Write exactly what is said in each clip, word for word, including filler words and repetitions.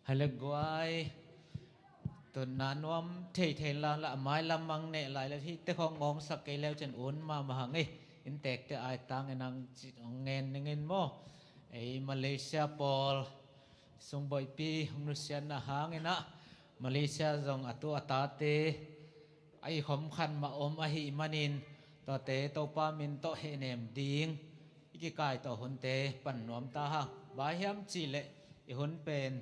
Hai le guai. Tunna nuam thei thei la la mai lam mang neh lai le hi te khong ngong sak kei leu cin un ma ma hang ei. Inntek te ai tang en ang ci ong ngen ning in maw. Ei Malaysia pawl sung boipi hong nusiatna hang in ah Malaysia zong a tu a tate a i khom khan mah om ahih manin tuate Topa min tawh hehnem ding i kikai tawh hunte pan nuam ta hang. Bang hiam cih leh i hun pen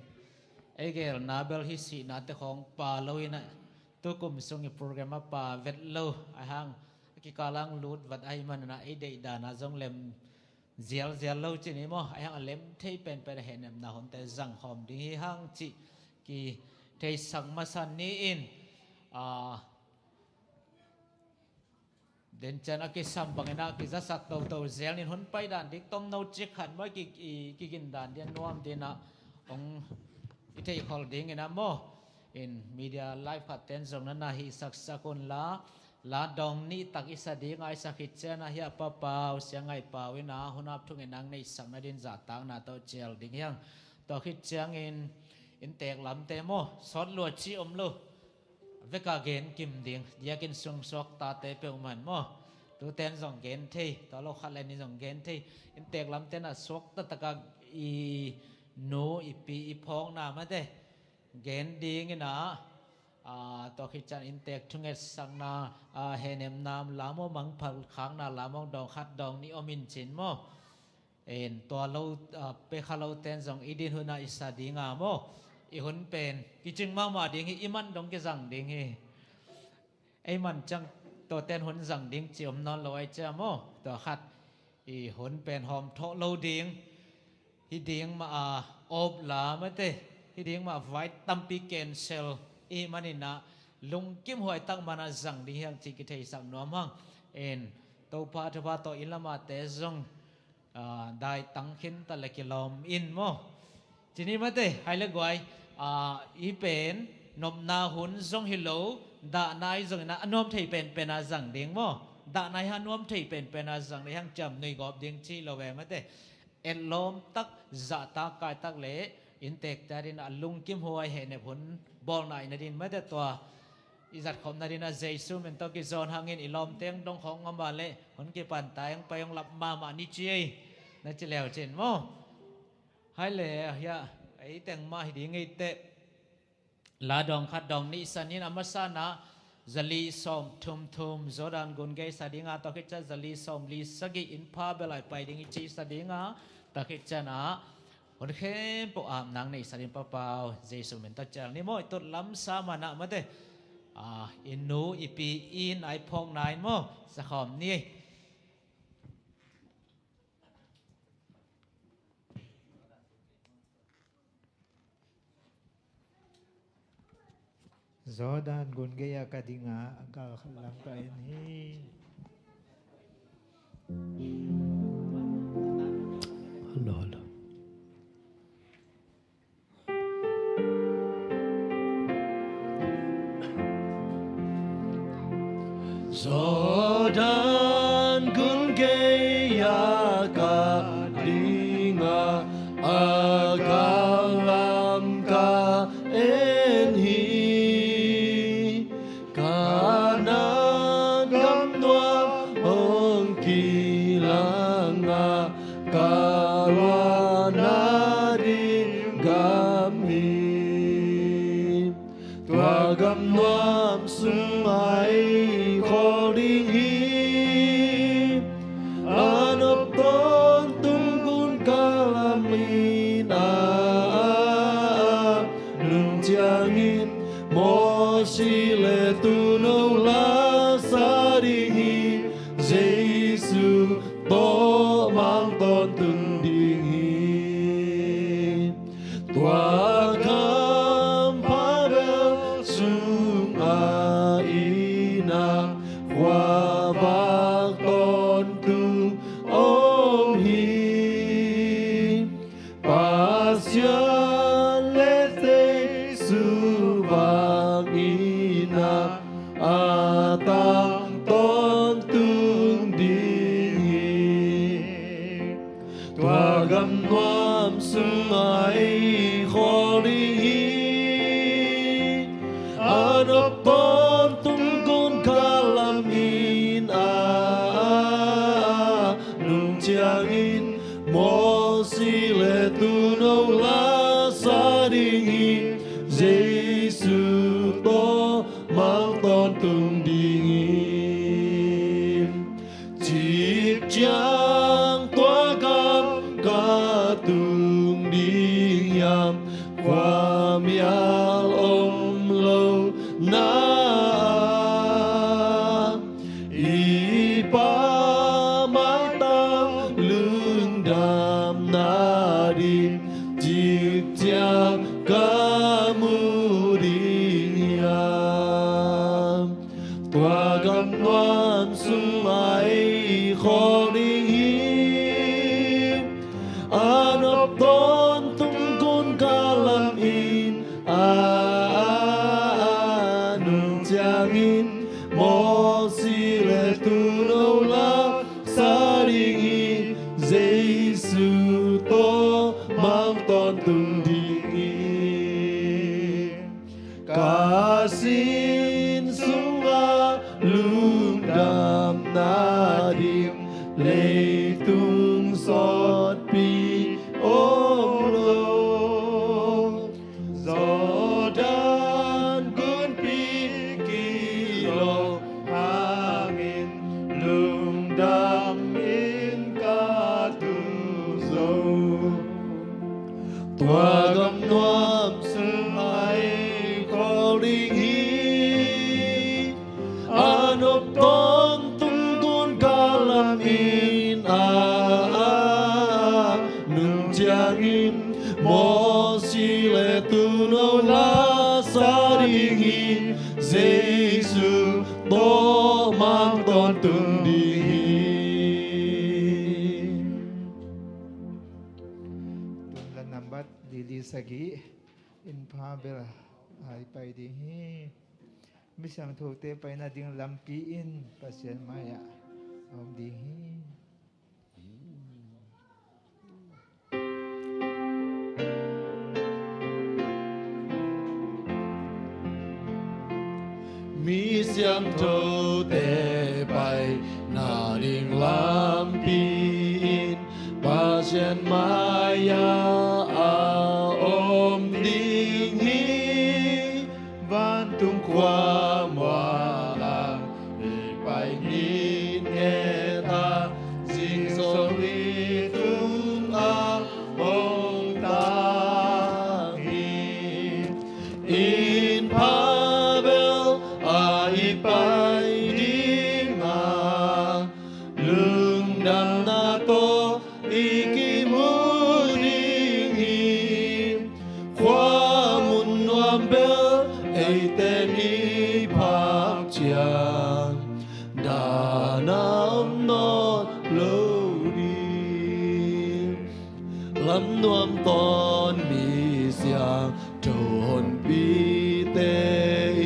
ei gelna bel hi sihnate khawng pa lo in ah tukum sung i program a pa vet lo a hang a kikal ang lut vat ahih manin ah ei deih dan ah zong lem zialzial lo cin hi maw. A hang a lem thei penpen a hehnepna hunte zang khawm ding hi hang cih kitheisak masa ni in, a, den ciang a kisam bangin ah kizasak toto zel nin hun pai dan dik tomno cik khat maw i ki, i, kigin dan ding a nuam ding ah hong i theihkholh dingin ah maw. In media live khat ten zong na na hihsaksak un la, la dong nih tak i sa ding a i sa khit ciang ah hiah Pa Pau, Sia Ngai Pau in ah hun ap thung in ang neihsak nadin zahtakna tawh cial ding hi hang. Tua khit ciangin inntek lamte maw sawt lua ci om lo. Veka gen kim ding, diakin sung suak tate peuhmah maw. Tuten zong gen thei, tua lo khat le ni zong gen thei. Inntek lamte na suak taktak a i nu, i pi, i phawkna mate gen ding in ah, a, tua khit ciang inntek thungetsakna, a, hehnepna la maw, mangphalkhakna la maw, dawng khat dawng nih om in cin maw. En, tua lo, a, pekha lo ten zong i din hun ah i sa ding a maw. I hun pen kicing mahmah ding hi, i man dong kizang ding hi. Ei man ciang tua ten hun zang ding ci om nawn lo ai cia maw. Tua khat i hun pen hawm thawh lo ding hi ding mah a, op la mate hi ding mah a vai tampi cancel i hih manin ah lungkim huai tak man a zang ding hi hang ci kitheisak nuam hang. En, Topa thupha tawh i lamate zong, a, daitang khin ta le kilawm in maw. Cini mate, hai le guai, a, i pen nopna hun zong hi lo, dahna i zong in ah a nuam thei penpen a zang ding maw. Dahna i ha nuam thei penpen a zang ding hang ciam nui gawp ding ci lo ve mate. Etlawm tak, zahtak, kaitak le inntek ta din a lungkim huai hehnep hun bawlna i na din mate tua i zatkhop nadin a Jesu min tawh kizawn hangin i lawmteng dong khawng ngam a leh hun kipan ta eng pai ong lap mahmah ni ci ei. Na ci leu cin maw. Hai le hiah ei teng mah hi ding ei teh. La dawng khat dawng nih sa nin a masa in ah zali sawm thum thum Jordan gun gei sa ding a, tua khit ciang zali sawm li sagih in pha bel ai pai ding i ci sa ding a, tua khit ciang ah hun khempeuh ap nang nei sa ding Pa Pau Jesu min tawh cial ni maw. I tut lam sa man ah mate, a, i nu i pi in ai phawk nai maw, sa khawm ni. Jordan gun gei a ka ding a, a gal khat lam ka en hi. Hello, hello. Jordan gun gei a ka ding a, a gal lam ka en hi. Kanaan gam nuam hong kilang a, ka luanna ding gam hi. Tua gam nuam sung a i khawl ding hi. A nop tawntung gun ka lam in a, a nung ciangin Mosi le tuuno la sa ding hi. Jesu tawh mang tawntung ding hi. Tua kampha bel sung a i na khuavak tawntung om hi. Pasian le Jesu vang i na a tang tawntung ding hi. Tua gam nuam sung a i khawl hi. Jesu tawh mang tawntung ding hi. Cik ciang tua gam ka tung ding hiam? Khuamial om lo na i Pa maitang lungdamna dim cik ciang ka mu ding hiam? Tua gam nuam sung a i khawk ding hi. A nop tawntung kun ka lam in a, a, a, nung ciangin Mosi le Tuuno la sa ding hi. Jesu tawh mang tawntung ding hi. Ka sin sungah lungdamna dim leitung sawtpi om lo. Jordan gunpi kilawh hangin lungdam in ka tung zo. Tua gam nuam sung a i khawk ding hi. A nop tawntung kun ka lam in a, a, a, nung ciangin Mosi le Tuuno la sa ding hi. Jesu tawh mang tawntung ding hi. Tun la nambat lili sagih in pha bel a i pai ding hi. Mi siangthote paina ding lampi in Pasian mai-ah a om ding hi. Mi siangthote paina ding lampi in Pasian mai-ah a om ding hi. Vantung khua mual ah i pai ni nget a, zingsang leitung a hong tang hi. Inn pha bel a i pai ding a, lungdamna tawh i kimu ding hi. Khua mun nuam bel eite i phak ciang, dan a om nawn lo ding. Lam nuam tawn mi siangtho honpite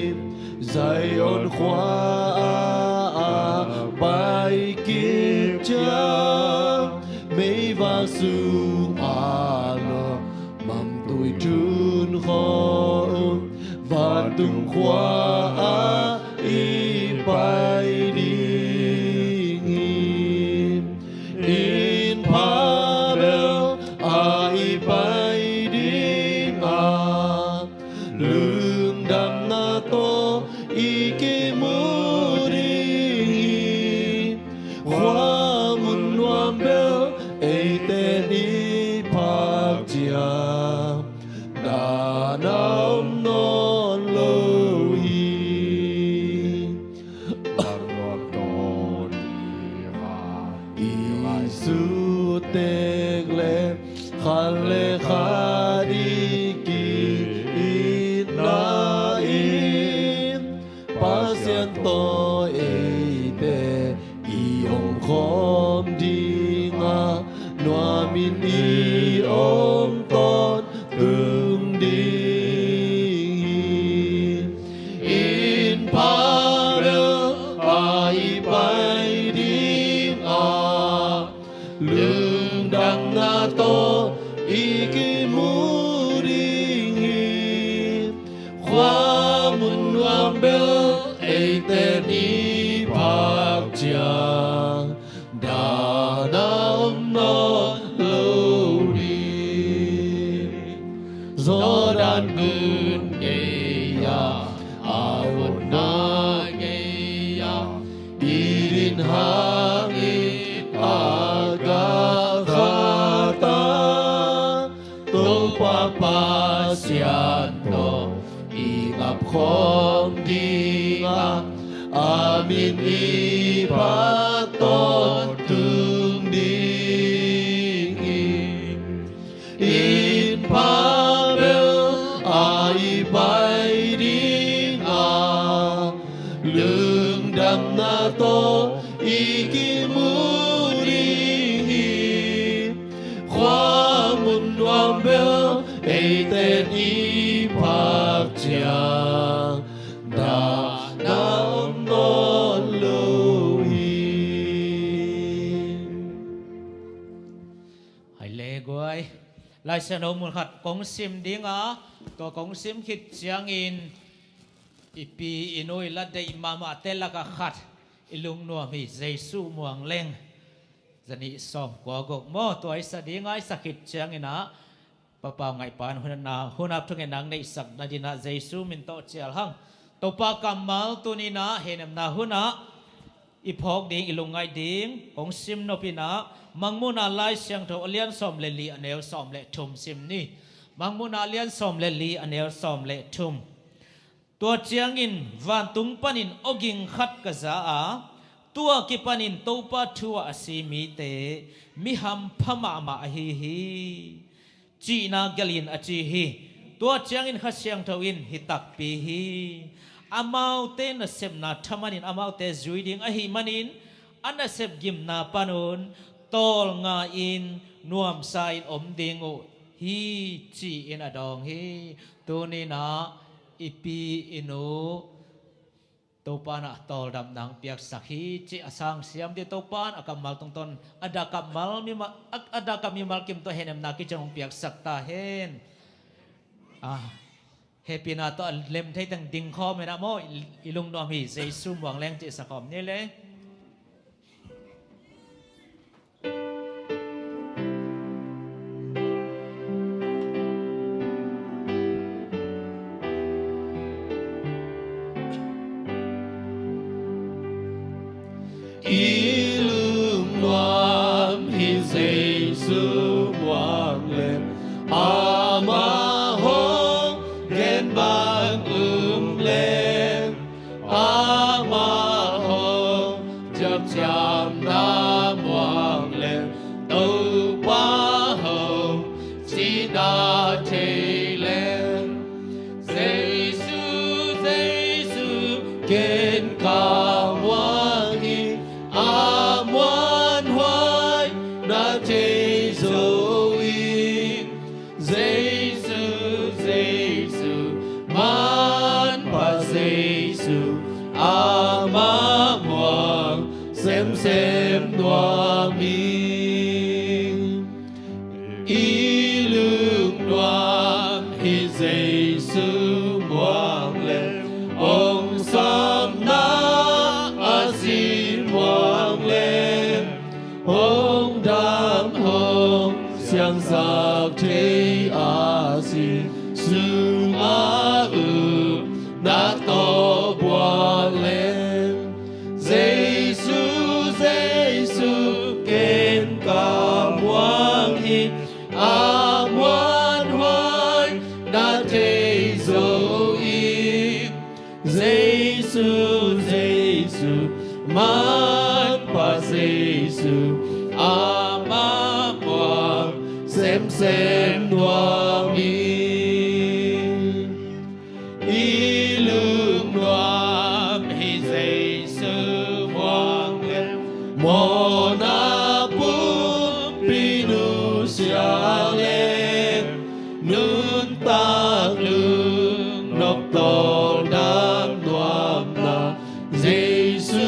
in Zion khua ah a pai kik ciang, meivak sung a lawh mamtui thun khawh uh, vantung khua ah i pai ding hi. Inn pha bel a i pai ding a, lungdamna tawh i kimu ding hi. Khua mun nuam bel eite i phak ciang, dan a om nawn lo hi. Lam nuam tawn i sutek le khat le khat i ki-itna in Pasian tawh eite i omkhawm ding a, nuamin i om tawntung ding nun ngei a, a votna ngei a, i din hangin a gah khat a, Topa Pasian tawh i ngap khawm ding a, a min i phat tawh tung ding hi. Inn pha bel a i pai ding a, lungdamna tawh i kimu ding hi. Khua mun nuam bel eite i phak ciang dahna om nawn lo hi. Hai le guai. Lai Siangtho mun khat kong sim ding a, tua kong sim khit ciangin i pi i nu i la deih mahmahte lakah khat, i lungnuam hi Jesu Muang Leng, zanih sawm kua guk maw, tua i sa ding a, i sa khit ciangin ah, Papa ngaihpan hun a, hun ap thungen nang neihsak nadinah Jesu min tawh cial hang. Topa kammal tuninah henemna hunah i phawk ding, i lungngaih ding kong sim nopinah, Mangmuhna Lai Siangtho a lian sawm le li a neu sawm le thum sim ni. Mangmuhna a lian sawm le li a neu sawm le thum. Tua ciangin vantung panin awging khat ka za a, tua kipanin Topa thu-ah a si mite mi hampha mahmah ahi hi, cihna gelhin a ci hi. Tua ciangin Kha Siangtho in hi takpi hi. Amaute nasepna thamanin amaute zui ding ahih manin, a nasep gimna panun tawlnga-in nuamsa-in om ding uh hi, ci-in a dawng hi. Tuninah i pi i nu Topa in ah tawldamna hong piaksak hi, cih a sang siam dih. Topa in a kammal tungtawn a da kammal mimal, a, a da ka mimal kim tawh henemna kiciang hong piaksak ta hen. Ah, hehpihna tawh a lem thei teng ding khawm hen ah maw, i, i lungnuam hi Jesu Muang Leng cih sa khawm ni le. I lungnuam hi Jesu Muang Leng, amah hong gen bang um leng, amah hong ciamciamna muang leng, Topa hong cihna thei leng. Jesu, Jesu, ken ka muang hi, a muanhuai na thei zo hi. Jesu, Jesu, manpha Jesu, amah muang semsem nuam hi. I lungnuam hi Jesu Muang Leng, hong samna a sin Muang Leng, hong dam hong siangsak thei a sin, sungah upna tawh buak leng. Jesu, Jesu, ken ka muang hi, a muanhuai na thei zo hi. Jesu, Jesu, manpha Jesu, amah muang semsem nuam hi. I lungnuam hi Jesu Muang Leng, mawhna pumpi nusia leng, nuntak lungnop tawldam nuamna, Jesu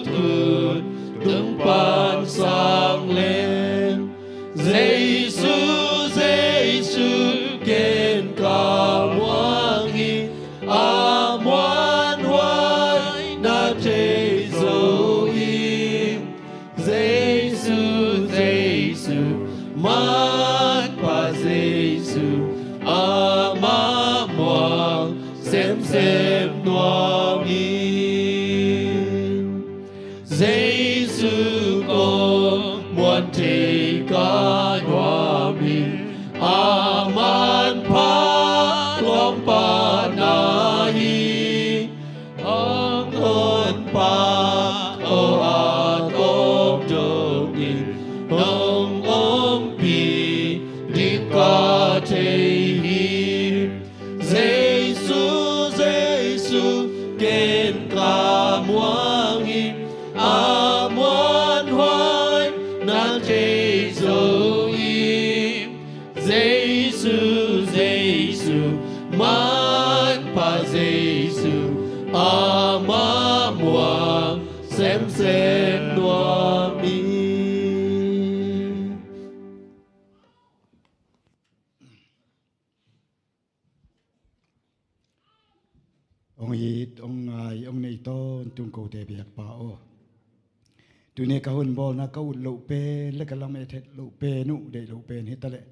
thut tung pan sang leng. Jesu, Jesu, ken ka muang hi, a muanhuai na thei zo hi. Jesu, Jesu, manpha Jesu, amah sem nuam hi. Jesu kong muan thei ka nuam hi. A manpha lawmpatna hi. Hong honpa aw a tawp dongin hong ompih ding ka thei hi. Jesu, Jesu, ken ka muang hi, a muanhuai na thei zo hi. Jesu, Jesu, manpha Jesu, ama muang semsem nuam hi. Hong it, hong ngai, hong nei tawntung kote biakpa aw. Tuni ka hun bawlna ka ut loh pen le ka lamet het loh pen uh deih loh pen hi taleh,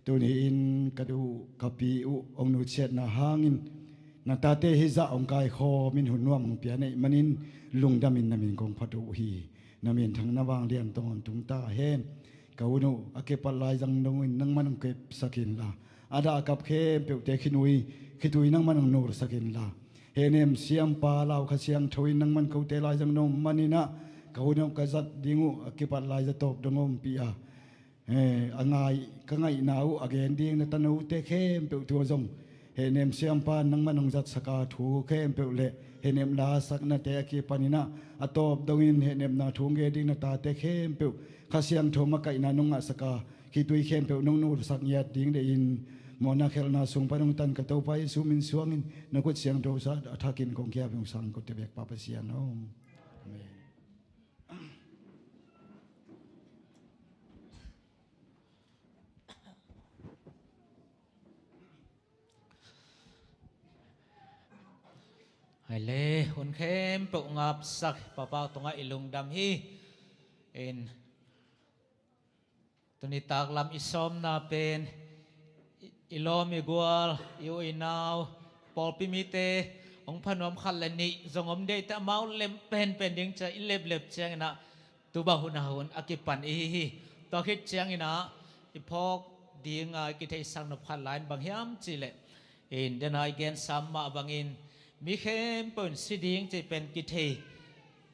tuni in ka duh ka pi uh hong nutsiatna hangin na tate hih zah hong kaikhawm in hun nuam hong pia neih manin lungdamin na min kong phat uh hi. Na minthang na vanglian tawntung ta hen. Ka hun uh a kipat lai zang dongin nangman hong kepsak inla, a dah a kap khempeuhte khinui khitui nangman hong nursak inla, hehnem siampa lau Kha Siangtho in nangman kote lai zang dong maninah ka hun uh ka zat ding uh a kipat lai zatawp dong ompih a, eh, a ngai ka ngaihna uh a gen ding na tanote khempeuh thu a zong hehnem siampa nangman hong zatsak a, thu khempeuh le hehnemna saknate a kipaninah a tawp dongin hehnemna thu hong gen ding na tate khempeuh Kha Siangtho makaihna nong ngahsak a, khitui khempeuh nong nursak ngiat ding deih in, mawhna khelhna sung pan hong tan ka Topa Jesu min suangin na khut siangtho sa a thakin kong kiap hong sang kote biakpa Pasian aw. Amen. Hai le, hun khempeuh ngapsak Papa tungah i lungdam hi. In tuni taklam i sawmna pen i, i lawm i gual, i u i nau, pawlpi mite hong phanuam khat le nih zong om deihte amau lem penpen ding cia i leplep cianginah tu bang hun a hun a kipan i hi hi. Tua khit cianginah i phawk dinga i kitheisak nop khat lai in bang hiam cihleh, in dena i gensa mah bangin mi khempeuh in si ding cih pen kithei.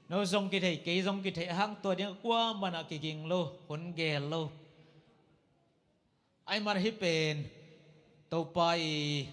No zong kithei, kei zong kithei a hang tua ding a kuamanah kiging lo, hun gel lo. Ai man hih pen Topa i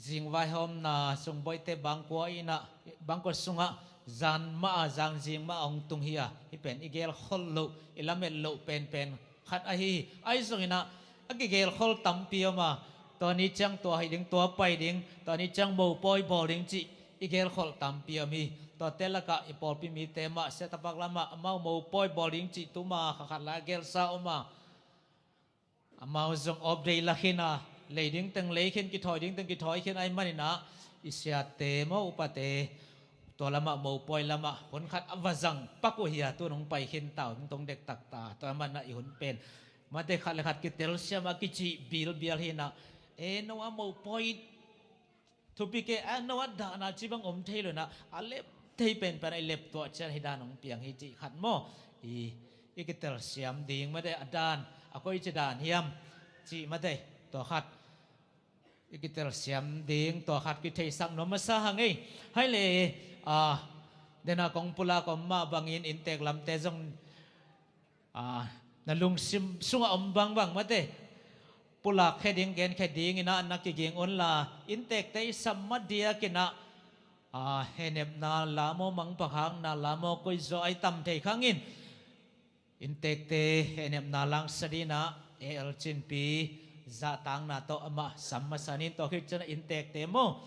zing vaihawmna sung boite bangkua inah, bangkua sungah zan mah a zang zing mah a hong tung hi a, hih pen i gelkhol loh, i lamet loh penpen khat ahi hi. Ahi zonginah a kigelkhol tampi om a, tua ni ciang tua hih ding, tua pai ding, tua ni ciang mopawi bawl ding cih i gelkhol tampi om hi. Tuate lakah i pawlpi mite mah siatapak lamah amau mopawi bawl ding cih tuma kha khat lai a gelsa om a, amau zong awpdei lakhin a, lei ding teng leikhin, kithawi ding teng kithawi khin ahi maninah i siate maw upate tua lamah mopawi lamah hun khat a va zang pak uh hi a, tun hong pai khin ta uh, hong tong dektak ta. Tua manah i hun pen mate khat le khat kitelsiam a kicih bilbial hinah, e no a mopawi thupi kei a, no a dahna ci bang om thei lo inah a lep thei penpen a i lep tuah cian hi dan hong piang hi cih khat maw? I, i kitelsiam ding mate a dan a koici dan hiam cih mate tua khat i kitelsiam ding tua khat kitheisak nuam masa hang ei. Hai le, a, dena kong pulak om mah bangin inntek lamte zong, a, na lungsim sungah om bangbang mate pulak khe ding, gen khe dinginah na kiging unla, inntekte i sam madiakinah, a, hehnepna lamaw, mangpakhanna lamaw, koizaw ai tam thei khangin inntekte hehnepna langsa dinah A L Cinpi zahtakna tawh amah sam masa nin. Tua khit cianah inntekte maw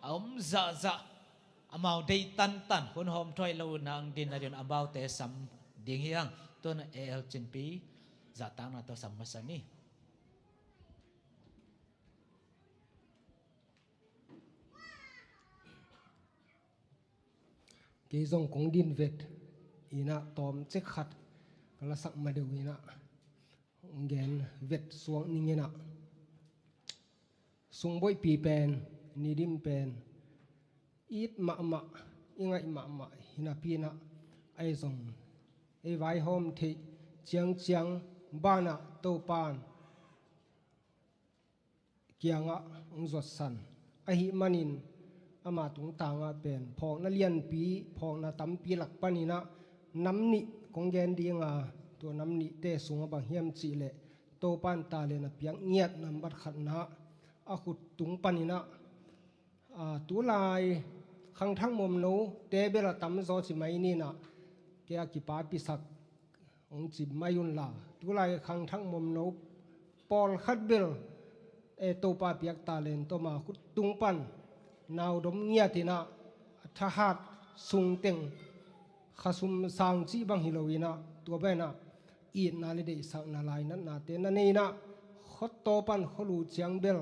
a om zahzah, amau deih tantan, hun hawm thuai lo nang din na din amaute sam ding hi hang. Tun A L Cinpi zahtakna tawh sam masa ni. Kei zong kong din vet inah tawm cek khat ka lasak ma deuh inah hong gen vet suak ning inah, sungboihpi pen, Nidim pen, it mahmah, i ngaih mahmah hi napi-in ah, ahi zong ei vaihawm theih ciangciang banah Topa'n kiangah hong zuatsan ahih manin, ama tungtangah pen phawkna lianpi, phawkna tampi lak panin ah nam nih kong gen ding a, tua nam nihte sungah bang hiam cih leh, Topa'n talent a piak ngiat nambat khatna a khut tung panin ah, aa, tulai khangthak mawmnote bel a tamzaw ci mai ni in ah, kei a kipapisak hong ci mai un la, tulai khangthak mawmno pawlkhat bel, eh, Topa piak talent tawm a khut tung pan naudom ngiat in ah, a thahat sung teng, khasum sang cih bang hi lo in ah, tua bang in ah itna le deihsakna lainatnate na nei in ah, khuataw pan khualu ciang bel,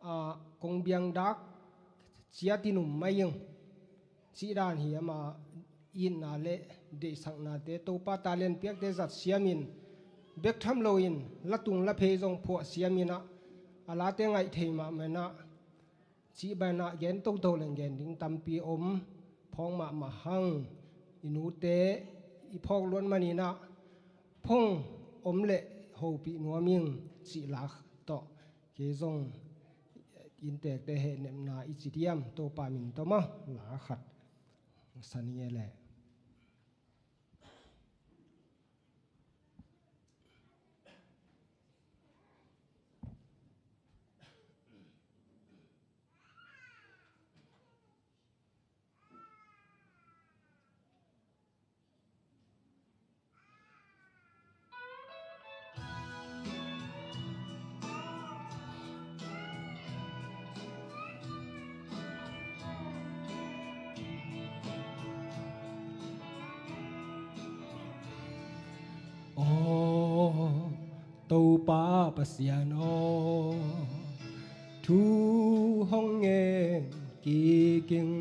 aa, kong biang dak ciat in um mai ing, cih dan hi. Ama itna le deihsaknate, Topa talent piakte zat siamin, bek tham loin la tung la phei zong phuah siamin ah, a late ngaih thei mahmah in ah, cih bang in ah gen toto leng gen ding tampi om, phawk mahmah hang. I nute i phawk luat manin ah, phong om leh hopih nuam ing, cih la tawh kei zong inntekte hehnepna i ci diam, Topa min tawh maw, la khat san ing e leh. Aw Topa Pasian aw, thu hong ngen kik ing.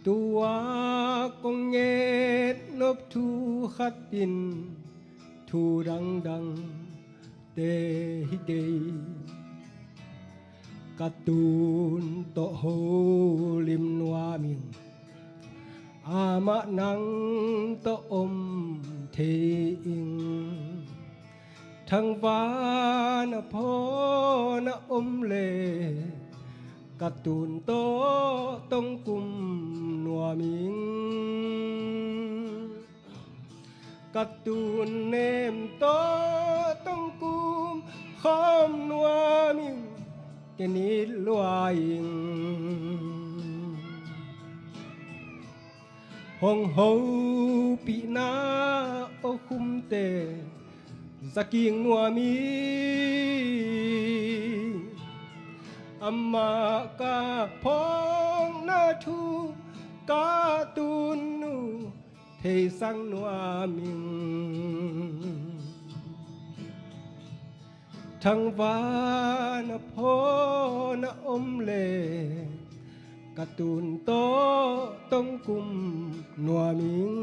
Tua kong ngetnop thu khat in thu dangdangte hi kei. Ka tun tawh holim nuam ing, amah nang tawh om thei ing. Thangvan a phawn a om le, ka tun tawh tongkum nuam ing. Ka tun nem tawh tongkum khawm nuam ing, ken it lua ing. Hong hopihna aw khumte za kik nuam ing. Amah ka phawkna thu ka tun uh theisak nuam ing. Thangvan a phawn a om le, ka tun tawh tongkum nuam ing.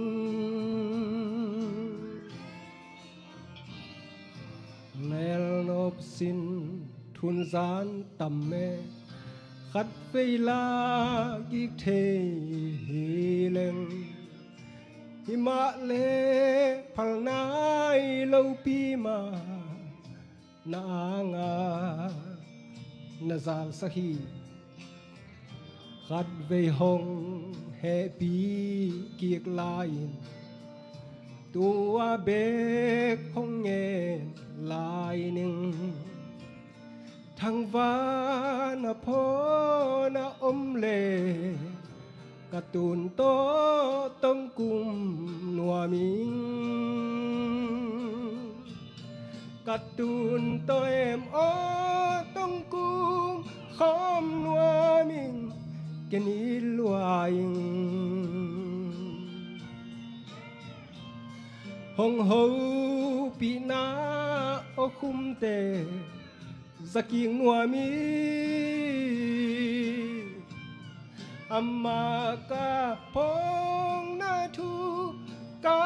Nelnop sin thunzan tam e, khatvei la kik thei hi leng. Himah le phalnai lopi mah na anga na zalsak hi. Khatvei hong hehpih kik lai-in, tua bek hong ngen lai ning. Thangvan a phawn a om le, ka tun tawh tongkum nuam ing. Ka tun tawh em aw tongkum khawm nuam ing, ken it lua ing. Hong hopihna aw khumte za kik nuam ing. Amah ka phawkna thu ka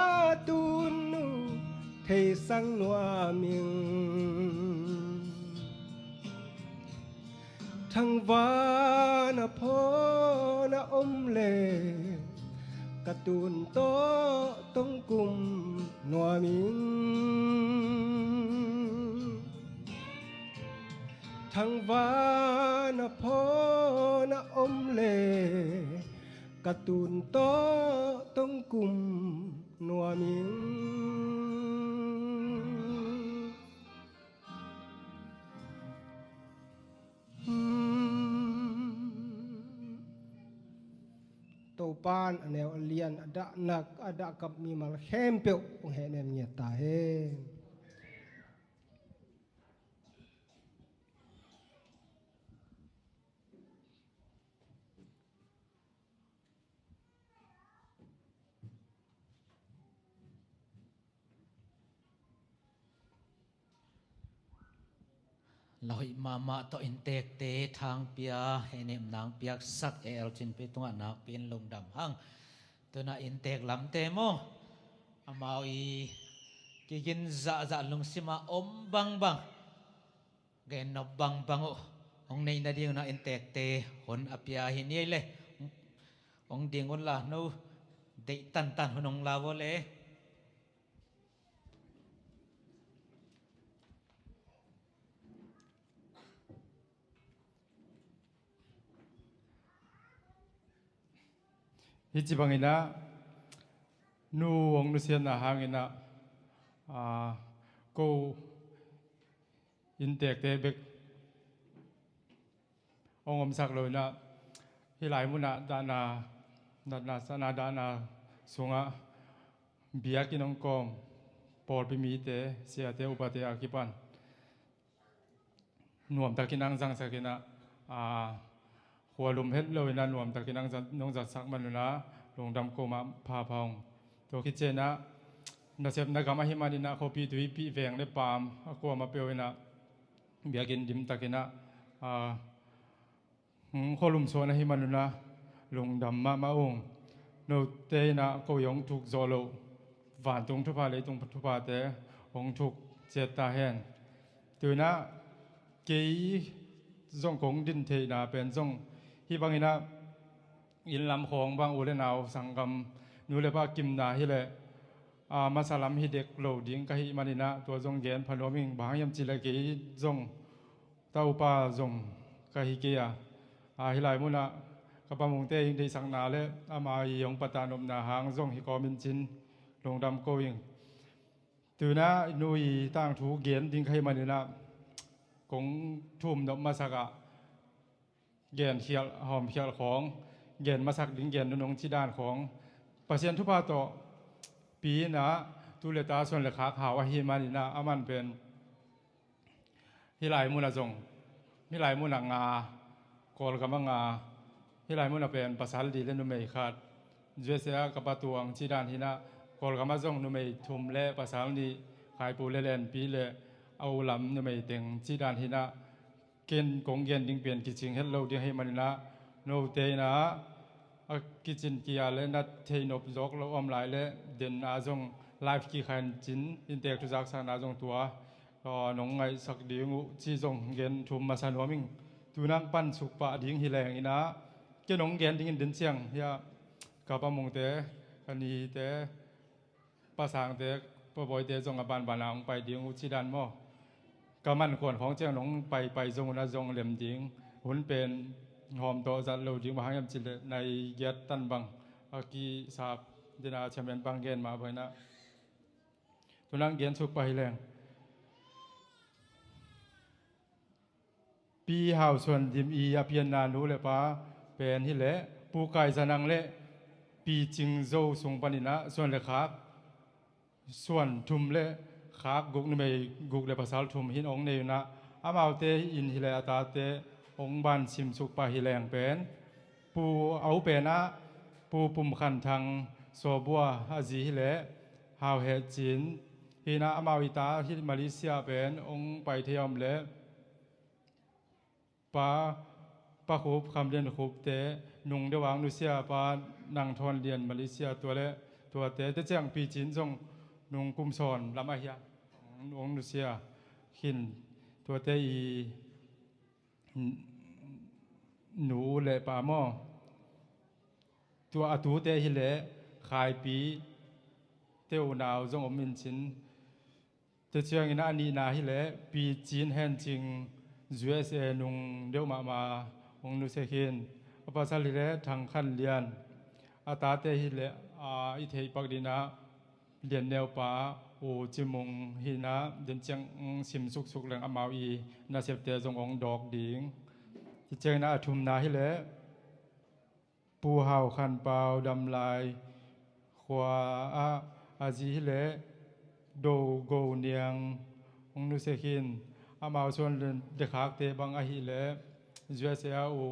tun uh theisak nuam ing. Thangvana phawn a om le ka tun tawh tong kum nuam ing. Thangvana phawn a om le ka tun tawh tong kum nuam ing. Hmm. Topan a neu a lian a dahnak a dahkap mimal khempeuh hong hehnem ngiat ta hen. Lahoih mahmah tawh inntekte thangpia, hehnem nang piaksak A L Cin Pei tungah nakpi in lungdam hang. Tuna inntek lamte maw, amau i kigin zahzah lungsimah om bangbang, gen nop bangbang uh hong neih nading una inntekte hun a pia hi ni ei le. Hong ding unla no deih tantan hun hong la vua le. Hih ci banginah nu hong nusiatna hanginah, aa, ko inntekte bek hong omsak lo inah, hih lai munah dahna, natna satna dahna sungah biakinn hong kawm pawlpi mite, siate, upate a kipan nuamtakin ang zangsak inah, aa, khualum het lo inah nuamtakin ang zat, nong zatsak man unah lungdam ko mah phapha ung. Tua khit cianah nasepna gam ahi maninah khuapi tuipi veng le paam a kuamah peuh inah biakinn dimtakinah, aa, hmm, khualum suan ahi manunah lungdam mahmah ung. Note inah ko i hong thuk zawh loh vantung thupha leitung thuphate hong thuk ciat ta hen. Tuinah kei zong kong din theihna pen zong hih banginah inn lam khawng bang u le nau sanggam nu le pa kimna hileh, aa, masa lam hi dek lo ding ka hih maninah tua zong gen pha nuam ing. Bang hang hiam cihleh kei zong taupa zong ka hi kei a, aa, hih lai munah ka pa Mungte i deihsakna le ama i hong patah nopna hang zong hi kawmin cin lungdam ko ing. Tuinah nu i tangthu gen ding ka hih maninah kong thum nop masakah gen khial, hawm khial khawng, gen masak ding gen nunung cidan khawng, Pasian thupha tawh pi inah tu le ta suan le khak hau ahi maninah aman pen hih lai munah zong, hih lai munah nga, Kawlgam a nga, hih lai munah pen pasal li le numei khat, U S A ah ka pa Tuang cidan hinah, Kawlgam ah zong numei thum le pasal nih, Khaipu le Lenpi le a ulam numei teng cidan hinah, ken kong gen ding pen kicing het lo ding ahi maninah, note inah a kicin kia le na theih nop zawk lo om lai le denna zong live kikhan cin inntek thu zaksakna zong tua, aw, nong ngaihsak ding uh ci zong gen thum masa nuam ing. Tunang pan sukpah ding hi leng inah ken nong gen dingin den ciang hiah ka pa Mungte, ka nite, pa Sangte, pa Bawite zong a banbana hong pai ding uh cidan maw? Ka man kuan khawng ciang nong paipai zong unah zong lem ding. Hun pen hawm tawh zat lo ding, bang hang hiam cihleh nai giat tan bang a kisap dina chairman bang gen mah bang inah. Tunang gen suk pah hi leng. Pi Hau Suan Dim i a pianna nu le pa pen hileh Pu Kai Za Nang le Pi Cing Zo sung paninah suan le khak, suan thum le khak guk, numei guk le pasal thum hin hong nei unah, amaute in hileh a tate hong ban sim suk pah hi leng pen Pu, a u penah Pu Pum Khan Thang Sawbua, a zi hileh Hau Heh Cin hinah, amau i ta hi Malaysia pen hong pai thei a om leh Pa, Pa Khup, Kham Lian Khupte, nung deuh ang nusia Pa Nang Thawn Lian Malaysia tua le tuate, te ciang Pi Cin zong nung kum sawn lam ahi a hong nusia khin, tuate i nu le pa maw. Tua a tute hi leh Khaipi te unau zong om in cin. Tua ciangin a nihna hi leh Pi Cin Hen Cing, U S A nung deuh mahmah, hong nusia khin. A pasal hi leh Thang Khan Lian. A tate hi leh, a, i theih pak dingin ah Lian Neu pa U Ci Mung hi in ah, den ciang sim suksuk leng amau i nasepte zong hong dawk ding. Tua ciangin ah a thumna hi leh Pu Hau Khan Pau Damlai khua ah a zi hi leh Do Go Niang hong nusia khin. Amau suan le, lekhakte bang ahih leh U S A U,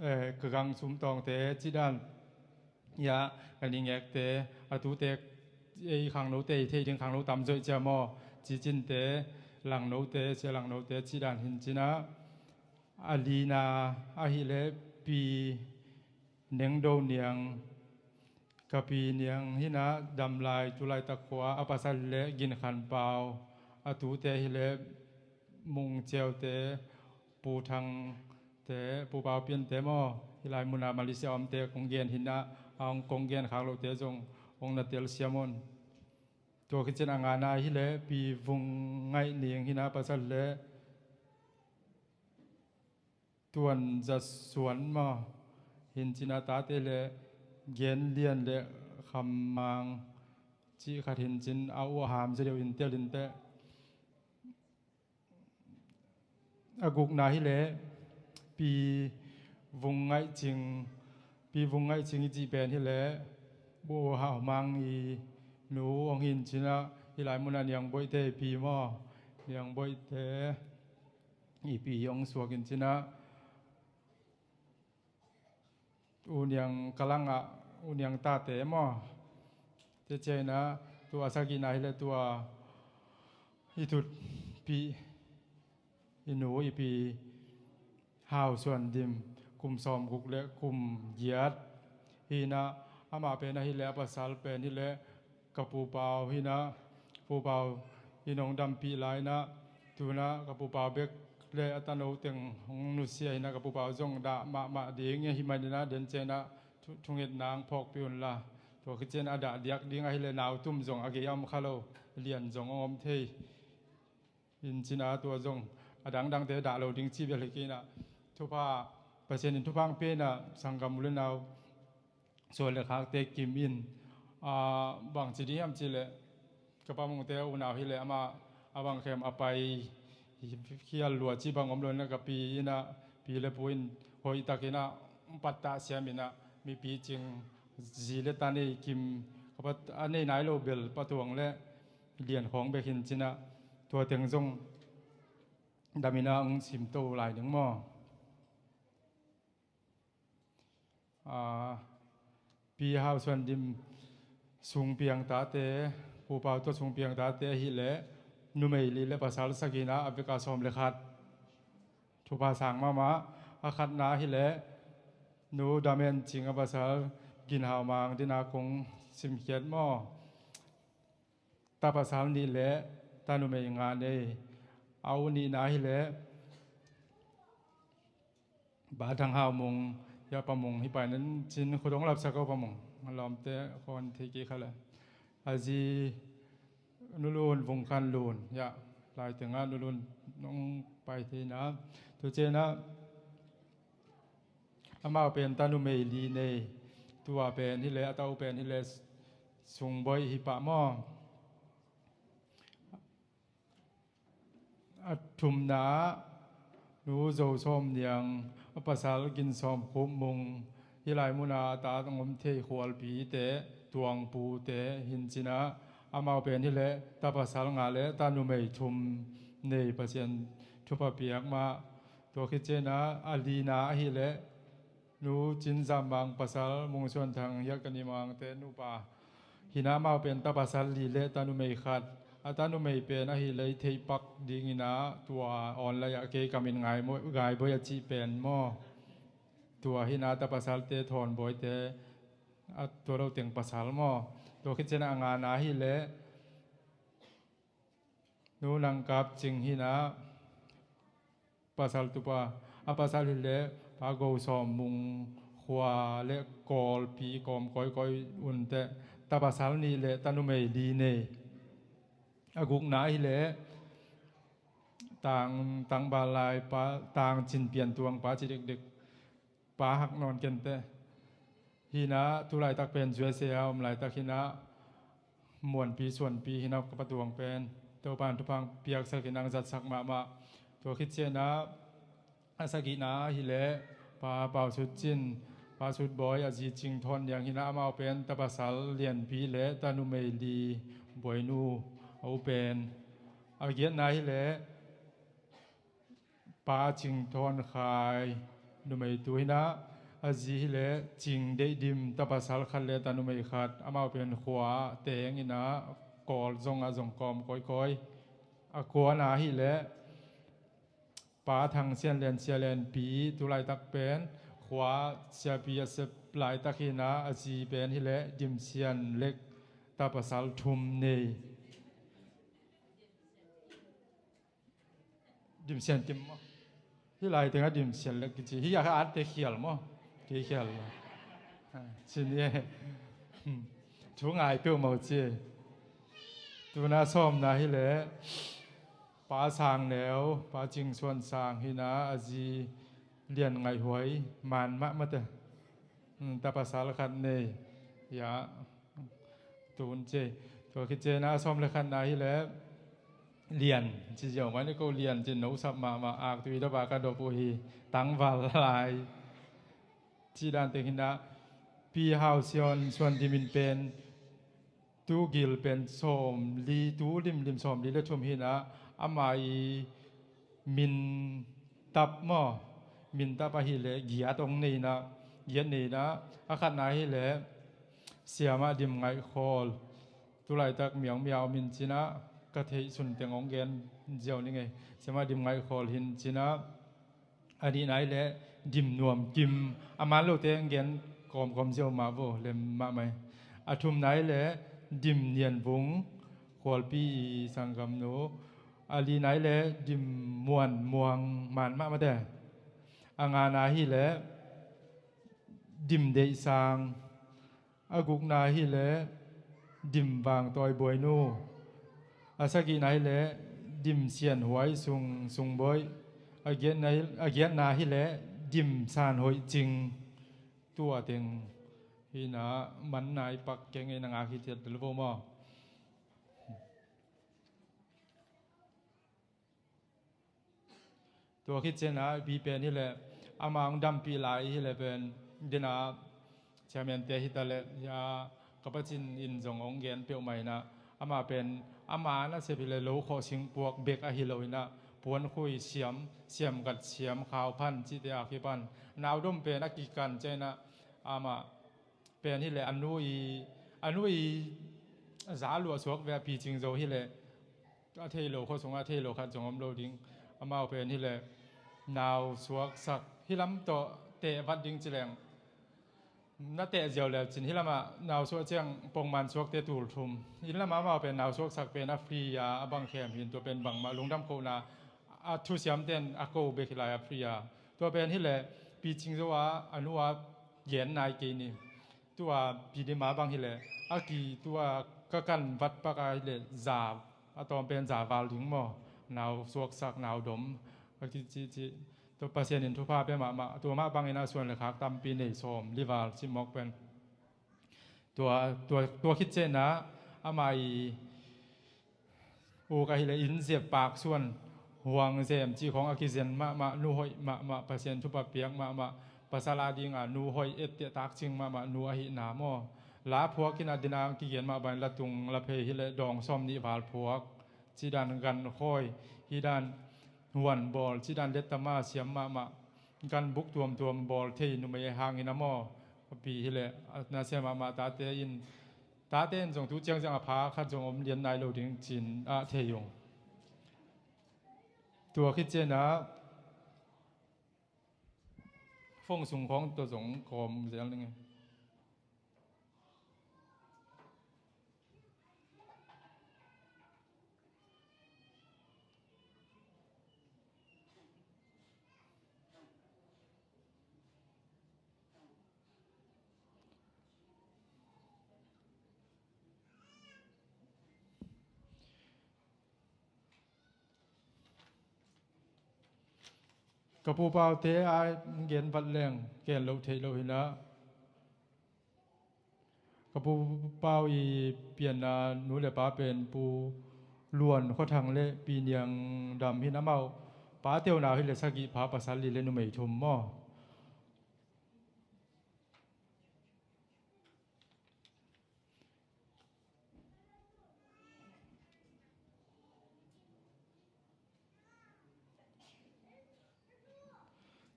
eh, ka gang sum tawngte cih dan, ya, ka ni ngekte, a tute, ei khangnote, i theih ding khangno tam zoih cia maw, Ci Cinte, Langnote, Sia Langnote cih dan hi in cin ah. A lina ahih leh Pi Neng Do Niang, ka pi niang hi in ah, Damlai, tulaitak khua, a pasal hi leh Gin Khan Pau, a tute hi leh Mung Ciau te, Pu Thang te, Pu Pau Pian te maw, hih lai mun ah Malaysia omte kong gen hi in ah, a hong kong gen khak lohte zong hong na telsiam un. Tua khit ciang a ngana hi leh Pi Vung Ngaih Ning hi in ah, a pasal hi leh Tuan Za Suan maw, hi in cin ah, a tate hi leh Gen Lian le Kham Mang cih khat hi in cin, a u a ham zaw deuh in tel in teh. A gukna hi leh Pi Vung Ngaih Cing, Pi Vung Ngaih Cing i cih pen hi leh Pu Hau Mang i nu hong hi in cin ah, hih lai mun ah Niang Boih te i pi maw, Niang Boih te i pi hong suak in cin ah, U Niang Kalang ah, U Niang tate maw. Tua ciangin ah, tua a sagihna hi leh tua i tutpih, i nu i pi Hau Suan Dim, kum sawmguk le kum giat hi in ah, amah pen ahih leh, a pasal pen hi leh ka Pu Pau hi in ah, Pu Pau in hong dampih lai in ah, tu in ah ka Pu Pau bek le a tano teng hong nusia hi in ah, ka Pu Pau zong dah mahmah ding ahih manin ah, den ciang ah thu-, thungetna hong phawkpih un la. Tua khit ciang a dah diak ding ahih leh nautum zong a gei a om kha lo, lian zong hong om thei. Hi in cin ah, tua zong a dangdangte dah lo ding cih bel hi kei in ah, thupha, Pasian in thupha hong pia in ah, sanggam u le nau suan le khakte kim in, ah, bangci ding hiam cih leh, ka Pa Mungte unau hi leh amah a bang khem a pai khial lua cih bang om lo in ah, ka pi in ah, pi le pu in hoihtak in ah pattah siam in ah, mipi cing, zi le ta nei kim, ka pa, a nei nai lo bel patuang le lian khawng bek hi in cin ah, tua teng zong dam in ah hong simto lai ding maw. Ah, Pi Hau Suan Dim sung piang tate, Pu Pau tawh sung piang tate ahih leh numei li le pasal sagihna, a vek a sawm le khat. Thupha sang mahmah. A khatna ahih leh Nu Dam En Cing, a pasal Gin Hau Mang, den a kong simkhiat maw. Ta pasal nih le ta numei nga nei. A u nihna ahih leh Pa Thang Hau Mung, ya Pa Mung hi pai ning cin, khut hong lapsak o Pa Mung. A lawmte khawn thei kei kha leh. A zi Nu Lun, Vung Khan Lun, ya, lai teng ah Nu Lun hong pai thei in ah. Tua ciang ah amau pen ta numei li nei. Tua pen hi leh, a ta u pen hi leh Sung Boih hi pah maw. A thumna Nu Zo Sawm Niang, a pasal Gin Sawm Khup Mung, hih lai mun ah a ta hong om thei, Khualpi te, Tuang Pu te hi in cin ah, amau pen hi leh ta pasal nga le ta numei thum nei, Pasian thupha piak mah. Tua khit ciang ah a lina ahih leh Nu Cin Zam Mang, pasal Mung Suan Thang, ya, ka ni Mang te nupa hi in ah, amau pen ta pasal li le ta numei khat. A ta numei pen ahih leh i theih pak ding in ah, tua online ah kei ka min Ngai Mo-, Ngai Boih a cih pen maw. Tua hi in ah ta pasalte Thawn Boih te, a tua lo teng pasal maw. Tua khit ciang ah a ngana ahih leh Nu Nang Kap Cing hi in ah, pasal tupa, a pasal hileh pa Go Sawm Mung khua le Kawlpi kawm kawikawi unteh, ta pasal nih le ta numei li nei. A gukna hileh Tang, Tang Balai pa, Tang Cin Pian Tuang pa ci dekdek, pa hak nawn kenteh. Hinah tu laitak pen U S A a om laitak hinah, muanpi suanpi hinah ka pa Tuang pen Topan thupha piaksak hinah zatsak mahmah. Tua khit cianah a sagihna hileh pa Pau Sut Cin, pa Sut Bawi, a zi Cing Thawn Niang hinah, amau pen ta pasal lianpi le ta numei li Bawi nu a u pen. A giatna hileh pa Cing Thawn Khai, numei tu hinah, a zi hileh Cing Deih Dim, ta pasal khat le ta numei khat, amau pen khua teng hinah Kawl zong ah zong kawm kawikawi. A kuana hileh pa Thang Sian Lian, Sia Lianpi, tu laitak pen khua siapi a sep laitak hinah, a zi pen hileh Dim Sian Lek, ta pasal thum nei. Dim Sian Kim maw? Hih lai tengah Dim Sian Lek kici. Hih a kha atte khial maw? Kei khial lo. Ha, cin e. Hmm. Thu ngai peuhmah uh ci. Tuna sawmna hileh pa Sang Neu, pa Cing Suan Sang hinah, a zi Lian Ngaih Huai, man mahmah teh. Hmm, ta pasal khat nei. Ya. Tun ci. Tua khit cianah a sawm le khatna hileh Lian ci ziau mah ni ko, Lian ci, no sap mahmah, aktui dapa ka dop uh hi. Tang Val Lai ci dan teng hinah, Pi Hau Sian Suan Dim in pen tu gil pen sawmli, tu limlim sawmli le thum hinah, ama i min tap maw? Min tap ahileh giat hong nei inah, giat nei inah, a khatna hileh Siamah Dim Ngaih Khawl. Tu laitak miangmiau min cinah, ka theih sun teng hong gen ziau ning ei. Siamah Dim Ngaih Khawl hin cinah, a nihna hileh Dim Nuam Kim, a man lote hong gen kawmkawm ziau mah vo, lem mahmah ei. A thumna hileh Dim Nian Vung, Khualpi i sanggamnu. A lina hileh Dim Muan Muang, man mahmah teh. A ngana hileh Dim Deih Sang. A gukna hileh Dim Vang Tawi Bawi nu. A sagihna hileh Dim Sian Huai Sung, Sung Bawi. A giatna hi, a giatna hileh Dim San Hoih Cing. Tua teng hinah, man nai pak keng ei, na ngak hi ciat lo vo maw? Tua khit cianah pi pen hileh, amah hong dampih lai hileh pen, dena chairman te hitaleh, ya, ka pacin in zong hong gen peuhmah inah, amah pen, amah nasep hileh lo khawh singpuak bek ahi lo inah, puankhui siam, siamgat siam, khauphan cihte a kipan, naudom pen a kikan ciah inah, amah pen hileh a nu i, a nu i za luah suak ve a, Pi Cing Zo hileh, a thei lo khua sungah a thei lo khat zong om lo ding. Amau pen hileh nau suaksak, hih lam tawh teh vat ding ci leng, na teh ziau le cin, hih lamah nau suak ciang pongman suakte tul thum. Inn lamah amau pen nau suaksak pen a free a, a bang khem hin, tua pen bangmah lungdam kohna, a thusiamte in a ko bek hi lai a, free a. Tua pen hileh Pi Cing Zo a, a nu a gen nai kei ni. Tua Pi Dim a bang hileh, a ki tua ka kan vat pak a hileh za, a tawm pen za val ding maw? Nau suaksak, nau dom, a ki ci, ci. Tua Pasian in thupha pia mahmah, tua mah bangin a suan le khak tampi nei, sawmli val cimawk pen. Tua, tua, tua khit cianah amah i uk ahileh inn zep, pak suan, huang zem cih khawng a kizen mahmah, nu hoih mahmah, Pasian thupha piak mahmah, pasal a dinga nu hoih, etteh takcing mahmah nu ahihna maw? La phuak inah, dena kigen mah bangin la tung la phei hileh dawng sawm nih val phuak, cih dan gan khawi, hih dan huan bawl, cih dan lettama siam mahmah, gan buk tuamtuam bawl thei numei hangin a maw? A pi hileh, a nasia mahmah tate in, tate in zong tu ciangciang a pha khat zong om lian nai lo ding cin ah thei ung. Tua khit cianah phone sung khawng tawh zong kawm zel ning e. Ka pu Pau te a gen vat leng ken lo thei lo hi na. Ka pu Pau i pianna nu le pa pen Pu Luan Khua Thang le Pi Niang Dam hi na, amau pa te unau hi le sagih pha, pasal li le numei thum maw.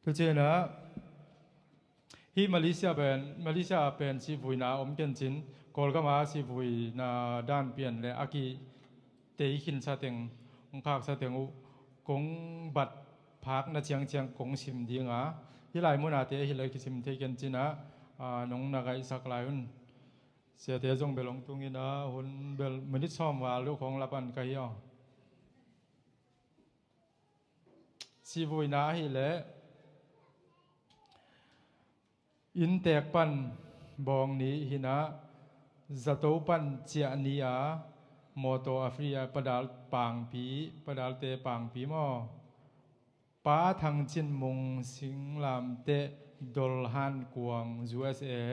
Tua ciangin ah hih Malaysia pen, Malaysia pen sihvuina om kencin, Kawlgam ah sihvuina dan pian le a kitei khinsa teng, hong khaksa teng uh kong bat phak na ciangciang kong sim ding a, hih lai mun ah te hi le kisim thei kencin ah, ah, nong na gaihsak lai un. Siate zong bel hong tung in ah, hun bel minit sawm val uh khawng la pan ka hi aw. Sihvuina ahih leh inntek pan bawng ni hi na, zato pan ciah ni a, mawtaw a free a, Pa Dal Pangpi, Pa Dalte Pangpi maw. Pa Thang Cin Mung Singlamteh Dolhan Kuang, U S A.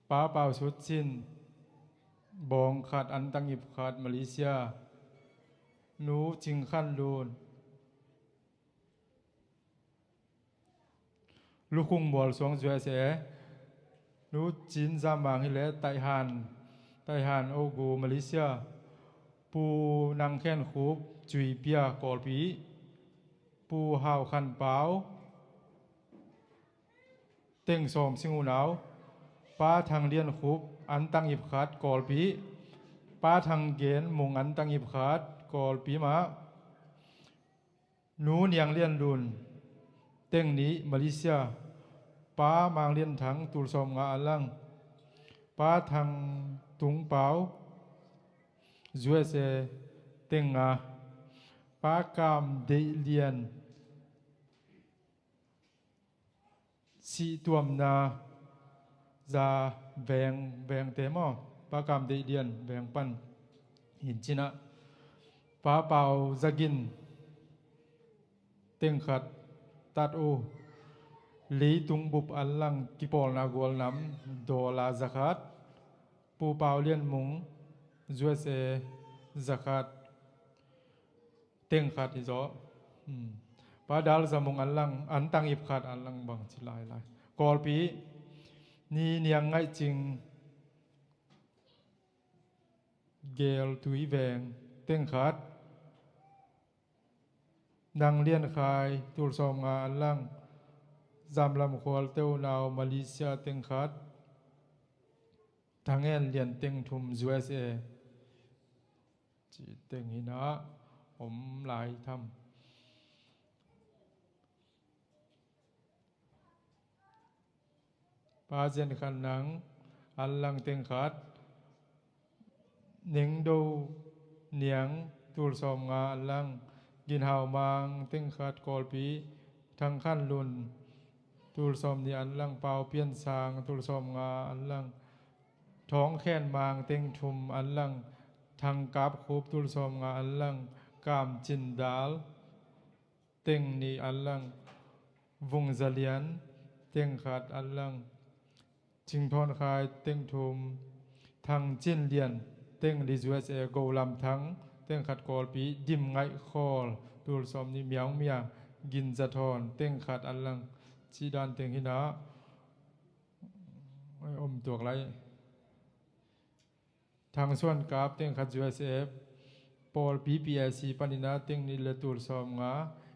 Pa Pau Sut Cin bawng khat, antang ip khat, Malaysia. Nu Cing Khan Lun, Lukhung Mual Suang, U S A. Nu Cin Zam Mang hi le Taihan, Taihan Ogu, Malaysia. Pu Nang Khen Khup, Cui Pia, Kawlpi. Pu Hau Khan Pau, Teng Sawm Sing Unau. Pa Thang Lian Khup, antang ip khat, Kawlpi. Pa Thang Gen Mung, antang ip khat, Kawlpi mah. Nu Niang Lian Lun, teng nih, Malaysia. Pa Mang Lian Thang, tul sawm nga an lang. Pa Thang Tung Pau, U S A, teng nga. Pa Kam Deih Lian, sihtuamna za veng, vengte maw, Pa Kam Deih Lian veng pan hi cin ah. Pa Pau Za Gin, teng khat, Tat U, Leitung Bup an lang, kipawlna gual nam, dollar za khat. Pu Pau Lian Mung, U S A, za khat. Teng khat hi zaw. Hmm. Pa Dal Za Mung an lang, antang ip khat an lang, bang ci lai lai. Kawlpi, Ni Niang Ngaih Cing, Gel Tui Veng, teng khat. Nang Lian Khai, tul sawm nga an lang, Zam Lam Khual Teu Nau, Malaysia, teng khat. Thang En Lian, teng thum, U S A. Ci teng hi na, om lai tham. Pa Zen Khan Nang, an lang, teng khat. Neng Do Niang, tul sawm nga an lang. Gin Hau Mang, teng khat, Kawlpi. Thang Khan Lun, tul sawm nih an lang. Pau Pian Sang, tul sawm nga an lang. Thawng Khen Mang, teng thum an lang. Thang Kap Khup, tul sawm nga an lang. Kam Cin Dal, teng nih an lang. Vung Za Lian, teng khat an lang. Cing Thawn Khai, teng thum. Thang Cin Lian, teng li, U S A. Go Lam Thang, teng khat, Kawlpi. Dim Ngaih Khawl, tul sawm nih. Miau Mia, Gin Za Thawn, teng khat an lang. Ci dan teng hi na. Om tuak lai. Thang Suan Kap, teng khat, U S A. Pawlpi P A C panin ah teng nih le tul sawm nga.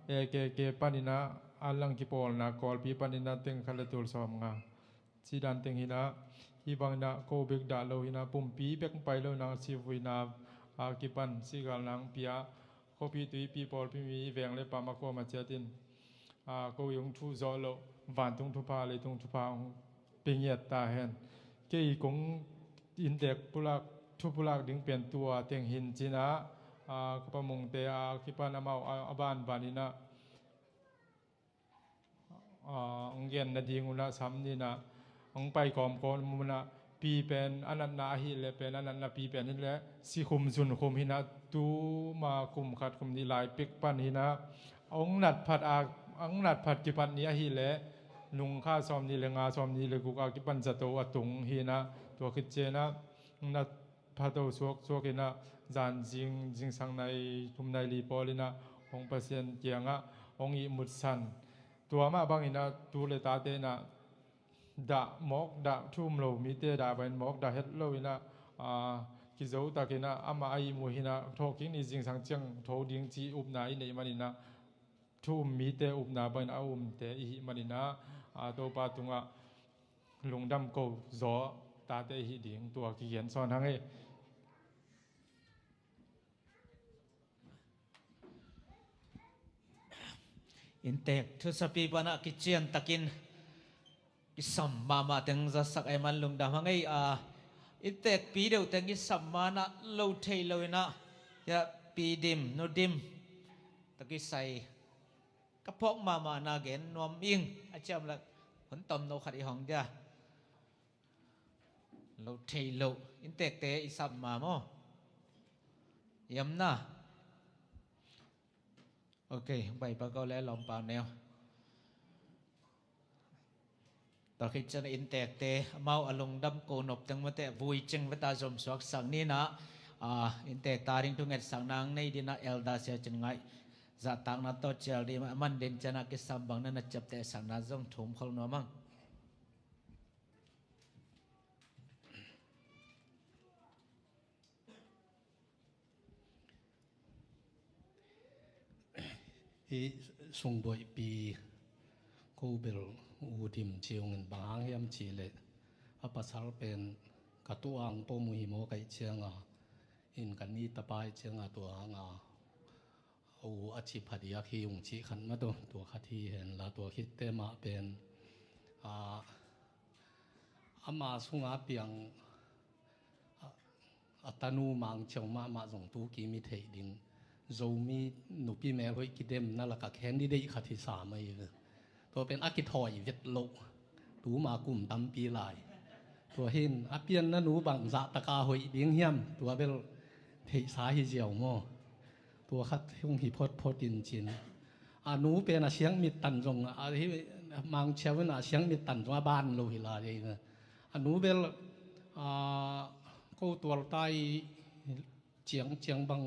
A K K panin ah an lang, kipawlna Kawlpi panin ah teng khat le tul sawm nga. Ci dan teng hi na. Hih bangin ah ko bek dah lo hi na, pumpi bek pai lo na, sihvuina a kipan, sihgalna hong pia, khuapi tuipi pawlpi mi, veng le pam a kuamah ciatin, aa, ko i hong thuh zawh loh, vantung thupha, leitung thupha hong pia ngiat ta hen. Kei kong inntek pulak, thu pulak ding pen tua teng hi cin ah, aa, ka Pa Mungte a kipan amau a, a banbanin ah, aa, hong gen nading un ah sam ni in ah, hong pai kawmkawm un ah, pi pen a natna ahih leh pen a natna pi pen hi leh, sikhum zunkhum hi in ah, tuma kum khat kum nih lai pek pan hi in ah, Hong nat phat a, hong nat phat kipat ni ahih leh nung kha sawmnih le nga, sawmnih le guk a kipan zato a tung hi in ah, tua khit ciang ah hong nat phat to suaksuak in ah, zan zing, zingsang nai thum nai li pawl in ah hong Pasian kiangah hong ihmutsan. Tua mah bang in ah tu le tate in ah dah mawk dah thu um lo, mite dah bang in mawk dah het lo in ah, aa, kizo tak in ah amah a ihmu hi in ah, thawhkik ni zingsang ciang tho ding ci upna i neih man in ah, thu um mite upna bang in a umte i hih man in ah, aa, Topa tungah lungdam ko zaw tate i hih ding tua kigen sawn hang ei. Inntek thusapi pan ah kician takin kisam mahmah teng zasak ei man lungdam hang ei. A, inntek pi deuh teng kisam man ah lo thei lo in ah, ya, pi dim, nu dim, ta kisai ka phawk mahmah na gen nuam ing a ciam lak hun tom no khat i hong dia. Lo thei lo, inntekte i sap ma maw? Yam na. Ok, bai pa ko le lawm pau neu. Tua khit cian inntekte amau a lungdam ko nop teng mate vui cing veta zom suak sak ni na. A, inntek ta ding thunget sak nang nei dina elda sia cin ngai. Zahtakna tawh cial ding a man den cian a kisam bang na na ciapteh sakna zong thum khol nuam ang. Hih sungbuaihpi ko bel u dim ciungin bang hang hiam cih leh a pasal pen ka tuang pom uh hi maw kaih cianga in ka ni tapai cianga tua hanga u a ci phadiak hi ung cih khat mah tawh tua khat hi henla tua khitte mah pen, a, ama sunga piang a, a tanu Mangciau mahmah zong tu kim i theih ding Zomi nupi melhoih kidemna laka candidate khat hi sa mai ve. Tua pen a kithawi vet loh tuma kum tampi lai. Tua hin a pianna nu bang zahtaka hoih ding hiam tua bel theihsa hi ziau maw? Tua khat hong hi photphot in cin a nu pen a siangmit tan zong a hi, Mangciau in a siangmit tan zong a ban lo hi lai. A nu bel, a, ko tualtai ciangciang bang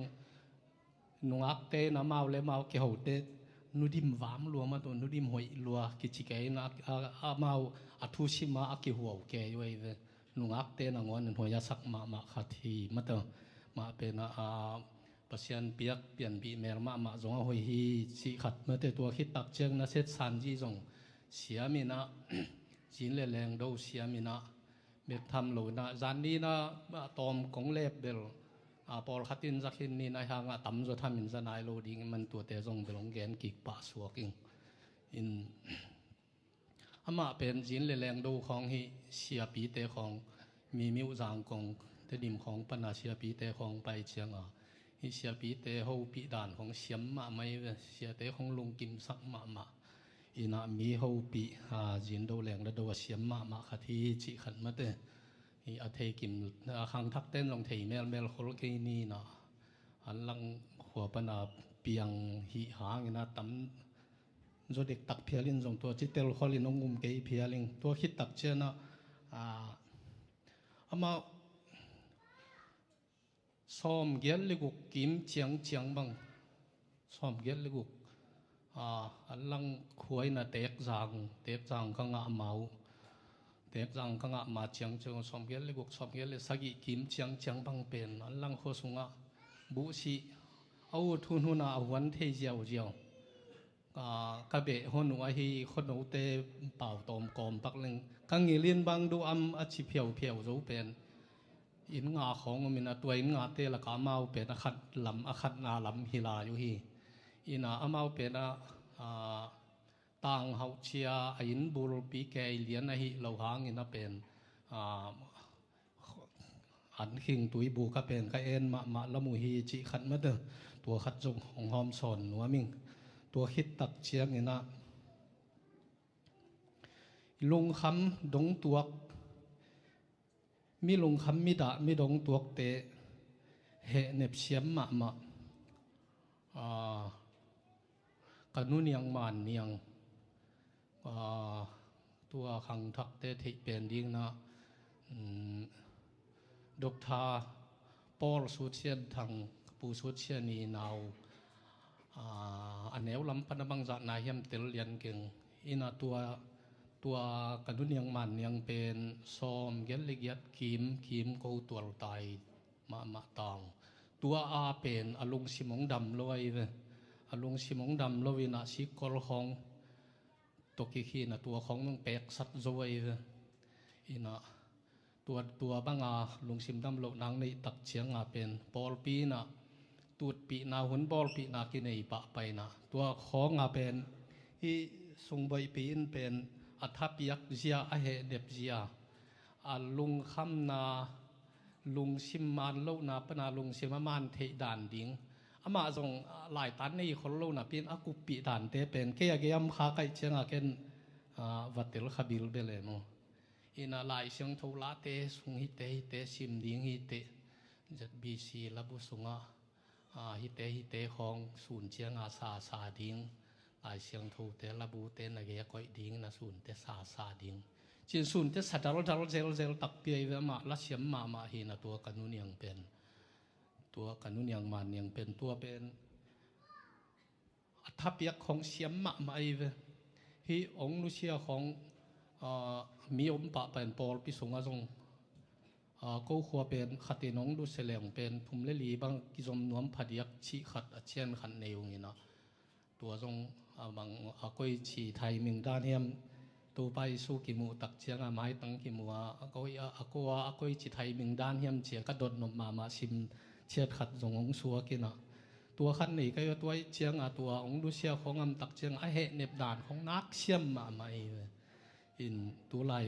nungakte in amau le amau kihote nudim vam lua mah tawh nudim hoih lua kici kei in a, a, amau a thusima a kihuau kei uh ei ve. Nungakte nangawn in hoih a sak mahmah khat hi mah tawh mah pen a, a, Pasian piak pianpih mel mahmah zong a hoih hi cih khat mate tua khit tak ciang na set sanzi zong siam in a, zin le lengdo siam in a, bek tham lo in a, zan ni in a, a tawm kong lep bel, a, pawlkhat in za khin ni in a hang a tamzaw tham in za nai lo ding i man tuate zong bel hong gen kik pah suak ing. In, amah pen zin le lengdo khawng hi siapite khawng, Mimiu Zangkong, Tedim khawng pana siapite khawng pai cianga, hi siapite hopih dan khawng siam mahmah i ve, siate khawng lungkimsak mahmah. Ina mi hopih, a, zindo leng la do a siam mahmah khat hi cih khat mate. Hi a thei kim, a khangthak ten zong thei melmel khol kei ni na. An lang khua pana piang hi hang ina tam zo dek tak phial in zong tua ci tel khol in hong um kei phial in tua khit tak ciana, a, amah sawmgiat le guk kim ciangciang bang. Sawmgiat le guk. A, an lang khua in a Tekzang, Tekzang ka ngah ma uh. Tekzang ka ngah ma ciangciang sawmgiat le guk, sawmgiat le sagih kim ciangciang bang pen an lang khua sungah buhsih a ut hunhun a huan thei ziauziau. A, ka beh hon uh ahi, khuanote pau tawm kawm pak leng ka ngilin bang duh am a ci phiauphiau zo pen inn nga khawng om in a tua inn ngate laka amau pen a khat lam, a khatna lam hi lai uh hi. Ina amau pen a, a, tang hauh cia a inn bulpi kei lian ahi lo hangin a pen, a, an khing tuibu ka pen ka en mahmah lam uh hi cih khat mate tua khat zong hong hawm sawn nuam ing. Tua khit tak ciangin a lungkham dongtuak, mi lungkham, mi dah, mi dongtuakte hehnep siam mahmah. A, Ka nu Niang Man Niang, aa, tua khangthakte theih pen dingin ah, um, Doctor Paul Sutsian Thang, Pu Sutsian i nau, aa, a neu lam pan a bangzah na hiam tel lian keng. Ina tua, tua ka nu Niang Man Niang pen sawm giat le giat kim, kim ko tualtai mahmah tang. Tua a pen a lungsim hong dam lo ahi ve. A lungsim hong dam lo ina sikkol khawng tawh kikhin a tua khawng nong peksat zo ahi ve. Ina tua, tua banga lungsim dam loh nang neih tak cianga pen pawlpi ina tutpihna, hun bawlpihna kinei pahpah ina tua khawnga pen hih sungboihpi in pen a thapiak zia, a hehnep zia, a lungkhamna, lungsim man lohna pana lungsim a man theih dan ding, amah zong laitan nei khol lo napi in a kuppih dante pen kei a gei am kha kaih cianga ken, ah, va tel kha bilbel e maw. Ina Lai Siangtho late sung hite, hite sim ding hite, Z B C labu sungah, ah, hite, hite khawng sun cianga sasa ding, Lai Siangthote labute na gei a koih ding, na sunte sasa ding. Cin sunte sa daldal zelzel takpi ahi ve, amah lasiam mahmah hi ina tua ka nu Niang pen. Tua ka nu Niang Man Niang pen, tua pen a thapiak khawng siam mahmah ahi ve. Hih hong nusia khawng, ah, mi om pahpah in pawlpi sungah zong, ah, ko khua pen khatin hong nusia leng pen thum le li bang kizom nuam phadiak cih khat a cian khat nei ung ina. Tua zong a bang a koici timing dan hiam, Topa Jesu kimuh tak cianga maitang kimuh a, a koi a, a ko a, a koici timing dan hiam cia ka dotnop mahmah sim ciat khat zong hong suak ina. Tua khat nei ka hi a, tua ih cianga tua hong nusia khawng am tak cianga a hehnep dan khawng nak siam mahmah hi ve. In tulai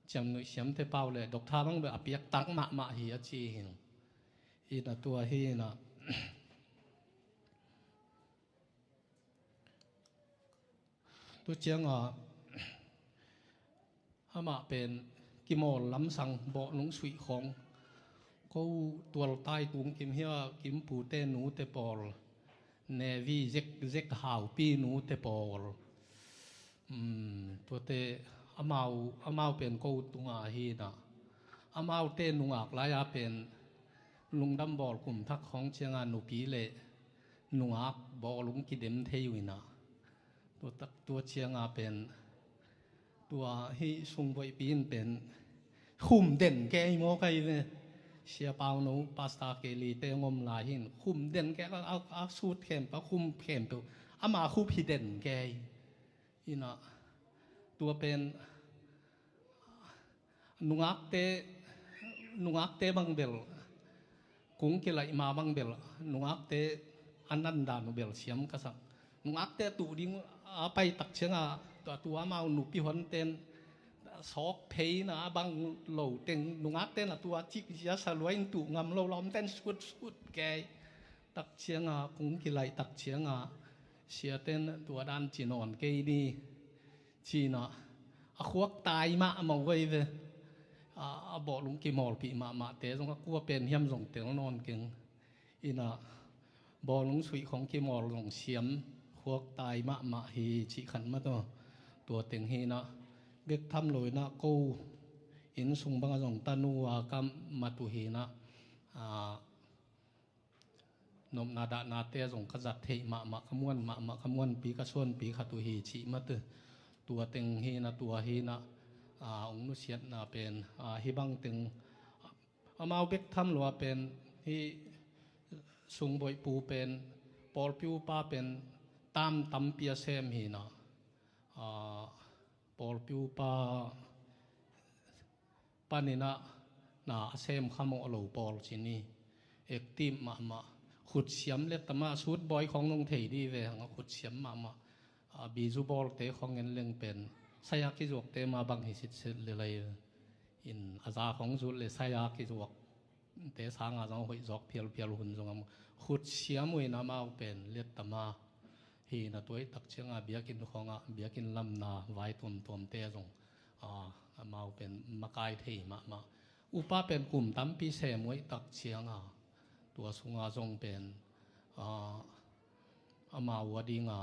ciamnuih siamte pau le Doctor bang beh a piaktak mahmah hi a ci hi. Ina tua hi ina. Tu cianga amah pen kimawl lamsang bawhlung suih khawng, ko tualtai tung kim hia, kimpute nute pawl, Navy zek, zek haupi nute pawl, um, tuate amau, amau pen ko tunga hi ina. Amaute nungak lai-a pen lungdam bawl kum thak khawng cianga nupi le nungak bawhlung kidem thei uh ina. Tua tak, tua cianga pen tua hih sungboihpi in pen khum den kei maw ka hi ve. Sia Pau No, Pastor Kelly te ngom lai hin khum den kei a, a, a sut khempeuh, a khum khempeuh ama khup hi den kei. Ina tua pen nungakte, nungakte bang bel, kung kilaih ma bang bel, nungakte a nan dan uh bel siam ka sak. Nungakte tuh ding a pai tak cianga tua, tua amau nupi honten sawk theina a bang lo teng nungakte na tua cik zia sa lua in tuh ngam lo lawmten sut sut kei. Tak cianga kung kilaih tak cianga siaten tua dan ci nawn kei ni. Cina a khuak tai mahmah uh ahi ve. A, a bawhlung kimawlpih mahmahte zong a kua pen hiam zong tel nawn keng. Ina bawhlung suih khawng kimawl zong siam, khuak tai mahmah hi cih khat mah tawh. Tua teng hi ina bek tham lo ina ko inn sung banga zong tanu a ka mat uh hi ina, a, nopna dahnate zong ka zat theih mahmah, ka muan mahmah, ka muanpi, ka suanpi khat uh hi cih mah tawh. Tua teng hi ina, tua hi ina, a, hong nusiatna pen, a, hih bang teng, amau bek tham lo a pen, hih sungboihpu pen, pawlpi upa pen tam tampi a sem hi ina, a, pawlpi upa panin ah na a sem khamawh lo pawl ci ni. Active mahmah, khutsiam le tama sut bawi khawng nong thei di ve hang a khutsiam mahmah. A, bizu bawlte khawng en leng pen saya kizuakte ma bang hi sitset le lai in a za khawng zut le saya kizuakte sanga zong hoih zawk phialphial hun zong a mu. Khutsiam uh in amau pen let tama hi ina, tua ih tak cianga biakinn khawngah biakinn lamna vai tuamtuamte zong, a, amau pen makai thei mahmah. Upa pen kum tampi sem uh ih tak cianga tua sunga zong pen, a, Amau a dinga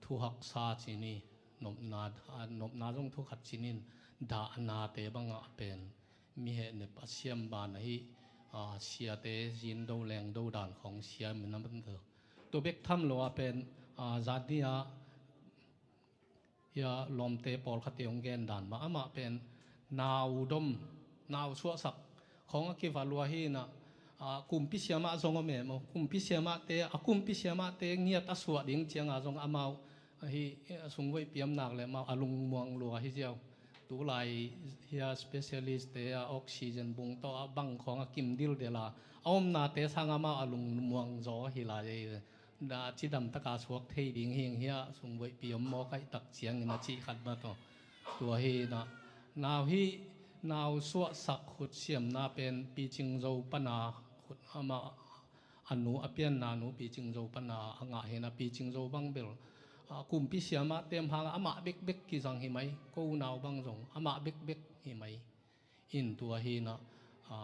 thuhaksa cin hi. Nopna, a nopna zong thukhat cinin, dahnate bangah pen mi hehnep a siam ban ahi, a, siate zin do leng do dan khong siam in a man tawh. Tua bek tham lo a pen, a, zan ni a hia lawmte pawlkhatte hong gen dan mah amah pen nau dom, nau suahsak khong a kiva lua hi inah, a, kumpi siamah zong om em aw. Kumpi siamahte, a kumpi siamahte ngiat a suah ding cianga zong amau ahi, a sungvoih piamnak le amau a lungmuang lua hi ziau. Tulai hia specialist te a oxygen bung tawh a bang khong a kim dildel a, a omnate sang amau a lungmuang zaw hi lai. Na cidam taka suak thei ding hing hia sungvoih piam maw kaihtak ciangin a cih khat mah tawh. Tua hi inah nau hi, nau suahsak khut siamna pen picing zo pana khut amah a nu a pianna nu picing zo pana a ngah hi inah picing zo bang bel, a, kumpi siamah tem hang amah bekbek kizang hi mai, ko nau bang zong amah bekbek hi mai. In tua hi inah, a,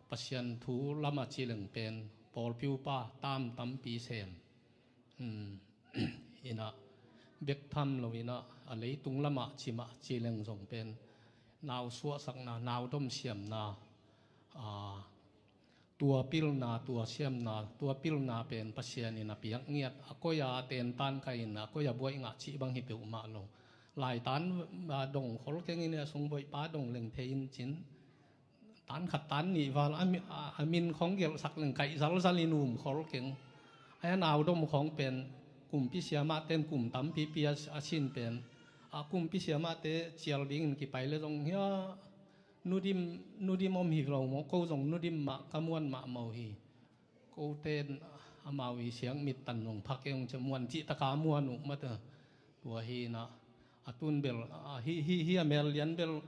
Pasian thu lamah ci leng pen pawlpi upa tam tampi sem. Hmm. Inah bek tham lo inah a leitung lamah cimah ci leng zong pen nau suahsakna, nau dom siamna, a, tua pilna, tua siamna, tua pilna pen Pasian in a piak ngiat, a koi a tentan kai in a koi a buaih ngah cih bang hi peuhmah lo. Laitan, a, dong khol keng in a sungvoihpa dong leng thei in cin. Tan khat tan nih val a mi-, a, a min khong gelhsak leng kaih zalzal in um khol keng. A nau dom khong pen kumpi siamahte in kum tampipi a, a sin pen, a, kumpi siamahte cial dingin kipai le zong hia, nudim, nudim om hi lo maw, ko zong nudim mah ka muan mahmah uh hi. Kote in amau i siang mit tan zong pha keng uh ci, muan cih taka muan uh mate. Tua hi inah a tun bel, a, hi, hi, hi a mel lian bel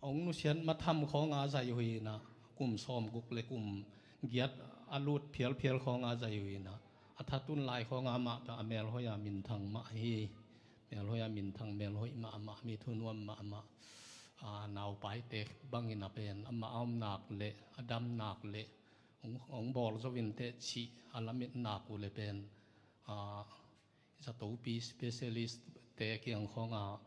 hong nusiat ma tham khawng a zai uh hi inah, kum sawmguk le kum giat a lut phialphial khawng a zai uh hi inah, a tha tun lai khawng a mah a mel hoih a minthang mah hi. Mel hoih a minthang, mel hoih mahmah, mi thunuam mahmah. A, naupaite bangin a pen amah a omnak le a damnak le hong, hong bawl zo in teh cih a lametnak uh le pen, a, zatopi specialist te kiang khawng a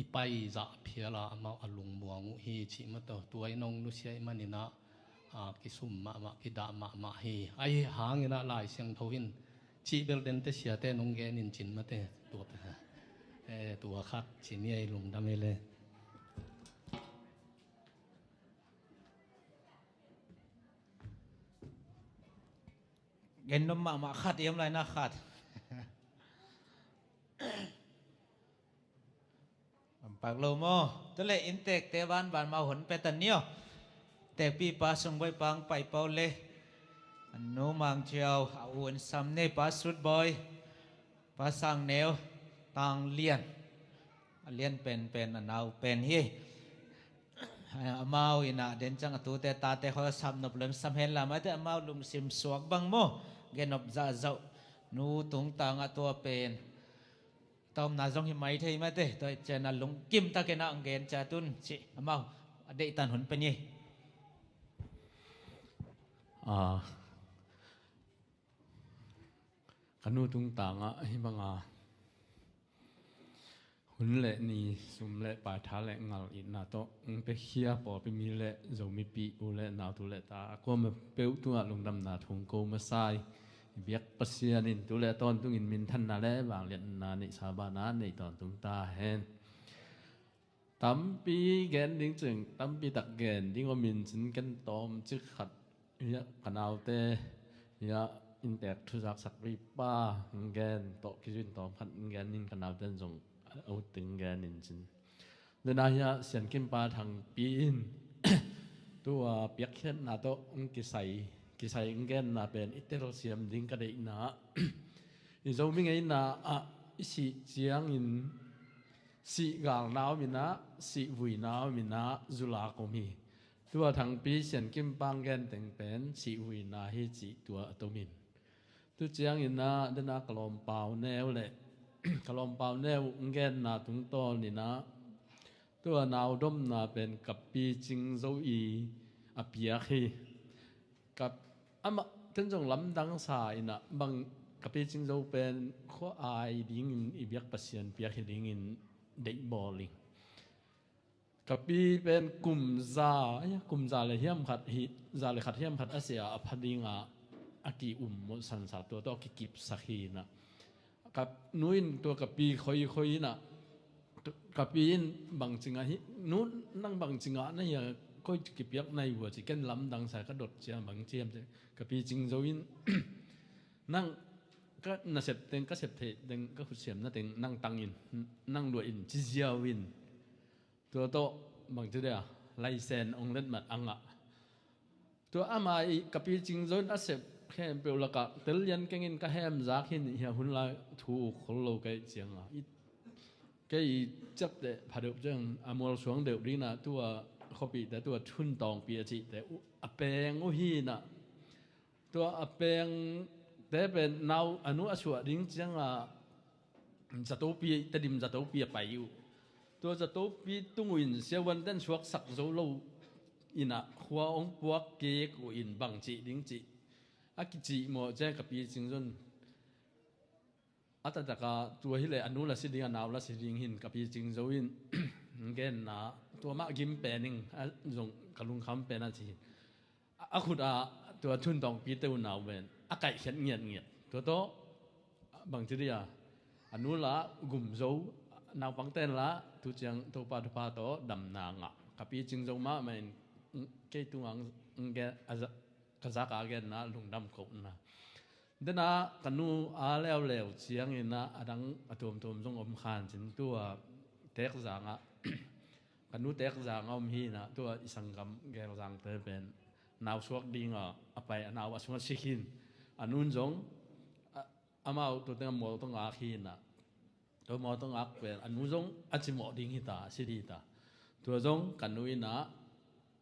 i pai zah phial a amau a lungmuang uh hi cih mate. Tua in hong nusia ih manin ah, a, kisum mahmah, kidah mahmah hi. Ahi hangin ah Lai Siangtho in cih bel dente siate in hong gen in cin mate. Tua pen, e, tua khat ci ni ei, lungdam ei le. Gen nuam mahmah khat i om lai na khat. Lampak lo maw? Tua leh innteekte banban mau hun pia ta ni aw. Teekpipa Sungbawi Pang Paipau le a nu Mang Ciau, a u Insam Nei, Pa Sut Bawi, Pa Sang Neu, Tang Lian. A lian penpen a nau pen hi. Amau in ah den ciang a tute tate khaw a sam nop lem sam hen la, mate amau lungsim suak bang maw, gen nop zahzah. Nu tungtang ah tua pen tawmna zong hi mai thei mate, tua ciang a lungkim takin ah ang gen ciat un ci, amau a deihtan hun pen hi. Ah, ka nu tungtang ah hih banga hun le ni, sum le pai, tha le ngal itna tawh hong piakhia pawlpi mi le Zomipi u le nau, tu le ta a kuama peuh tungah lungdamna thu kong ko masa hi. I biak Pasian in tu le tawntungin minthanna le vangliatna neihsa banah nei tawntung ta hen. Tampi gen ding cing, tampi tak gen ding om in cin, ken tawmcik khat, hiah ka naute, hiah innteek thuzak sakpipa hong gen tawh kizui in tawm khat hong gen in, ka naute in zong a ut ding gen in cin. Tua na hiah Siankimpa Thangpi in tua piakkhiatna tawh hong kisai, kisai hong genna pen i telsiam ding ka deihna ah, i Zomi ngeina ah i sih ciangin sih galna om in ah, sih vuina om in ah, zu lak om hi. Tua Thangpi Siankimpa hong gen teng pen sih vuina hi cih tua a tom in. Tu ciangin ah, den ah ka lawmpau Neu le, ka lawmpau Neu hong genna tungtawn in ah, tua nau domna pen ka picing zo i a piak hi. Ka, amah ten zong lamdang sa in ah, bang Ka pi Cingzo pen khua ai dingin i biak Pasian piak hi dingin deihbawl ing. Ka pi pen kum za, kum za le hiam khat hi, za le khat hiam khat a sia a pha dinga a ki-um mawh sansa tua tawh a kikipsak hi inah. Ka nu in tua ka pi khoikhoi inah, ka pi in bangci ngah hi, nu nang bangci ngah na hia, koi kipiak na hi vua ci, ken lamdang sa ka dot cia bangci hiam ci. Ka pi Cingzo in nang ka nasep teng, ka sep theih teng, ka khutsiam na teng nang tangin, nang luah in ci ziau in. Tua tawh bangci dia laisen ong letmat a ngah. Tua ama i ka pi Cingzo in a sep khempeuh lakah tel lian kengin ka hemzak hin hia hun lai thu uk khol lo ka hih cianga. Kei i ciapteh phadeuh ciang a mualsuang deuh dinah tua khuapihte tua Thuntawngpi a cihte uh a peng uh hinah. Tua a pengte pen nau a nu a suah ding cianga zatopi, Tedim zatopi a pai uh. Tua zatopi tung uh in siavuanten suaksak zo lo inah khua ong puak kik uh in bang cih ding cih a kicih mawh ciang ka pi Cingzo in a taktak a tua hileh a nu la si ding, a nau la si ding hin ka pi Cingzo in genna tua mah gim pen ing a zong ka lungkham pen a ci hin. A khut ah tua Thuntawngpi te unau pen a kaihkhiat ngiatngiat. Tua tawh bangci dia a nu la gum zo, naupangten la tu ciang Topa thupha tawh damna ngah. Ka pi Cingzo mahmah in kei tungah ka zak a genna lungdam kohna. Dena ka nu a leuleu cianginah a dang a tuamtuam zong om khan cin tua Tekzangah ka nu Tekzangah om hinah tua i sanggam Gelzangte pen nau suak dinga a pai a nau a sungah si khin. A nun zong amau tua tengah mual tawh ngak hinah tua mual tawh ngak pen a nu zong a cimawh ding hita, a si dita. Tua zong ka nu inah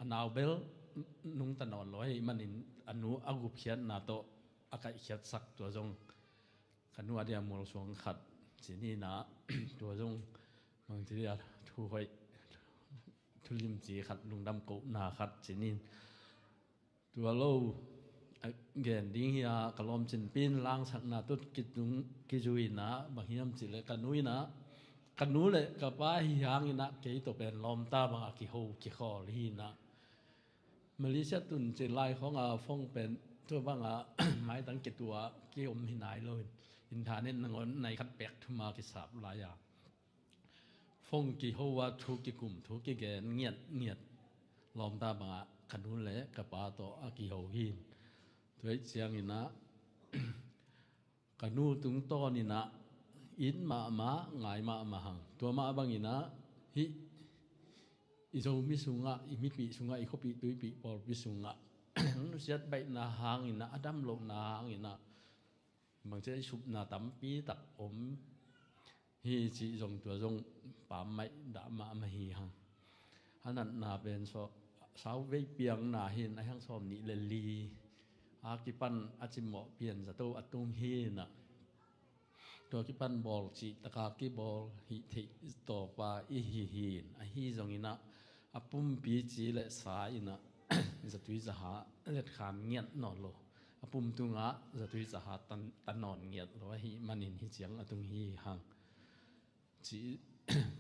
a nau bel nungta nawn lo ahih manin a nu a gupkhiatna tawh a kaihkhiatsak tua zong ka nu a dia mualsuang khat cin hinah tua zong bangci dia thu hoih thu limci khat lungdam kohna khat cin hin. Tua lo a gen ding hi a ka lawmcinpi in langsakna tut kitung kizuinah bang hiam cihleh ka nu inah ka nu le ka pa hi hanginah kei tawh pen lawmta bangah kiho kikhawl hinah. Malaysia tun cin lai khawngah phone pen tua bangah maitang kitua kiom hi nai lo in inthanin nangawn nai khat pek thuma kisap lai-a phone kiho a thu kikum thu kigen ngiatngiat lawmta bangah ka nu le ka pa tawh a kiho hi. Tua ih cianginah ka nu tungtawninah it mahmah ngai mahmah hang. Tua mah banginah hih i Zomi sungah, i mipih sungah, i khuapih tuipih pawlpi sungah nusiat baihna hanginah a dam lohna hanginah bangci a i supna tampi tak om hi cih zong tua zong pammaih dah mahmah hi hang. A natna pen sau vei piangna hin a hiang sawm nih le li a kipan a cimawh pian zato a tung hinah tua kipan bawl cih taka kibawl hih theih tawpa i hi hin ahi zonginah a pumpi ci le sa inah zatui zaha letkhan ngiat nawn lo. A pum tungah zatui zaha tan, tan nawn ngiat lo ahih manin hi ciang a tung hi hang. Ci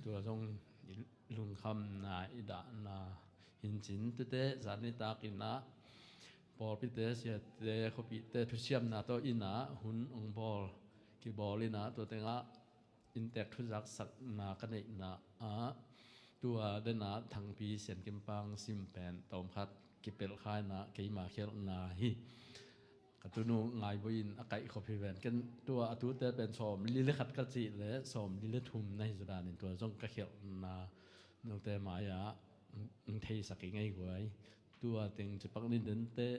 tua zong i lungkhamna i dahna hincin tute zan nitakinah pawlpite siate khuapihte thusiamna tawh inah hun ong bawl kibawl inah tua tengah inntek thuzaksakna ka neihna ah tua dena Thangpi Siankimpang sim pen tawmkhat kipelh khaina keima khialhna hi. Ka tunu Ngaiboi in a kaihkhop hi ven. Ken tua a tute pen sawm li le khat ka cih le sawm li le thum na hi zaw danin tua zong ka khialhna note mai-ah theisak i ngei guai. Tua teng cipak ni dente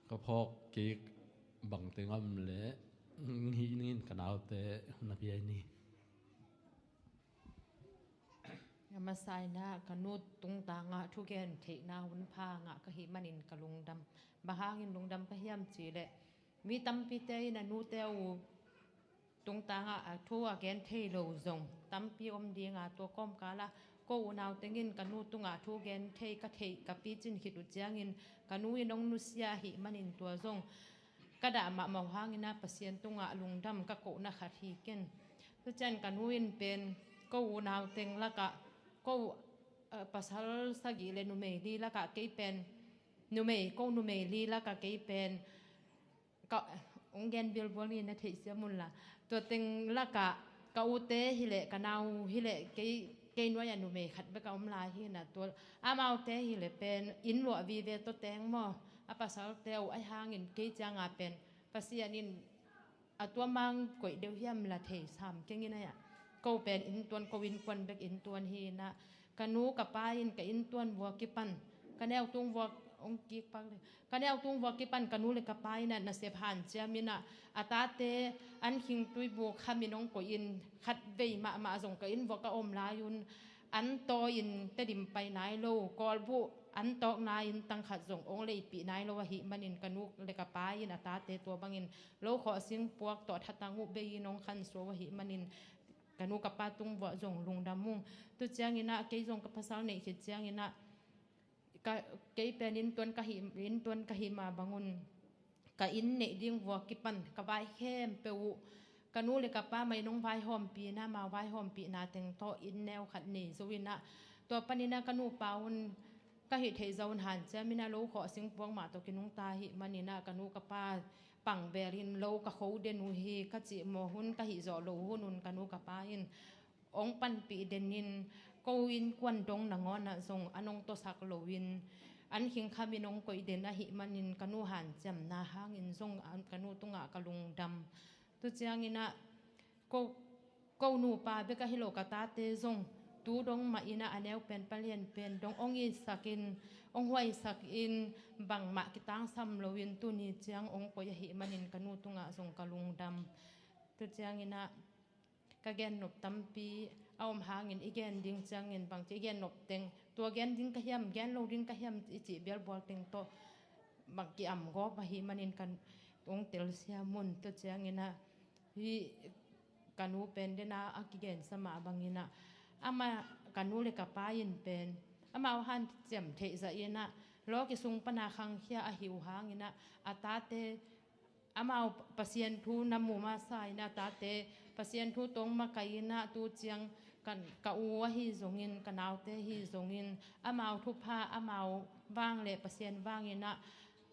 ka phawk kik bangte ngam le hih ningin ka naute hun a piai ni. A masa inah ka nu tungtangah thugen theihna hun pha ngah ka hih manin ka lungdam. Bang hangin lungdam ka hiam cihleh mi tampite in a nute uh tungtangah a thu a gen thei lo zong tampi om dinga tua kawmkalah ko unau tengin ka nu tungah thu gen thei ka theih ka picin khit uh ciangin ka nu in hong nusia ahih manin tua zong ka dah mahmah uh hangin ah Pasian tungah lungdam ka kohna khat hi ken. Tua ciang ka nu in pen ko unau teng lakah ko, eh, pasal sagih le numei li lakah kei pen numei, ko numei li lakah kei pen ka, hong gen bilbual ni na theih siam un la. Tua teng lakah ka ute hileh ka nau hileh kei, kei nuai-ah numei khat bek a om lai hi na. Tua amaute hileh pen inn luah vive tawteng maw, a pasalte uh ahi hangin kei cianga pen Pasian in a tua mang koih deuh hiam la thei sam keng in a. Ko pen inntuan, ko innkuan bek inntuan hi na. Ka nu ka pa in ka inntuan vua kipan, ka neu tung vua, hong kik pak le, ka neu tung vua kipan ka nu le ka pa in ah nasep hanciam in ah a tate an khingtui buk khamin hong koih in, khat vei mahmah zong ka inn vua ka om lai un an tawi in Tedim pai nai lo, Kawlbuh an tawkna inn tang khat zong hong leipih nai lo ahih manin ka nu le ka pa in a tate tua bangin lo khawh sing puak tawh thatang uh bei in hong khansuah uh ahih manin ka nu ka pa tung vuah zong lungdam ung. Tu ciangin ah kei zong ka pasal neih khit ciangin ah ka, kei pen inntuan ka hih, inntuan ka hih mah bangun ka inn neih ding vua kipan ka vai khempeuh uh ka nu le ka pa mai nong vaihawmpih in ah, amau vaihawmpihna teng tawh inn neu khat nei zo in ah, tua panin ah ka nupa un ka hih theih zah un hanciam in ah lo khawh sing puak mah tawh kinungta ahih manin ah ka nu ka pa pang vel in lo ka kho den uh hi, ka cih mawh hun ka hih zawh loh hun un ka nu ka pa in hong panpih den in, ko innkuan dong nangawn ah zong an hong tawsak lo in an khingkham in hong koih den ahih manin ka nu hanciamna hangin zong ka nu tungah ka lungdam. Tu ciangin ah ko, ko nupa bek ahi lo ka tate zong tu dong mah in ah a neu pen palian pen dong hong itsak in, hong huaisak in, bangmah kitangsam lo in tuni ciang hong koih ahih manin ka nu tungah zong ka lungdam. Tu ciangin ah ka gen nop tampi a om hangin i gen ding ciangin bangci i gen nop teng, tua gen ding ka hiam, gen lo ding ka hiam i cih bialbual teng tawh bang ki-am gawp ahih manin kan hong telsiam un. Tu ciangin ah hih ka nu pen den a, a kigensa mah bangin ah amah ka nu le ka pa in pen amau hanciam theih zah in ah lawki sung pana khangkhia ahi uh hangin ah a tate amau Pasian thu na mu masa in ah tate Pasian thu tawh makaih in ah tu ciang kan, ka u ahi zongin, ka naute hi zongin, amau thupha, amau vang le Pasian vangin ah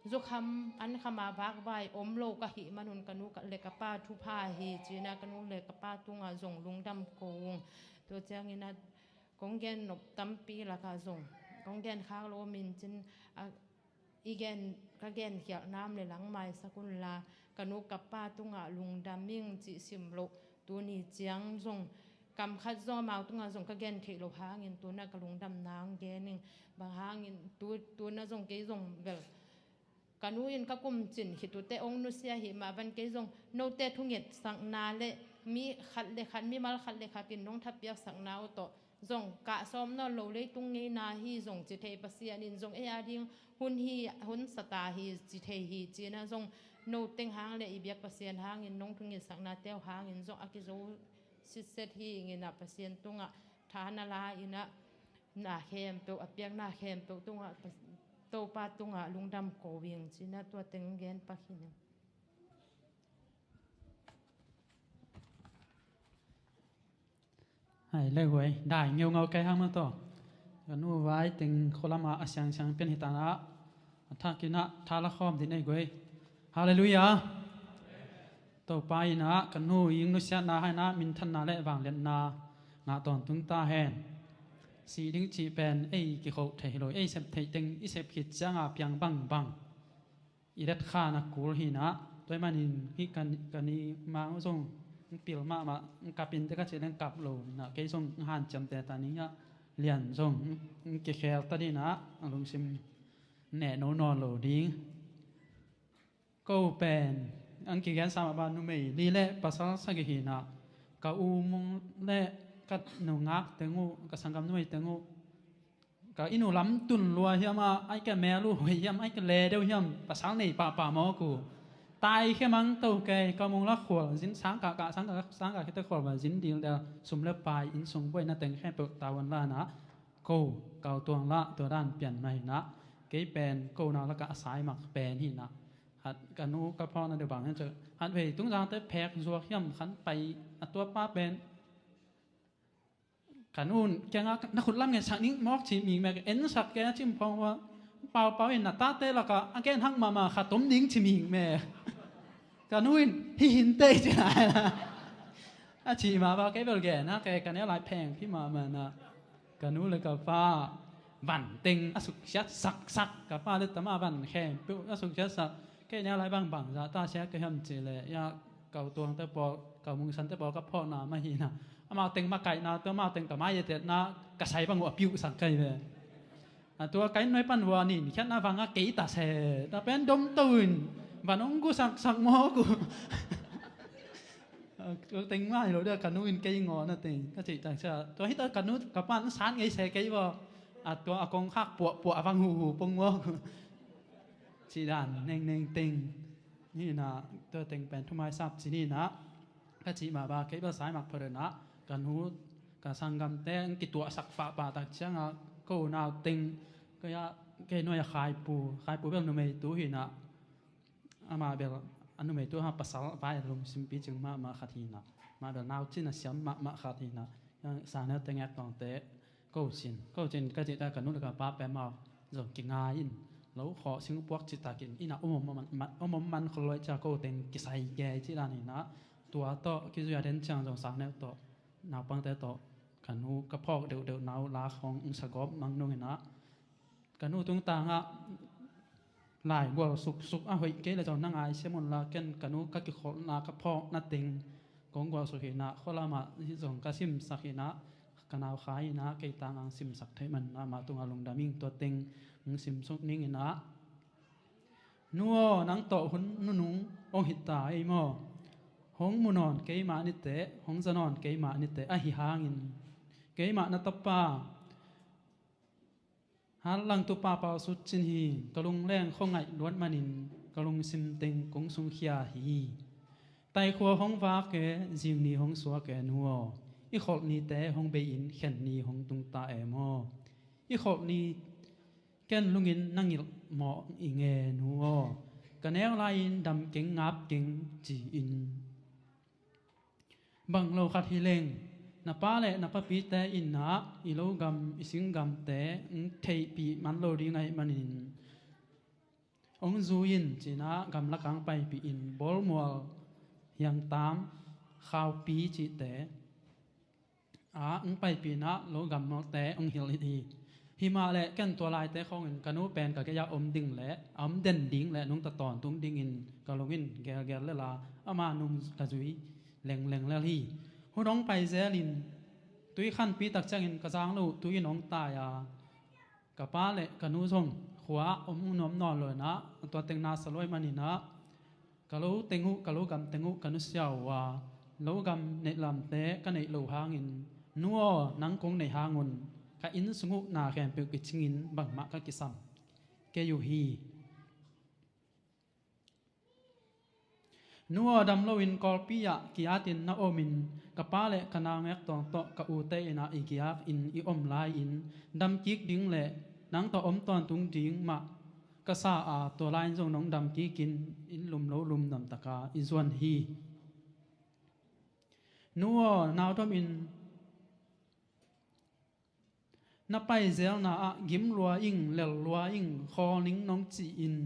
zukham an kham a vakvai om lo ka hih manun ka nu le ka pa thupha hi ci-in ah ka nu le ka pa tungah zong lungdam ko ung. Tua ciangin ah kong gen nop tampi lakah zong kong gen khak lo om in cin, a, i gen, ka genkhialh nam le lang maisak unla ka nu ka pa tungah lungdam ing cih sim loh tuni ciang zong kam khat zong amau tungah zong ka gen theih loh hangin tu-in ah ka lungdamna hong gen ing. Bang hangin tu, tu-in ah zong kei zong bel ka nu in ka kum cin khit uh teh hong nusia ahih mah bangin kei zong note thungetsakna le mi khat le khat, mimal khat le khat in nong thapiaksakna uh tawh zong kah sawm nawn lo leitung ngeina hi zong ci thei, Pasian in zong ei a ding hun hi, hun sa ta hi ci thei hi ci-in ah zong no teng hang le i biak Pasian hangin nong thungetsaknate uh hangin zong a kizo sitset hi ing in ah Pasian tungah tha na la in ah na khempeuh, a piakna khempeuh tungah Topa tungah lungdam ko ing ci-in ah tua teng gen pak hi ning. Hai le guai, dai ngeungau kai hang ma to. Ka nu vai teng khualam ah a siangsiang pian hi ta na. A thak in ah tha la khawm ding ei guai. Halleluiah. Topa in ah ka nu ing nusiatna hai na minthanna le vangliatna ngah tawntung ta hen. Sih ding cih pen ei kikhoh thei hi lo, ei sep theih teng i sep khit cianga piang bangbang i detkhan a kul hi na. Tua ahih manin hih ka, ka ni mang uh zong pil mahmah, kap in te ka cih leng kap lo na, kei zong hanciam te ta ning ah, lian zong kikhel ta ding na, a lungsim neh no nawn lo ding. Ko pen ang kigen sa mah bang numei li le pasal sagih hi na, ka u mung le ka nungak teng uh, ka sanggam numei teng uh, ka inn uh lam tun lua hiam a, ai ka mel uh hoih hiam, ai ka le deuh hiam, pasal nei pahpah mawk uh. Tai khia mang to kei, ka mung la khual zin sang kah kah, sang kah, sang kah khit teh khual va zin dil deuh, sum le pai, inn sung buaina teng khempeuh tau an la na. Ko, kau tuang la, tua dan pian mah hi na. Kei pen ko nau lakah a sai mak pen hi na. Khat ka nu ka phawkna deuh bang hiam cih leh, khatvei Tungzangte phek zuak hiam khan pai a, tua pa pen ka nu in kiangah, "Na khut lam ngetsak ning mawk," ci mihing mek, "Ensak kei," a cih phawk ua, "Paupau in na tate lakah a genhak mahmah khat om ding," ci mihing mek. Ka nu in, "Hi hinte," ci lai. A cih mah bang kei bel gen a, kei ka neu lai pheng phi mahmah na. Ka nu le ka pa van teng a suksiat saksak, ka pa le tama van khempeuh a suksiat sak. Kei neu lai bang bangzah ta sia ka hiam cih leh, ya, Kau Tuangte pawl, Kau Mungsante pawl ka phawkna mah hi na, amau teng makaihna, tua amau teng ka mai etetna ka sai bang uh a piuhsak ka hi ve. A, tua ka inn nuai pan vua nin khiatna vang a kei ta se, ta pen domto in van hong gu saksak mawk uh. A, tua teng mah hi lo dia, ka nu in kei ngawh na teng ka cih tak sia, tua hi ta ka nu ka pan sat ngei se kei vua. A, tua a kongkhak puahpuah a vang huhu pong mawk uh. Cih dan nengneng teng. Ni na, tua teng pen thumaisap ci ni na. Ka cih mah bang kei bel sai mak pha deuh na. Ka nu, ka sanggamte hong kituahsak pahpah tak ciangah, ko nau teng, kei a, kei nuai a Khaipu, Khaipu bel numeitu hi na. Amah bel a numeitu a pasal vai a lungsimpi cing mahmah khat hi na. Amah bel nau cin a siam mahmah khat hi na. Sangneu teng ek tawngte, Ko cin, ko cin ka cih ta, ka nu le ka pa peuhmah zong kingai in, lo khawh singpuak citakin inn ah om om man, om om man khol lo ahih ciang ko teng kisai gei cih dan hi na. Tua tawh kizui a den ciang zong Sangneu tawh, naupangte tawh, ka nu ka phawk deuhdeuh nau la khawng hong sa gawp mang nung hi na. Ka nu tungtangah lai gual suksuk a hoih kei le zong na ngai sia un la, ken ka nu ka kikholhna ka phawkna teng kong gual suk hi na, khualamah zong ka simsak hi na, ka naukhai hi na, kei tangah hong simsak theih man na, amah tungah lungdam ing, tua teng hong simsuk ning hi na. Nu aw, nang tawh hun nunung hong hi ta ei maw? Hong mu nawn keimah niteh, hong za nawn keimah niteh, ahi hangin keimah na tapa Hanlangtu Papau Sut Cin hi. Ka lungleng khuangaih luat manin ka lungsim teng kong sungkhia hi. Taikhua hong vak e, zingni hong suak e nu aw. I kholh nite hong bei-in khen ni hong tung ta e maw? I kholh ni ken lungin na ngilh mawh ing e nu aw. Ka neu lai-in dam keng ngap keng ci-in. Bang lo khat hi leng, na pa le na papite in ah i logam i singgamte hong theihpih man lo ding ahih manin, hong zui in ci-in ah gamlak ah hong paipih in, Bawlmual, Hiangtam, Khaupi cihte ah hong paipih in ah logam malte hong hilh hi. Hi mah leh ken tua laite khawngin ka nu pen ka gei-ah om ding le a om den ding le nungta tawntung dingin ka lung in gelgel lel a, ama nung ka zui lengleng lel hi. Hun hong pai zelin tui khanpi tak ciangin ka zang loh tui in hong tai a, ka pa le ka nu zong khua-ah om nuam nawn lo in ah, tua teng na sa luai manin ah, ka lo teng uh, ka logam teng uh ka nusia uh a, logam neih lamte ka neih loh hangin, nu aw, nang kong neih hang un ka inn sung uh na khempeuh kicingin bangmah ka kisam kei uh hi. Nu aw, dam loin Kawlpi ah ki-atin na omin, ka pa le ka naungek tawng tawh ka ute in ah i kiakin i om lai-in, dam kik ding le nang tawh om tawntung ding mah ka sa a, tua lai-in zong nong dam kikin inn lum lo lum namtaka i zuan hi. Nu aw, naudomin na paizelna ah gim lua ing, lel lua ing, khawl ning nong ci-in,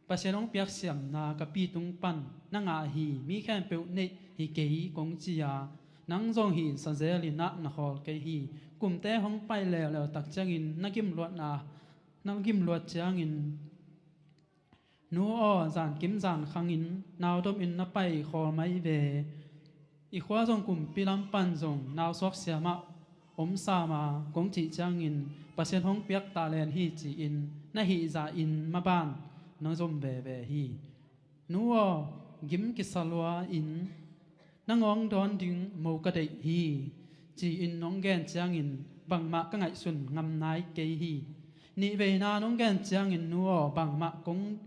Pasian hong piak siamna ka pi tung pan na ngah hi, mi khempeuh neih hi kei kong ci a, nang zong hi sa zelin ah na khawl kei hi. Kumte hong pai leuleu tak ciangin na gim luatna, na gim luat ciangin, nu aw, zankim zankhangin naudomin na pai khawl mai ve. I khua zong kumpi lam pan zong nausuak siamah om sam a, kong cih ciangin Pasian hong piak talent hi ci-in na hih zahin maban na zom veve hi. Nu aw, gim kisa lua in, na ngawng dawn ding mo ka deih hi, ci-in nong gen ciangin bangmah ka ngaihsun ngam nai kei hi. Nihveina nong gen ciangin, nu aw, bangmah kong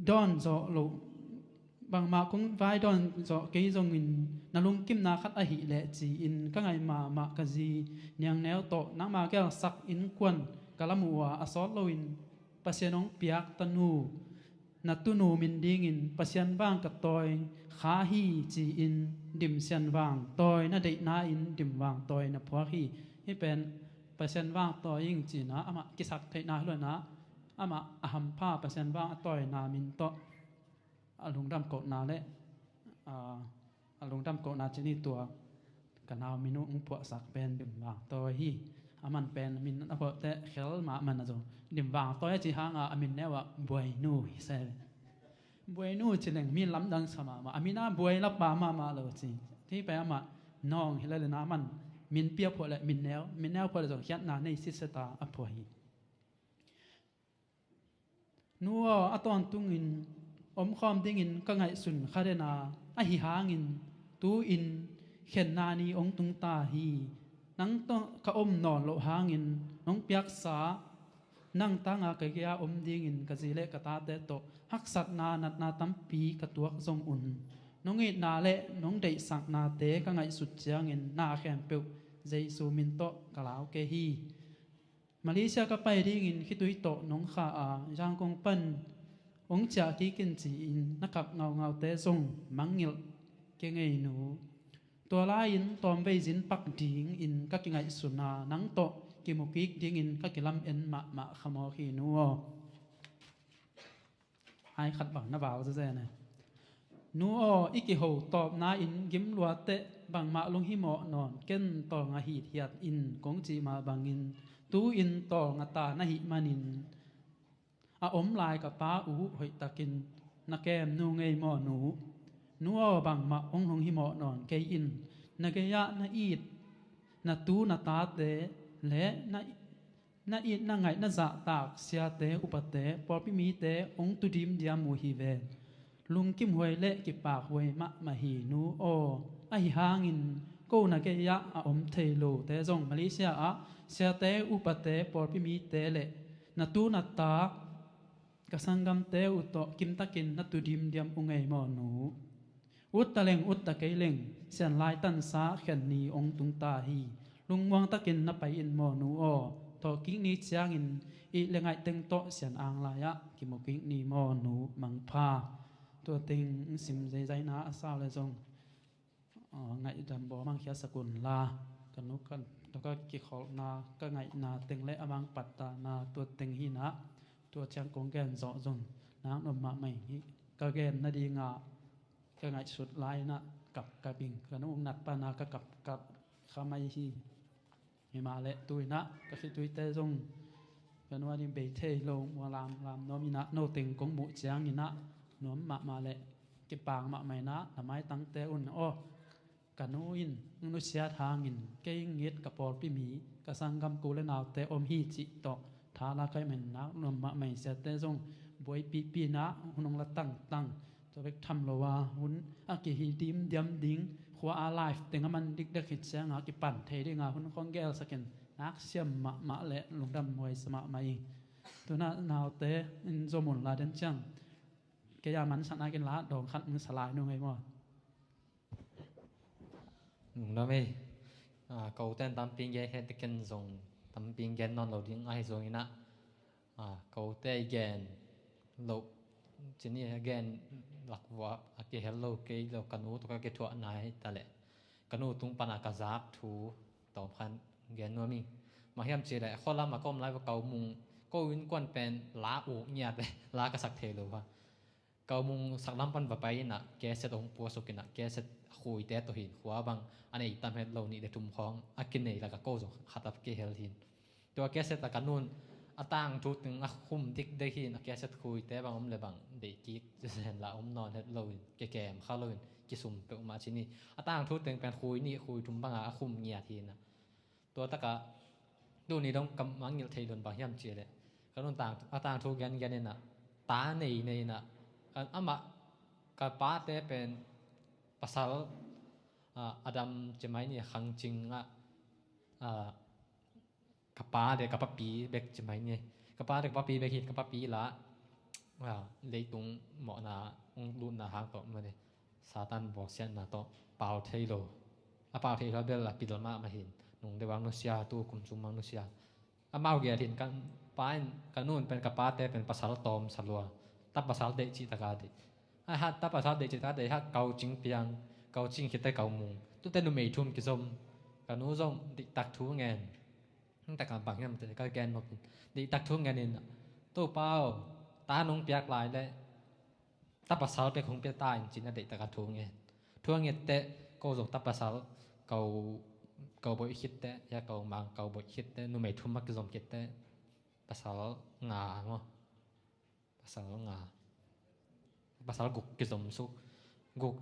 dawn zawh loh, bangmah kong vai dawn zawh kei zongin na lungkimna khat ahih leh ci-in ka ngaih mahmah ka zi Niangneu tawh nangma gelsak innkuan ka la muh uh a, a sawt loin Pasian hong piak tanu na tunu min dingin Pasian vang ka tawi kha hi ci-in dim sianvang tawi na deihna in dim vang tawi na phuak hi. Hih pen Pasian vang tawi ing cihna amah kisak theihna hi lo-in ah, amah a hampha Pasian vang a tawina min tawh a lungdam kohna le, aa, a lungdam kohna cih ni tua ka nau min uh hong phuahsak pen dim vang tawi hi. A man pen min a phuah teh khel mahmah na zong dim vang tawi a cih hangah a min neu ah Buainu hi se. Buainu ci leng mi lamdang sa mahmah, a min ah buai la pah mahmah lo ci. Hih pen amah nawng hi le le na man min pi a phuah le min neu, min neu phuah le zong khiatna nei sitset a a phuah hi. Nu aw, a tawntungin omkhawm dingin ka ngaihsun kha den a, ahi hangin tu-in khenna ni hong tung ta hi. Nang tawh ka om nawn loh hangin nong piaksa nang tanga ka gei-a om dingin ka zi le ka tate tawh haksatna natna tampi ka tuak zong un, nong itna le nong deihsaknate ka ngaihsut ciangin na khempeuh Jesu min tawh ka lau kei hi. Malaysia ka pai dingin khitui tawh nong kha a, Yangon pan hong ciah kik in ci-in na kap ngaungaute zong mangngilh kei ngei nu. Tua lai-in tawmvei zin pak dingin ka kingaihsun a, nang tawh kimu kik dingin ka kilamen mahmah kha mawk hi nu aw. Ai khat bang na vau zezen e. Nu aw, i kiho tawpna in gim lua teh bangmah lunghimawh nawn ken tawlnga hithiat in kong cih mah bangin tu-in tawlnga ta na hih manin a om lai ka pa uh hoihtakin na kem nu ngei maw nu? Nu aw, bangmah hong lunghimawh nawn kei in. Na gei-ah na it na tu na tate le na na it na ngaih na zahtak siate upate pawlpi mite hong tu dimdiam uh hi ve. Lungkim huai le kipak huai mahmah hi nu aw. Ahi hangin ko na gei-ah a om thei lote zong Malaysia ah siate upate pawlpi mite le na tu na ta ka sanggamte uh tawh kimtakin na tu dimdiam uh ngei maw nu? Utta leng utta kei leng sian lai tansa khen ni hong tung ta hi. Lungmuang takin na pai in maw nu aw. Thawhkik ni ciangin ih le ngaih teng tawh sian ang lai-ah kimu kik ni maw nu? Mangpha. Tua teng sim zeizaina a sau le zong, aw, ngaihdam baw mangkhia sakun la. Ka nu ka, ka kikholhna ka ngaihna teng le a mangpattahna tua teng hinah tua ciang kong gen zawh zong nak nuam mahmah hi. Ka gen nadingah ka ngaihsut lai-inah kapkap ing. Ka nu ung nat pana ka kapkap kha mai hi. Himah le tu-inah ka khituite zong ka nu a ding bei thei lo, mua lamlam nuam inah no teng kong muh cianginah nuam mahmah le kipang mahmah inah na maitangte un aw. Ka nu in nusiat hangin kei ngit ka pawlpi mi ka sanggam ku le naute om hi cih tawh thala kai men nak nuam mahmah in siate zong buaipihpih inah hun hong la tangtang. Tua bek tham lo a hun a kihi dimdiam ding, khua a life teng a man dikdek hi cianga kipan thei dinga hun khong gelsakin nak siam mahmah le lungdam huai sa mahmah ing. Tuna naute in zom un la den ciang kei a man sanak in la dawng khat mung salai nu ngei maw? Lungdam ei. Ah, kote in tampi gen het ken zong tampi gen nawn lo ding ahi zonginah, ah, kote i gen loh cini a gen lakvua a kihel lo kei lo ka nu tawh ka kithuahna hi ta leh ka nu tung pana ka zak thu tawm khan gen nuam ing. Mah hiam cih leh khualam a ka om lai va ko mung ko innkuan pen la uk ngiat le la ka sak thei lo va. Ka mung saklam pan va pai inah keset hong puasuk inah keset khuite tawh hin khua bang a nei tam het lo nih le thum khawng a kinei laka ko zong khat a kihel hin. Tua keset a ka nun a tangthu teng a khum dikdek hin a keset khuite bang om le bang deih kik zen la om nawn het lo in kikem kha lo in kisum peuhmah cini. A tangthu teng pen khui nih khui thum banga a khum ngiat hinah. Tua taka tuni dong ka mangngilh thei lun bang hiam cih leh ka nun tang, a tangthu gengen inah ta nei nei inah, kan amah ka pate pen pasal, ah, Adam cimai ni khangcing ah, ah, ka pa le ka papi bek cimai ni. Ka pa le ka papi bek hi, ka papi la, ah, leitung mawhna hong lutna hang tawh mah ni. Satan bawksiatna tawh pau thei lo. A pau thei lo bel a pil mahmah hin. Nung deuh ang nusia, tu kum sung mang nusia. Amau gel hin kan pa in, ka nun pen ka pate pen pasal tawm salua. Tapasal deih cih taka deih. Ai hat tapasal deih cih taka deih hat kau cing piang, kau cing khit teh kau mung. Tute numei thum kizom. Ka nu zong diktak thu ngen. Hong tak a bang hiam teh ka gen nop in. Diktak thu ngen in. Topa aw, ta nong piak lai leh tapasal bek hong pia ta in ci-in a deih taka thu ngen. Thu a nget teh ko zong tapasal kau, kau boih khit teh, ya kau mang kau boih khit teh, numei thum a kizom khit teh. Pasal nga maw. Pasal nga. Pasal guk kizom suk. Guk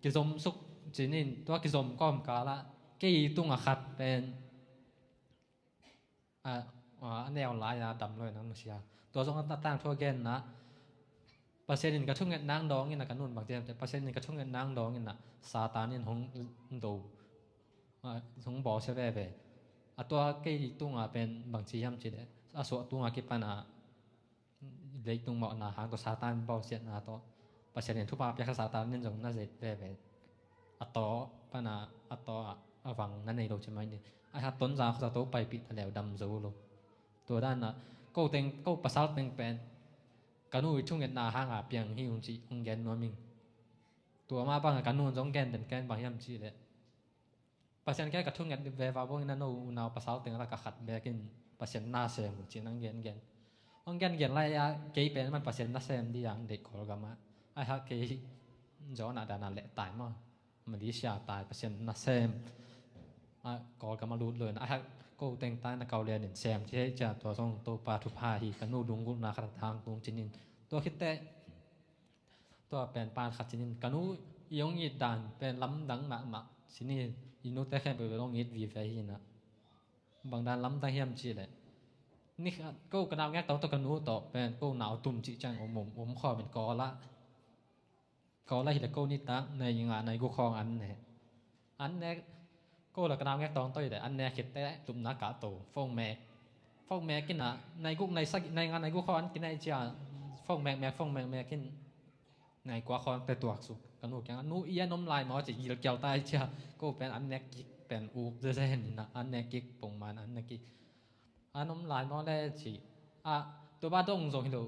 kizom suk ci-in tua kizom kawmkal ah kei tungah khat pen a, a, a neu lai-a dam lo in a nusia. Tua zong a tangthu a genna, Pasian in ka thungetna hong dawng in a, ka nu'n bang ci hiam teh, Pasian in ka thungetna hong dawng in a, Satan in hong do, a, hong bawlsia veve. A tua kei tungah pen bang ci hiam cih leh, a suah tungah kipan a leitung mawhna hang tawh Satan bawlsiatna tawh Pasian in thupha piak a, Satan in zong na zet veve. A taw pan a, a taw a, a vang na nei lo ci mai ni. Ai hat Tonzang khuaza to paipih ta leu dam zo lo. Tua dan a ko teng, ko pasal teng pen ka nu i thungetna hang a piang hi ung ci hong gen nuam ing. Tua mah bang a ka nu'n zong gen den ken bang hiam cih leh, Pasian kiang ka thunget veve bang in a, no unau pasal teng lak ah khat bek in Pasian na sem un ci-in hong gengen. Hong gengen lai-a kei pen man Pasian na sem ding a hong deih Kawlgam ah. Ai hat kei John a dan a leh tai maw. Malaysia tai Pasian na sem. A, Kawlgam a lut lo in a, ai hat ko teng tai na kau lian in sem ci hei cia, tua zong Topa thupha hi, ka nu lunggulhna khat a tangtung ci-in. Tua khit teh tua pen pan khat ci-in ka nu i hong it dan pen lamdang mahmah ci-in, i nute khempeuh bel hong it vive hi in a. Bang dan lamdang hiam cih leh, ni khat ko ka naungek tawng tawh ka nu tawh pen ko nau tum cih ciang om, om, om khawm in Kawl ah. Kawl ah hi leh ko nitak nai nga nai guk khawng an ne. An ne, ko le ka naungek tawng tawh hi leh an ne khit teh lupna kahto, phone mek. Phone mek in a, nai guk, nai sagih, nai nga, nai guk khawng an kinai cia, phone mekmek, phone mekmek in, nai kua khawng teh tuaksuk. Ka nu kiang a, nu, i an om lai maw ci, gilkial ta hi cia, ko pen an nek kik pen uk zezen in a, an nek kik pongman, an nek kik. An om lai maw le ci. A, tua bang dong zong hi lo,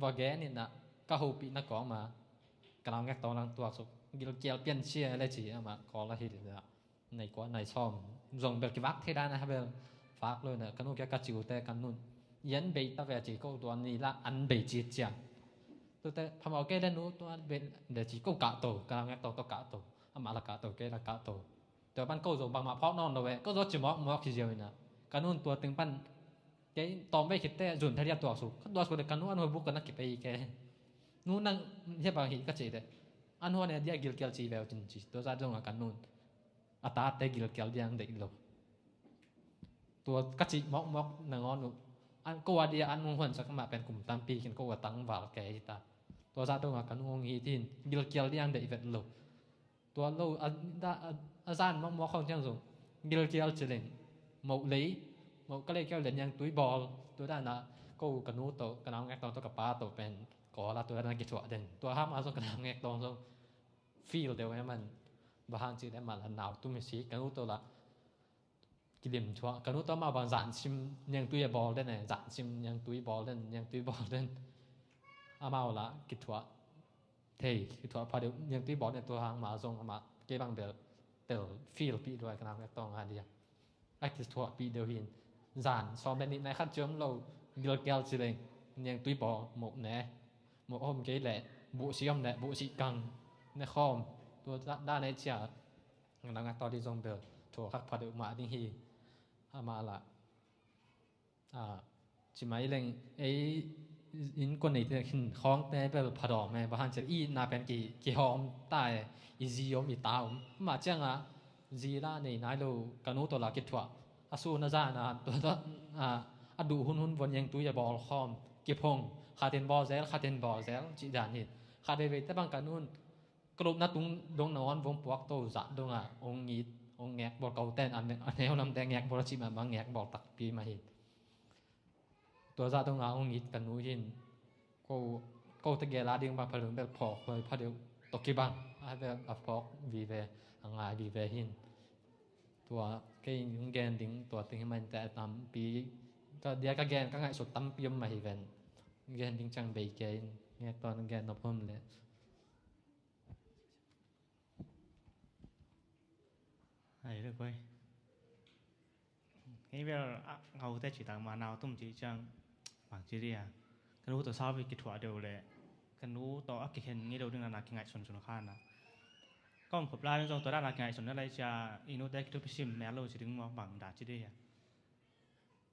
va gen in a, ka hopihna kawm a, ka naungek tawng lang tuaksuk, gilkial pian cia le ci, amah Kawl ah hi leh, nai kua, nai sawm zong bel kivak thei dan a, bel vak lo in a, ka nu kiang ka ciu teh ka nu'n, i an bei ta ve ci, ko tua ni la an bei ci cia. Tute phamawh kei le nu, tua bei le ci, ko kahto, ka naungek tawng tawh kahto, amah la kahto, kei la kahto. Tua pan ko zong bangmah phawk nawn lo ve, ko zong ci mawkmawk hi ziau in a. Ka nu'n tua teng pan kei tawm vei khit teh zun thei dia tuaksuk. Ka tuaksuk leh ka nu an huai buk ka na kipei kei. Nu, nang hia bang hi ka cih teh, an huai ne dia gilkial ci veu cin ci. Tua zah dong a ka nu'n a tate gilkial dia hong deih lo. Tua ka cih mawkmawk nangawn uh, an ko a dia an hong huansak mah pen kum tampi khin, ko a tangval kei hi ta. Tua zah dong a ka nu hong it in gilkial dia hong deih vet lo. Tua lo a, a, a zan mawkmawk khawng ciang zong gilkial ci leng, moh lei, moh ka lei kiau le niangtui bawl. Tua dan a ko ka nu tawh, ka naungek tawng tawh, ka pa tawh pen Kawl ah tua dan a kithuah den. Tua hang a zong ka naungek tawng zong feel deuh e man. Bang hang cih leh amah la nau tum hi si, ka nu tawh la kilim thuah. Ka nu tawh amah bang zan sim niangtui a bawl den e, zan sim niangtui bawl den, niangtui bawl den. Amau la kithuah thei, kithuah pha deuh, niangtui bawl den. Tua hang mah zong amah kei bang bel tel feel pih lua, ka naungek tawng a dia a kithuahpih deuh hi in. Zan sawm le nih nai khat ciam lo, gilkial ci leng, niangtui bawl, moh ne, moh om kei leh buhsi om leh buhsi kang ne khawm. Tua dan e cia. Nang a tawh ding zong bel thu khat pha deuh mah ding hi. Amah la, a, ci mai leng, ei inn kua nei te khin khawngte bel pha dawm e, bang hang cih leh i itna pen ki, kihawm ta e, i zi om, i ta om. Mah ciang a zi la nei nai lo, ka nu tawh la kithuah. A sun a zan a, tua tawh, a, a duh hunhun vua niangtui a bawl khawm, kiphong, khat in bawl zel, khat in bawl zel cih dan hi. Khat veivei te bang ka nu'n ka lupna tung dong nangawn vong puak to zah dong a, ong it, ong ngek bawl, ko ten a ne-, a neu lamte ngek bawl a cih mahmah, ngek bawl takpi mah hi. Tua zah dong a ong it ka nu hi in, ko, ko tegel a ding bang pha deuh bel phawk huai pha deuh tawh kibang a, bel a phawk vive, a ngai vive hi in. Tua kei ong gen ding tua teng hi mah in teh, a tampi, ka dia ka gen, ka ngaihsut tampi om mah hi ven. Gen ding ciang bei kei in. Ngek tawh gen nop om leh. Ai le koi. Hei bel a ngaute cih tak mah nau tum cih ciang bang ci dih a, ka nu tawh sau hi kithuah deuh leh ka nu tawh a kikhen ngei lo ding na na kingaihsun sun khan a. Ka om khop lai zong tua dan a kingaihsun na lai cia i nute kithupi sim mek lo ci ding maw bang dah ci dih a.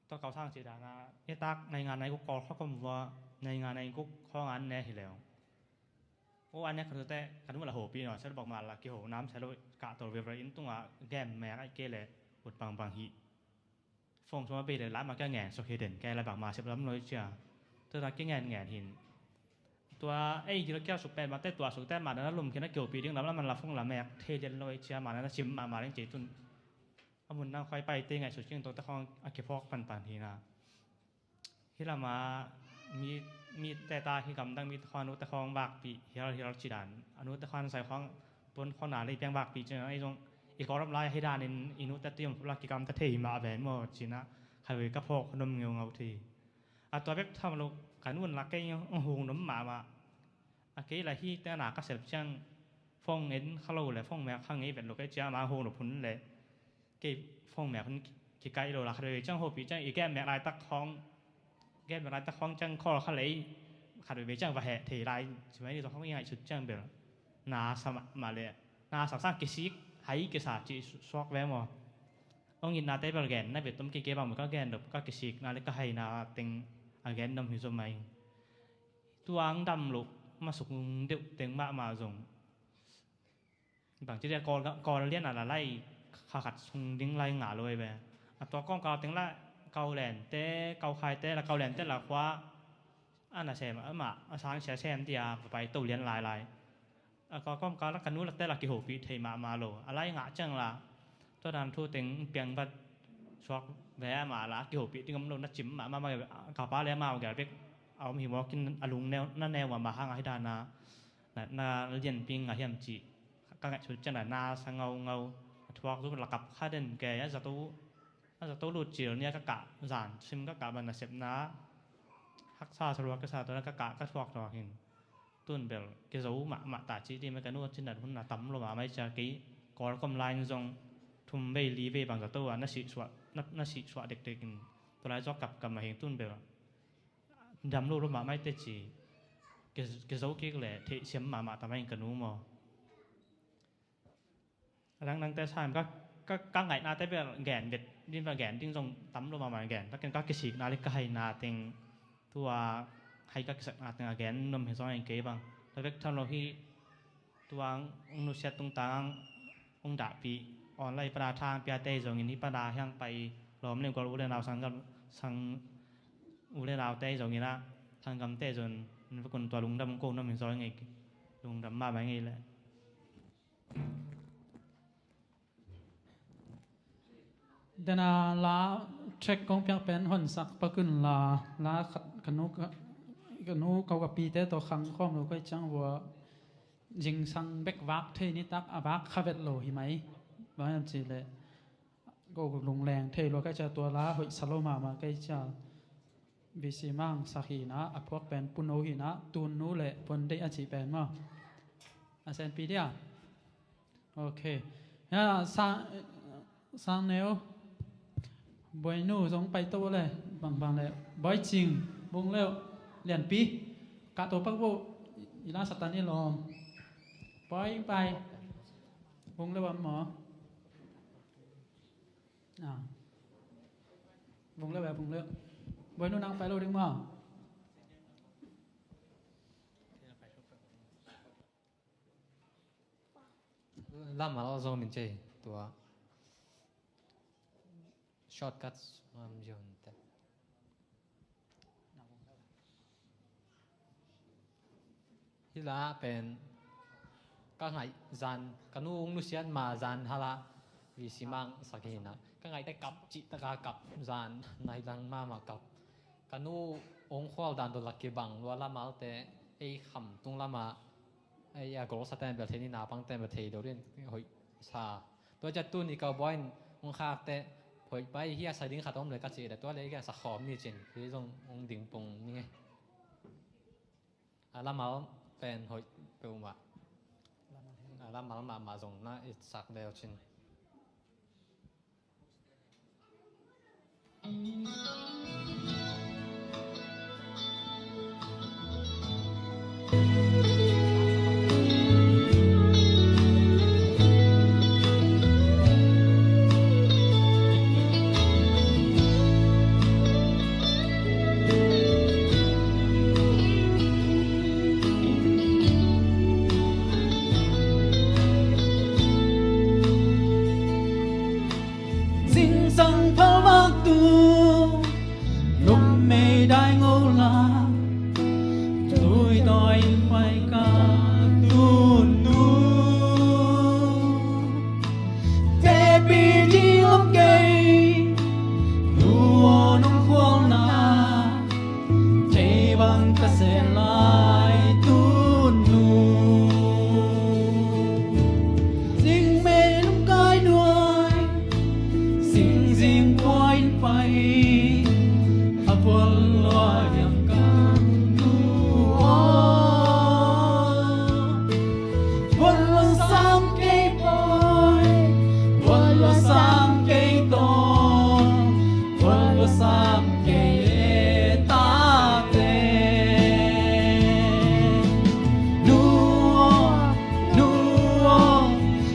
Tua kau sang ci dan a, i tak naingan nainguk kawl khawk om vua, naingan nainguk khawng an ne hi leu. O an ne ka tute ka nu la hopi no sel bok ma la kiho nam sel kah tol veve in tunga game mek ai ke le ut bang bang hi. Phone suma bei le la ma kia ngen sok hi den ke la bang ma sep lam loi cia. Tua ta ki ngen ngen hin. Tua ei gil kia suk pen ma te tua suk te ma na lum kina kiho pi ding lam la man la phone la mek thei den loi cia ma na sim ma ma leng ci tun. A mun nang khoi pai te ngaihsut ciang tawh te khawng a kiphawk panpan hi na. Hi lama mi, mi teta hi gamdang mi te khawng a nu te khawng vakpih hial hial ci dan a nu te khawng sai khawng pon khawng na lei piang vakpih ci dan ei zong i kawlom lai hi danin i nu te tui om khop la kikam ta thei hi mah ven maw ci na khaivei ka phawk nom ngeu ngau thei. A tua bek tham lo ka nun la kei hung nom mahmah. A kei la hi te na ka sep ciang phone en kha lo le phone mek kha ngei vet lo kei cia ma hong lo phun le kei phone mek hun kikaih lo la khat veve ciang hopi ciang i game mek laitak khawng game mek laitak khawng ciang call kha lei khat veve ciang va heh thei lai ci mai ni tawh khawng i ngaihsut ciang bel na sa mah le na sak sang kisik hai kisa ci suak ve maw. Hong itna te bel gen na vet tom kei kei bang maw ka gen dop ka kisik na le ka hai na teng a gen dom hi zo mai. Tuang dam lo masuk deuh teng mahmah zong. Bangci dia kawl lian a la lai kha khat sung ding lai ngah lo ei ve. A tua kawm kau teng la kau len te kau khai te la kau len te la khua a na sem a mah a sang sia sem dia va pai to lian lai lai. A kawm kau la ka nu la te la kihopih thei mahmah lo a lai ngah ciang la tua dan thu teng piang vat suak ve a mah la kihopih ding om lo na cim mahmah ka pa le mau gel bek a om hi mawkin a lung neu na neu mahmah hang a hi dana na lianpi ngah hiam cih ka ngaihsut ciang la na sa ngaungau a thuak zong la kap kha den ke a zato a zato lut cil nia ka kah zan sim ka kah ban a sepna haksa salua ka sa tuana ka kah ka thuak thuak hin tun bel kizo mahmah ta ci ti mai ka nu a cin dan hun na tam lo mahmah i cia kei kawl kom lai in zong thum vei li vei bang zato a na sih suah na sih suah dekdek in tua lai zawk kap kam a hing tun bel dam lo lo mahmah i te ci kizo kik le theihsiam mahmah ta mai in ka nu maw. A dangdang te sa ka ka ka ngaihna te bel gen vet din bel gen ding zong tam lo mahmah gen ka ken ka kisikna le ka haina teng tua hai ka kisakna teng a gen nom hi zong en kei bang tua vek tham lo hi. Tuang ung nusiat tungtang ung dahpih online pana thang pia te zongin hi pana hiang pai lawm le gol u le nau sang gam sang u le nau te zongin ah thang gam te zon in vakun tua lungdam ko nom hi zong en kei lungdam mahmah ngei le. Dena la track kong piak pen honsak pakun la la khat ka nu ka nu kau ka pi te tawh khang khawm lo kai ciang vua zingsang bek vak thei ni tak a vak kha vet lo hi mai. Bang hiam ci le ko lungleng thei lo kai cia tua la hoih sa lo mahmah kai cia. V C Mang sak hi na a phuak pen Puno hi na tun nu le pon deih a cih pen maw? A senpi dia. Ok. Ya sang sang neu. Boinu zong pai to le bang bang le Boicing bung leu lianpi ka to pak bo ila satan i lom. Boi pai bung leu am maw? Ah. Vung leuh e, vung leuh. Boinu nang pai lo ding maw? Lam a lo zong min cei tua. Shortcut ngam zion te. Hi la pen ka ngaih zan ka nu ung nusian ma zan hala V C Mang sak hi na ka ngaih te kap cih taka kap zan nai lang mama kap ka nu ung khual dan do lak kibang lua lama te ei kham tung lama ei a gol sa ten bel thei ni na pang ten bel thei do rin hoih sa tua cia tuni kau boin ung khak te hoih pai hi a sa ding khat om le ka cih le tua le hi a sa khawm ni cin hi zong ung ding pung ni nge. A lamal pen hoih peuhmah. A lamal mahmah zong na i sak leu cin. Zingsang phalvak tung, lum mei dai ngo la, tui tawi in pai ka tun nu. Tepi ding om kei, nu aw nong khualna, kei bang ka sen lai tun nu. Zing mei nong kai nuai, zing zing puai in pai, a vual lua liang ka tun nu aw. Vual lua sam kei poi, vual lua sam kei tong, vual lua sam kei e tate. Nu aw, nu aw,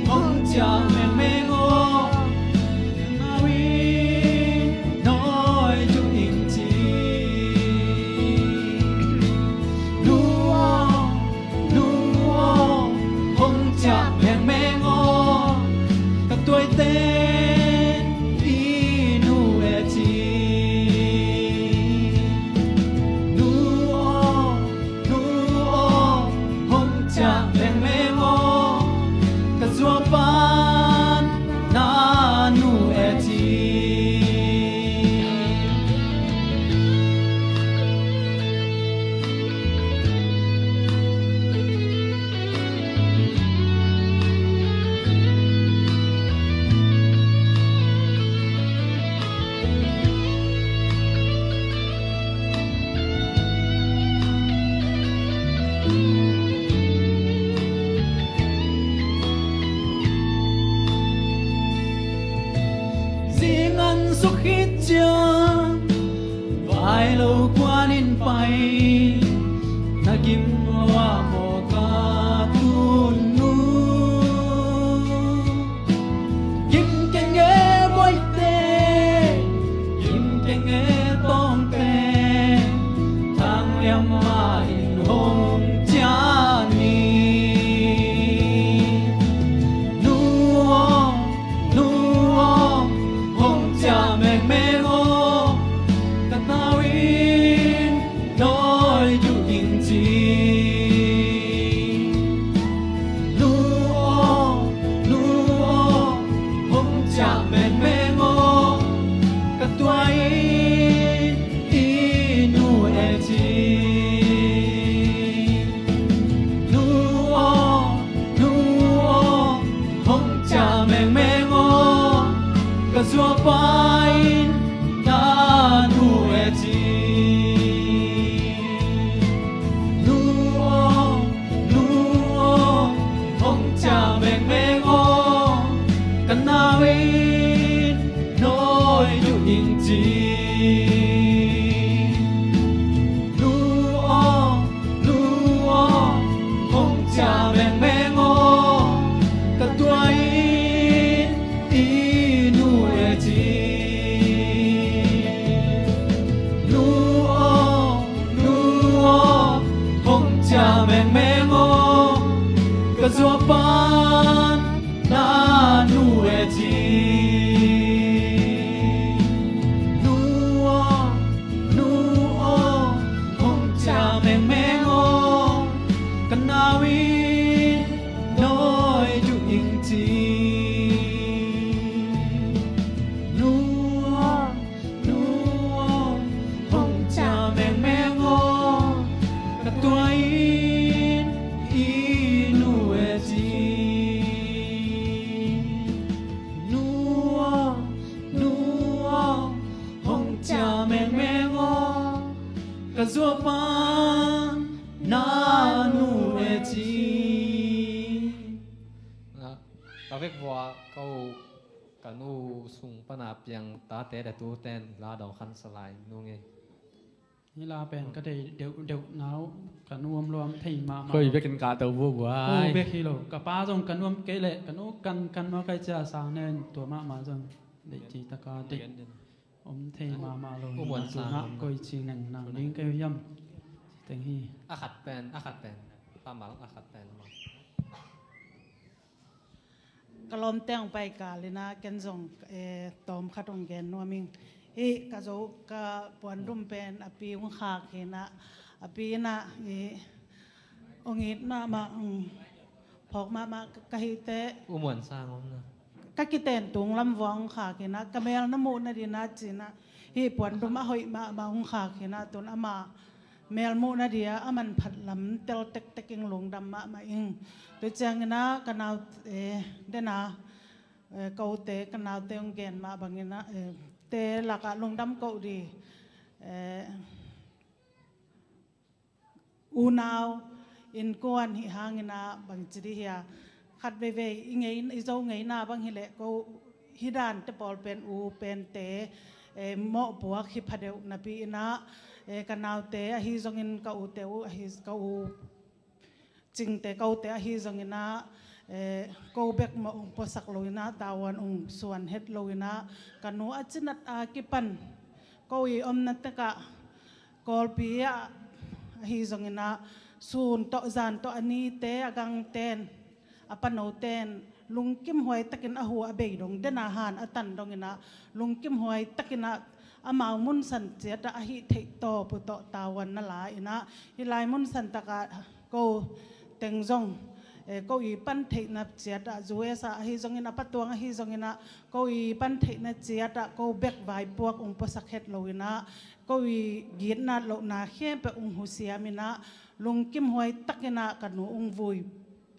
hong ciah mengmeng aw. Nawi nawi ju ing ci. Nu aw, nu aw, hong ciah mengmeng aw, ka tuaite i nu e ci. Nu aw, nu aw, hong ciah mengmeng aw, ka zuapan na nu e ci. Zingan suk khit ciang vai lo kuan in pai, na gim lua maw ka tun nu. Gim keng e buaite, gim keng e tawngte, thang liam mah in hong ciah ni. Nu aw, nu aw, hong ciah mengmeng aw, ka nawi nawi ju ing ci. Nu aw, nu aw, hong ciah mengmeng aw, ka tuai i nu e ci. Nu aw, nu aw, hong ciah mengmeng aw, ka zuapan na nu e ci. Nu aw, nu aw, hong ciah mengmeng aw, ka nawi nawi ju ing ci. Nu aw, nu aw, hong ciah mengmeng aw, ka tuai i nu e ci. Nu aw, nu aw, hong ciah mengmeng aw, ka zuapan na nu e ci. Nu aw, nu aw, hong ciah mengmeng aw, ka nawi nawi ju ing ci. Nu aw, nu aw, hong ciah mengmeng aw, ka tuai i nu e ci. Ka vekvua ka u, ka nu sung pana piang tate le tuten la dong khansa lai nung e. Hi la pen ka dei deuhdeuh nau, ka nuam luam thei mahmah. Koi bekin ka to bubuai. Ko bek hi lo. Ka pa zong ka nuam kei leh ka nu kankan mah kai cia sang nen tua mahmah zong deih ci taka deih. Om thei mahmah lo. U Muan Sang, koi ci neng nang ding kei hiam? Teng hi. A khat pen, a khat pen. Pamal a khat pen. Ka lawmte hong pai kal in ah ken zong, eh, tawm khat hong gen nuam ing. Hih ka zo ka puandum pen a pi hong khak hi in ah, a pi in ah hih hong it mahmah, hong phawk mahmah ka, ka hih teh. U Muan Sang om na. Ka kiten tung lam vua hong khak hi in ah, ka mel na muh nading in ah ci in ah, hih puandum a hoih mahmah hong khak hi in ah, tun amah mel muh nadia a manphat lam tel tektek ing, lungdam mahmah ing. Tua ciangin ah ka nau, eh, dena, eh, kote, ka naute hong gen mah bangin ah, eh, te lakah lungdam koh di, eh, unau innkuan hih hangin ah bangci di hia, khat veivei i ngei, i Zo ngeina bang hileh ko hih dante pawl pen u pente, eh, mawhpuak hi phadeuh napi in ah, eh, ka naute ahi zongin ka ute uh ahi, ka u Cingte kote ahi zongin ah, eh, ko bek mah hong puasak lo in ah, tavuan hong suan het lo in ah, ka nu a cinat a kipan ko i omna tekah Kawlpi ah ahi zongin ah, sun tawh zan tawh a nite a gangten, a panoten lungkimhuai takin a hu a bei dong, dena han a tan dongin ah lungkimhuai takin ah amau munsan ciatah a hih theih tawp uh tawh tavuan na la in ah, hih lai munsan takah ko teng zong, eh, ko i pan theihna ciatah U S A ahi zongin, a patuang ahi zongin ah ko i pan theihna ciatah ko bek vaipuak hong puasak het lo in ah, ko i gitnat lohna khempeuh hong husiam in ah, lungkimhuai takin ah ka nu hong vui,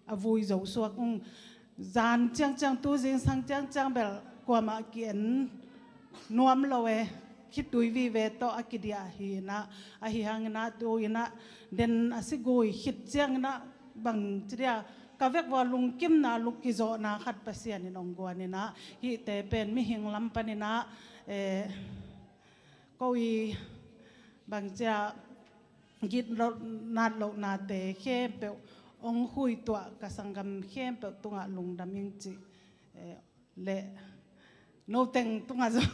a vui zo suak hong, zan ciangciang, tu zingsang ciangciang bel kuamah ki-en nuam lo e, khitui vive tawh a kidiah hi in ah, ahi hangin ah tu in ah den a si gui khit ciangin ah bangci dia, ka vekvua lungkimna luk kizawhna khat Pasian in hong guan in ah, hihte pen mihing lam panin ah, eh, ko i bangci a git lo, nat lohnate khempeuh hong huituah ka sanggam khempeuh tungah lungdam ing cih, eh, le noteng tungah zong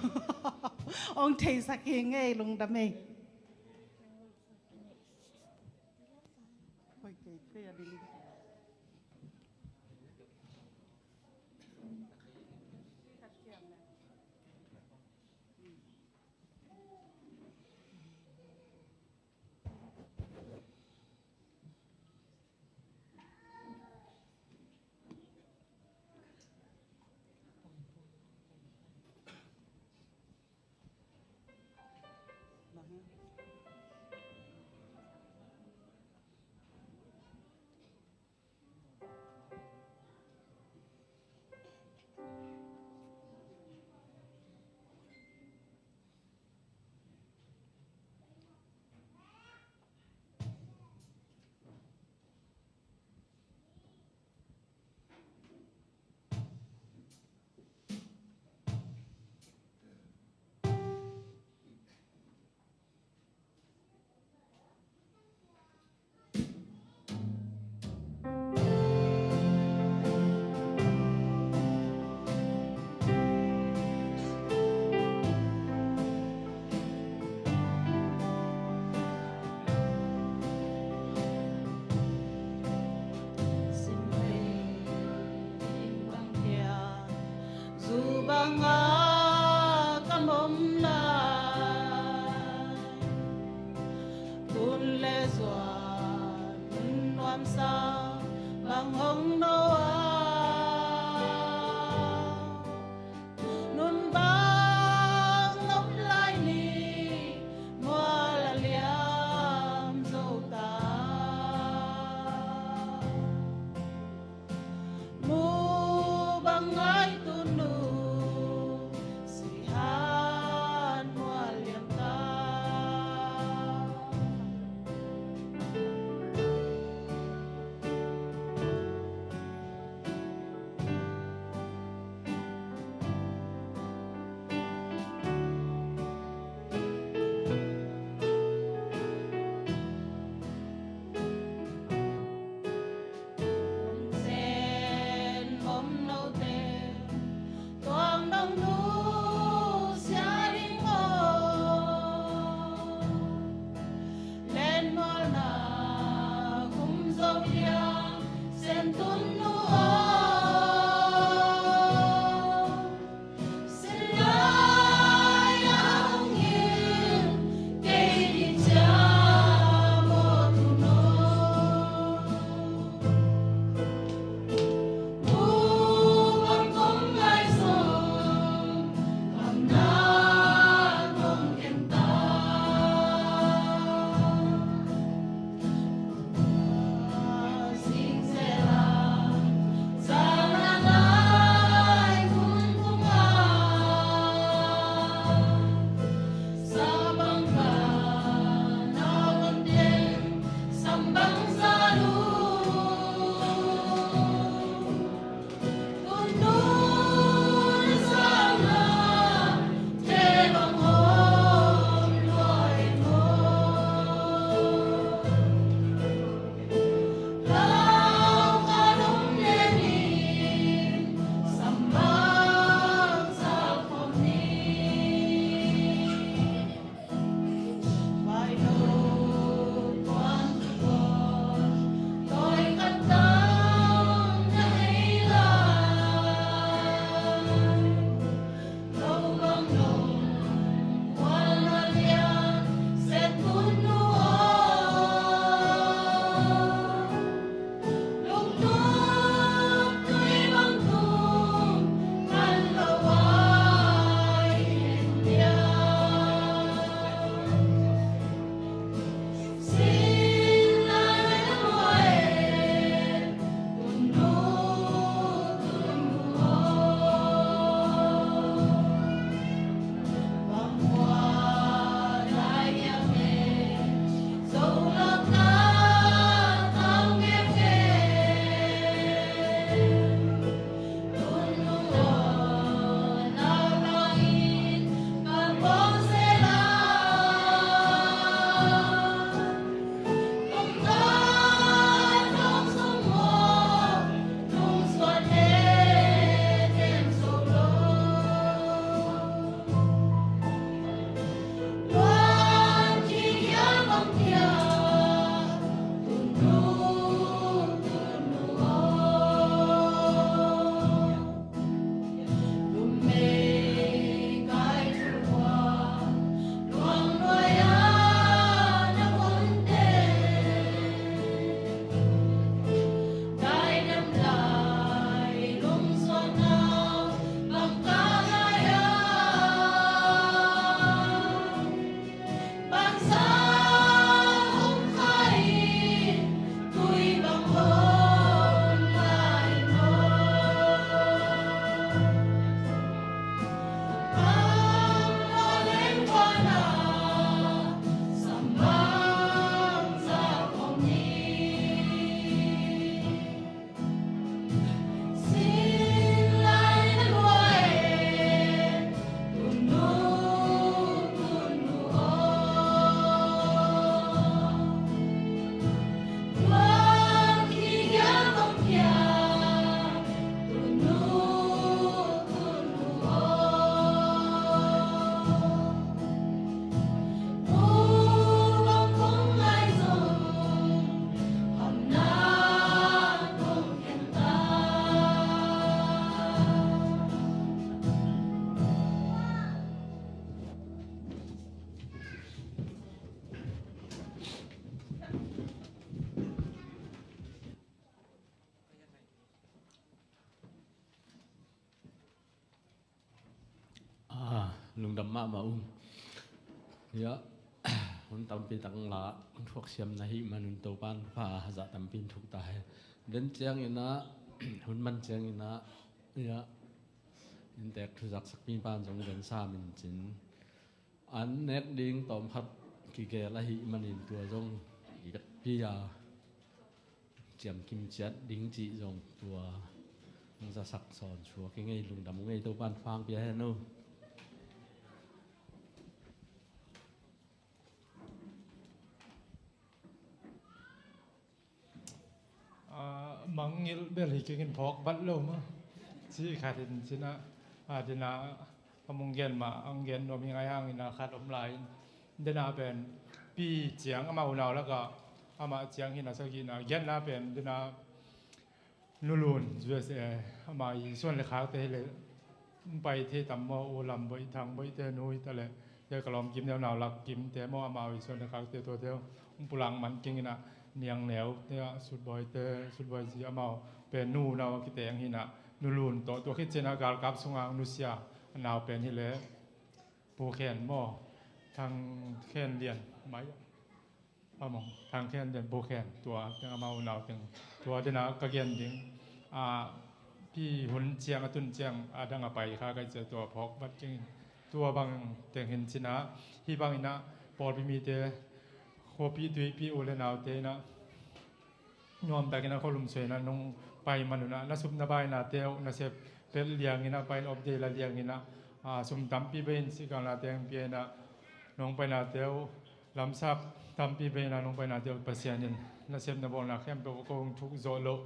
hong theisak hi ngei, lungdam ei. Zu banga ka mom lai, tun le zuan nuamsa bang hong no a, nun bang nop lai ni mual a liam zo ta. Mu bang ngai tunu Lungdam mahmah ung. Ya, hun tampi tak la thuak siam na hih manun Topan pha zah tampi in thuk ta hen. Den ciangin ah, hun man ciangin ah, ya, inntek thuzak sakmi pan zong den sam in cin. An nek ding tawm khat kigel ahih manin tua zong i vekpi a ciamkim ciat ding cih zong tua hong zasak sawn suak i ngei. Lungdam ngei, Topan pha hong pia hen uh. Ah, mangngilh bel hi kik in phawk vat lo maw. Cih khat in cin ah, ah, dena a mung gen mah, ang gen nuam hi ngai hangin ah khat om lai in. Dena pen pi ciang amau unau lakah amah ciang hi na sagihna, giatna pen dena Nu Lun, U S A, amah i suan le khakte hi le pai thei tam maw, U Lam Boih, Thang Boih te nu hi ta le, te ka lawm Kim Neu, nau lak Kim te maw, amau i suan le khakte tuate hong pulak man kingin ah, Niang Neu te ah, Sut Boih te, Sut Boih zi amau pen nu nau a kiteng hi na, Nu Lun tawh tua khit ciang a galkap sungah nusia a nau pen hi le, Pu Khen maw, Thang Khen Lian mai. Among, Thang Khen den, Pu Khen, tua teng amau unau teng. Tua dena ka gen ding. Ah, pi hun ciang a tun ciang a dang a pai kha kai cia tua phawk vat keng in. Tua bang teng hin cin ah, hih bangin ah pawlpi mite, khuapi tuipi u le naute in ah nuamtakin a khualum suai in ah nong pai man un ah, na sup na bainate uh, na sep pel liangin ah, pai in op dei la liangin ah, ah, sum tampi bei in, sikanla teng pia in ah, nong painate uh, lamsap tampi bei in ah nong painate uh, Pasian in nasep na bawlna khempeuh ko hong thuk zawh loh,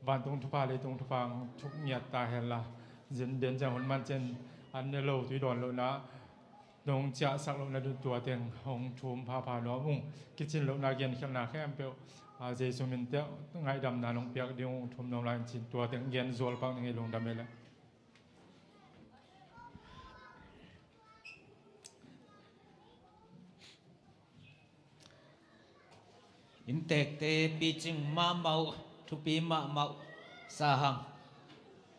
vantung thupha, leitung thupha hong thuk ngiat ta hen la, zin den ciang hun man ciang an ne lo, tui dawn loh na, nong ciahsak loh na ding tua teng hong thum phapha nuam ung. Kicin lohna, genkhialhna khempeuh, ah, Jesu min teh ngaihdamna nong piak ding hong thum nuam lai in cin, tua teng gen zual pak ning ei, lungdam ei leh. Inntekte picing mahmah uh, thupi mahmah uh, sa hang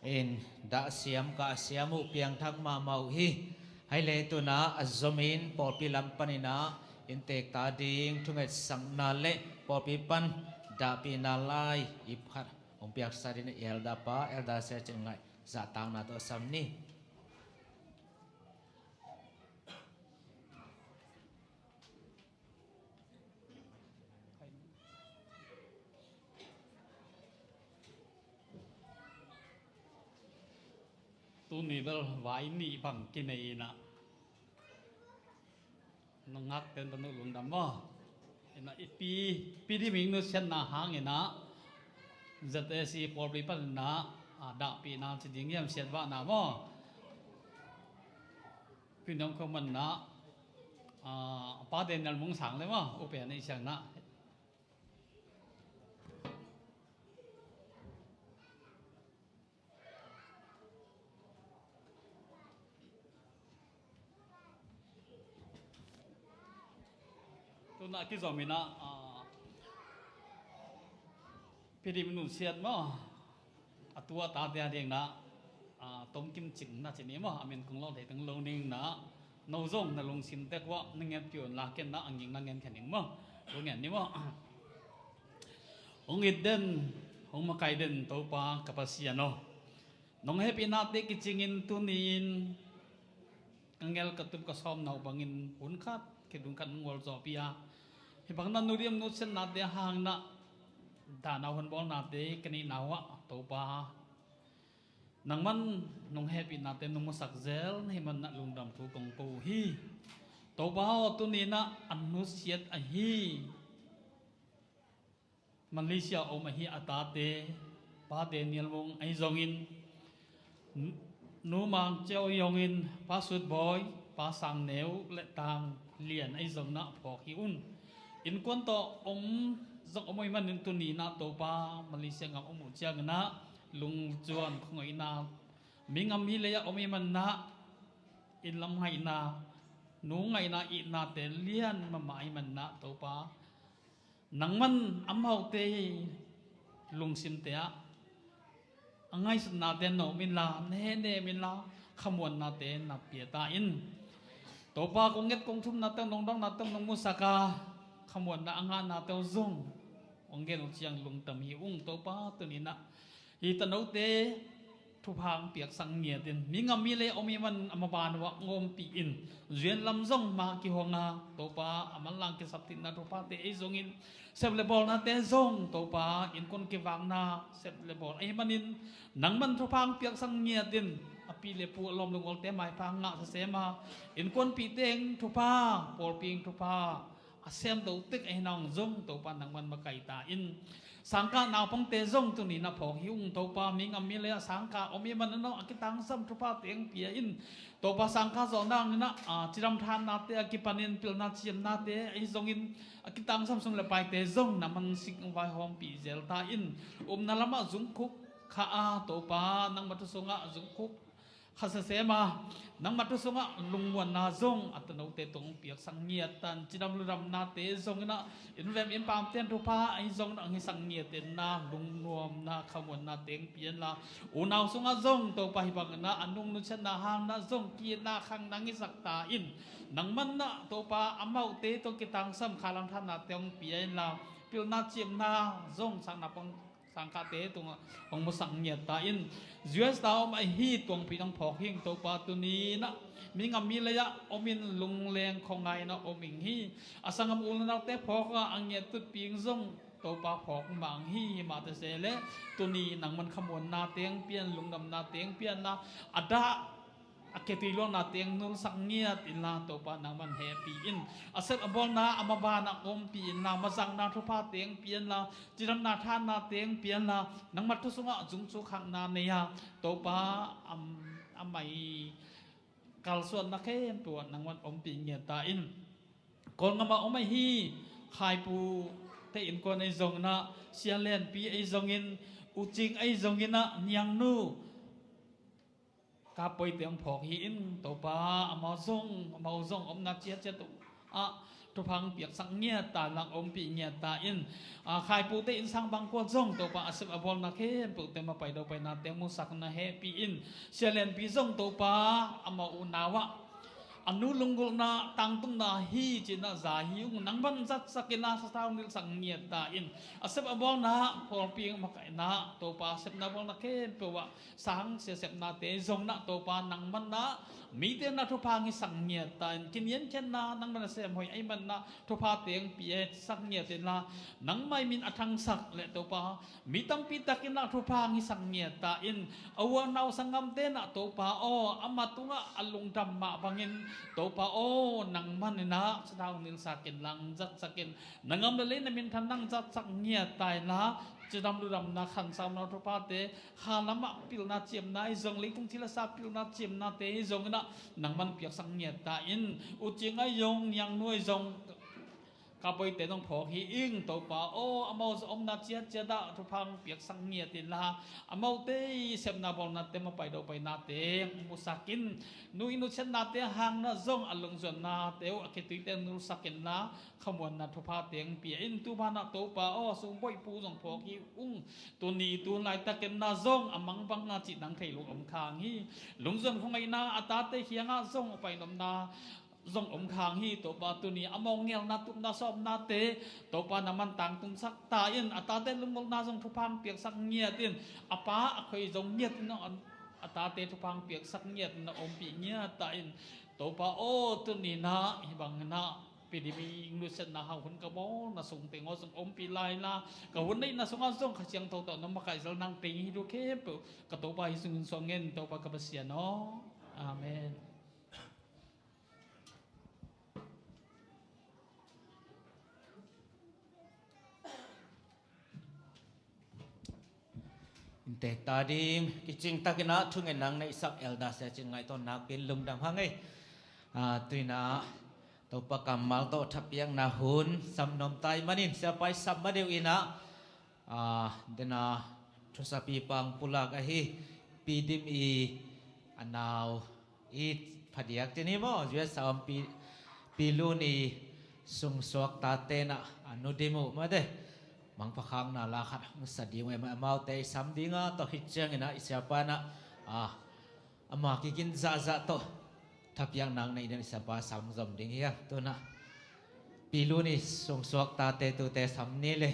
in dah siam kah siam uh, piangthak mahmah uh hi. Hih leh tu-in ah a zomin pawlpi lam panin ah inntek ta ding thungetsakna le pawlpi pan dahpihna lai ip khat hong piaksa dingin elder pa, elder sia cin ngaih zahtakna tawh sam ni. Tuni bel vai nih bang kinei in ah, nungak ten tanu lungdam maw. In ah i pi, pi di ming nusiatna hangin ah Z A C pawlpi panin ah, ah, dahpihna ci ding hiam, siatvahna maw. Pi nong kho man na, ah, Pa Daniel Mung Sang le maw, upen i siang na. Tu-in ah kizom in ah, ah, Pi Dim Nun Siat maw, a tu a tate a ding na, ah, tomkim cing na ci ni maw, a min kong lawh thei teng lo ning na, no zong na lungsim tek uah na ngetpih un la, ken na a nging na ngen kha ning maw, lo ngen ni maw. Hong it den, hong makai den Topa ka Pasian aw, nong hehpihnate kicingin tuni-in ka ngel ka tup ka sawm na uh bangin hun khat khit hun khat nong gualzawhpih a, hih bang na Nu Dim nusiatnate hang na, dahna hun bawlnate ka neihna uah Topa, nangman nong hehpihnate nong musak zel na hih man na lungdam thu kong ko uh hi. Topa aw, tuni-in ah a nusiat ahi Malaysia om ahi a tate, Pa Daniel Mung ahi zongin, Nu Mang Ciau ahi zongin, Pa Sut Bawi, Pa Sang Neu le Tang Lian ahi zong na phawk hi un. Innkuan tawh om zong om ahi manin tuni-in ah Topa Malaysia gam om uh ciangin ah lungzuan khuangaihna, mi gam hi lei ah om ahi manin ah inn lam ngaihna, nu ngaihna, ihnate lian mahmah ahi manin ah Topa, nangman amaute lungsimte ah a ngaihsutnate na um inla, na hehnem inla, khamuannate na pia ta in. Topa, kong nget kong thumnate, nong dawngna teng nong musak a, khamuanna a ngahnate uh zong kong gen uh ciang lungdam hi ung. Topa, tuni-in ah hih tanote thupha hong piaksak ngiat in, mi ngam mi lei om ahih manin a maban uh ah hong ompih in, zuian lam zong ma kihong a, Topa, a manlang kisaptheihna thuphate ei zongin, sep le bawlnate zong, Topa, innkuan kivakna sep le bawl ahih manin nangman thupha hong piaksak ngiat in, a pi le pu, a lawm le gualte maipha ngah sasem a, innkuanpihte in thupha, pawlpi in thupha a semto tek ahihna hong zong, Topa, nangman makaih ta in. Sangkah naupangte zong tuni-in ah phawk hi ung, Topa, mi ngam mi lei ah sangkah om ahih manin a kitangsam thuphate hong pia in, Topa, sangkah zawhna hangin ah, a, cidam thannate a kipanin pilna ciamnate ahi zongin, a kitangsam sum le paite zong nangman sik vaihawmpih zel ta in. Upna lamah zungkhuk kha a, Topa, nangma thu sungah zungkhuk kha sasem a, nangma thu sungah lungmuanna zong a tanote tung piaksak ngiat ta in. Cidam ludamnate zongin ah, innvem innpamte in thupha ahi zongin ah hong hisak ngiat in la, lungnuamna, khamuannate hong pia in la, unau sungah zong, Topa, hih bangin ah a nung nusiatna hangin ah zong ki-itna khang nang hisak ta in. Nangman ah, Topa, amaute tung kitangsam khalam thannate hong pia in la, pilna ciamna zong sang naupang sangkahte tungah hong musak ngiat ta in. U S A om ahi Tuangpi in hong phawk hi ing, Topa, tuni-in ah mi ngam mi lei ah om in, lungleng khuangai in ah om ing hi. A sanggam u le naute phawk a, a ngiat tutphih in zong, Topa, phawk mang hi. Himah ta se leh tuni nangman khamuannate hong pia in, lungdamnate hong pia in la, a dah a khetui luangnate hong nulsak ngiat in la, Topa, nangman hehpih in. A sep a bawlna a maban ah ompih in la, mazakna thuphate hong pia in la, cidamna thannate hong pia in la, nangma thu sungah zungkhuk khakna nei a, Topa, a mai kalsuanna khempeuh ah nangman ompih ngiat ta in. Kawlgam ah om ahi Khaipu te innkuan ahi zongin ah, Sia Lianpi ahi zongin, U Cing ahi zongin ah, Niangnu Kap Poi te hong phawk hi ing, Topa, amau zong, amau zong omna ciatciat uh ah thupha hong piaksak ngiat ta in la, ompih ngiat ta in. A, Khaipu te innsang bangkua zong, Topa, a sep a bawlna khempeuh te mapai daupainate hong musak in la, hehpih in. Sia Lianpi zong, Topa, amau unau ah a nu lunggulhna, tangtunna hi ci-in ah za hi ung, nangman zatsak in la, sathau nilsak ngiat ta in. A sep a bawlna, pawlpi makaihna, Topa, sepna bawlna khempeuh ah sang sia sepnate zong in ah, Topa, nangman ah mite in ah thupha hong hisak ngiat ta in. Kiniamkhiatna nangman a sem hoih ahih manin ah thuphate hong piaksak ngiat in la, nangmah min a thangsak leh, Topa, mi tampi tak in ah thupha hong hisak ngiat ta in. A u a nau sanggamte in ah, Topa aw, amah tungah a lungdam mah bangin, Topa aw, nangman in ah sathau nilsak in la, zatsak in, na gam le lei, na minthan nang zatsak ngiat ta in la, cidam ludamna, khansauna thuphate, kha lamah pilna ciamna ahi zong, leitung thilasa pilna ciamnate ahi zongin ah nangman piaksak ngiat ta in. U Cing ahi zong, Niangnu ahi zong, Kap Poi te in hong phawk hi ing, Topa aw, amau omna ciatciat ah thupha hong piaksak ngiat in la, amaute i sepna bawlnate, mapai daupainate hong musak in. Nu i nusiatnate hangin ah zong a lungzuannate uh a khetuite hong nulsak in la, khamuanna thuphate hong pia in. Tu banah, Topa aw, Sum Boih Pu zong phawk hi ung, tuni tu laitakin ah zong a mang bang a cih nang thei lo om khang hi. Lungzuan khuangaihna, a tate kiangah zong a painopna zong om khang hi. Topa, tuni amau ngelna, tupna, sawmnate, Topa, nangman tangtunsak ta in. A tate lunggulhna zong thupha hong piaksak ngiat in. A pa a khoi zong ngiat in, a tate thupha hong piaksak ngiat in, ompih ngiat ta in. Topa aw, tuni-in ah hih bangin ah Pi Dim Ing nusiatna hang hun ka bawlna sung teng aw zong ompih lai in la, ka hun neihna sungah zong Kha Siangtho tawh nong makaih zel, nang teng hi thu khempeuh ka Topa hi sungin suang ngen, Topa ka Pasian aw. Amen. Innte ta ding, kicing takin ah thungetna hong neihsak Elder Sia Cin Ngaih tawh nakpi-in lungdam hang ei. Ah, tu-in ah Topa kammal tawh thapiakna hun sam nuam ta ahih manin, siapa i sam ma deuh in ah, ah, den a thusapi pang pulak ahi Pi Dim i a nau i phadiak cin hi maw, U S A om Pi, Pi Lun i sungsuak tate in ah, a nu Dim uh mate, mangpha khakna la khat hong sa ding uh, amaute i sam ding a, tua khit ciangin ah i siapa in ah, ah, ama kikin zahzah tawh Thapiakna nei den i siapa sam zom ding hi a, tu-in ah Pi Lu in sungsuak tate tute sam ni le.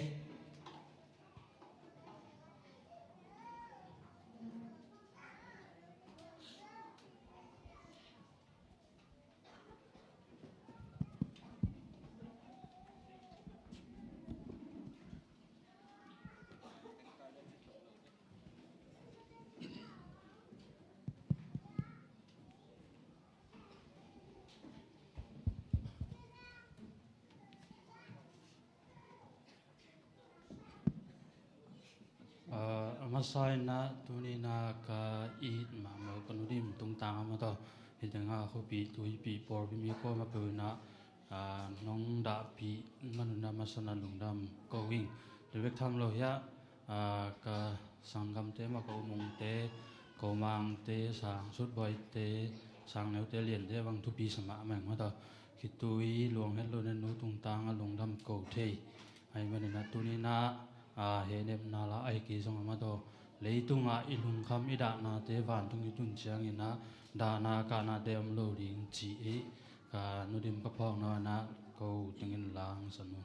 Ah, a masa in ah tuni-in ah ka it mahmah uh ka Nu Dim tungtang a mah tawh, hih tengah khuapih tuipih pawlpi mi kuamah peuh in ah, ah, nong dahpih man un ah masa in ah lungdam ko ing. Tua bek tham lo hi a, ah, ka sanggamte mah, ko Mungte, ko Mangte, Sang Sutbuaite, Sang Neute, Liante bang thupi sa mahmah ing, mah tawh khitui luang het lo in ah nu tungtang ah lungdam ko thei. Ahih manin ah tuni-in ah, ah, hehnepna la ahih kei zong a mah tawh, leitungah i lungkham i dahnate vantung i tun ciangin ah dahna kahnate om lo ding ci hi. Ka Nu Dim ka phawkna in ah ko tengin la hong sa nu.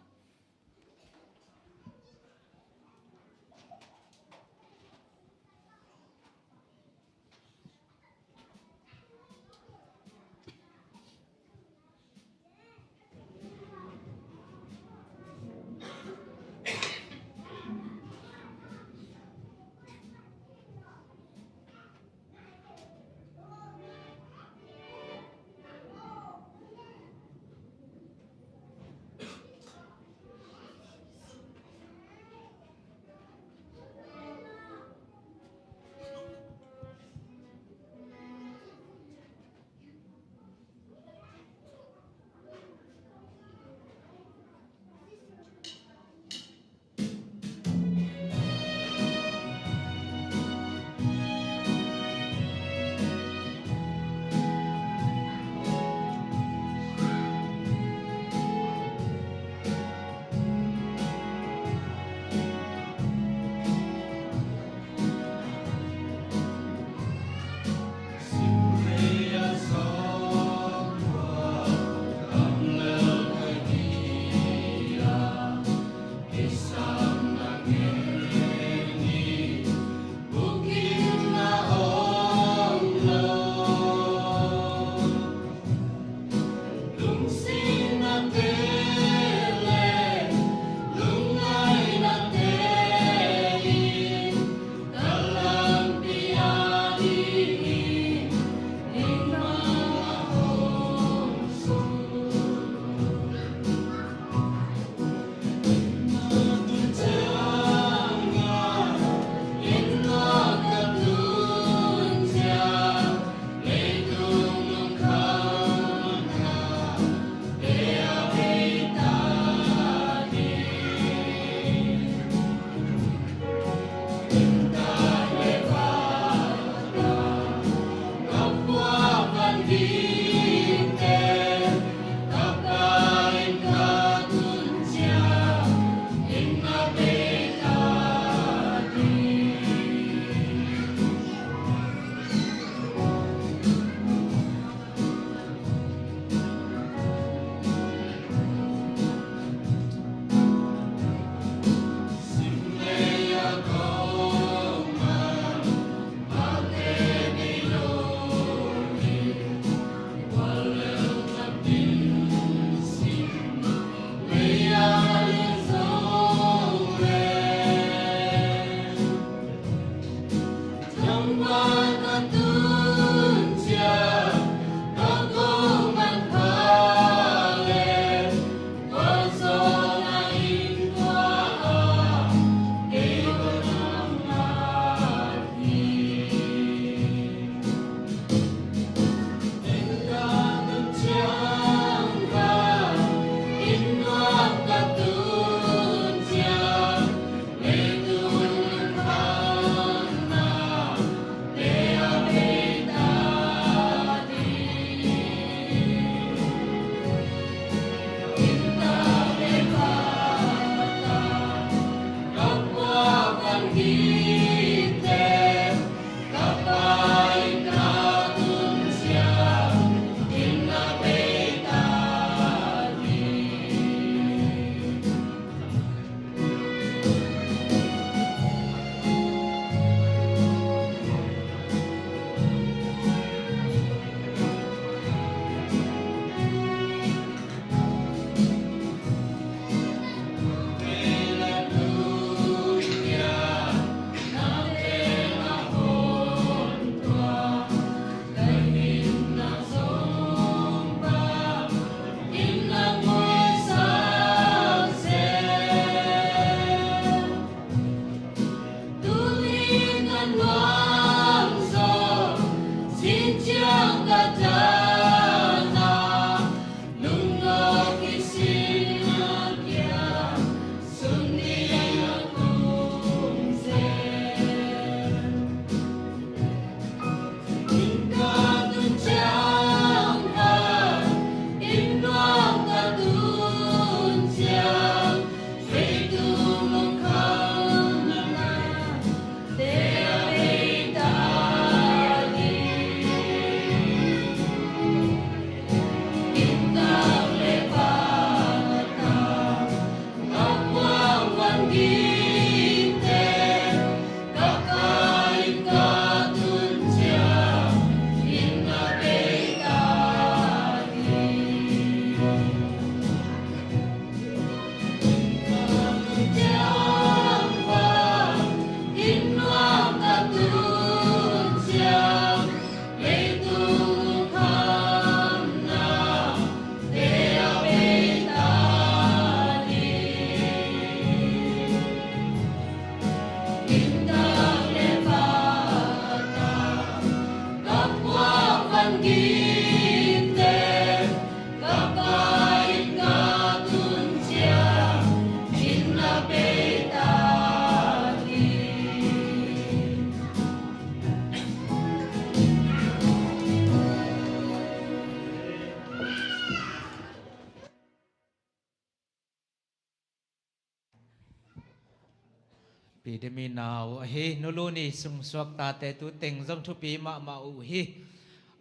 Pidimi nau ahi, nuluni sungsuak tate tu teng zong thupi mahmah uh hi.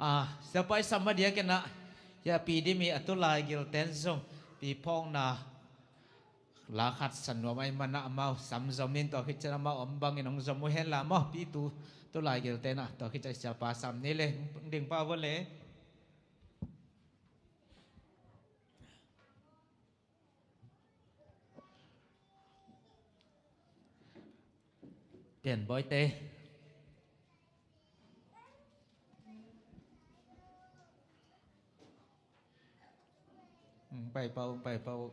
Ah, siapa i sam a diakin ah, ya Pidimi a tulai gilten zong piphawkna la khat sa nuam ahih manin amau sam zom in, tua khit ciang amau om bangin hong zom uh hen la maw. Pi tu tulai gilten ah tua khit ciang siapa sam ni le ding pa vo le. Pian Boite. Pai pau, pai pau.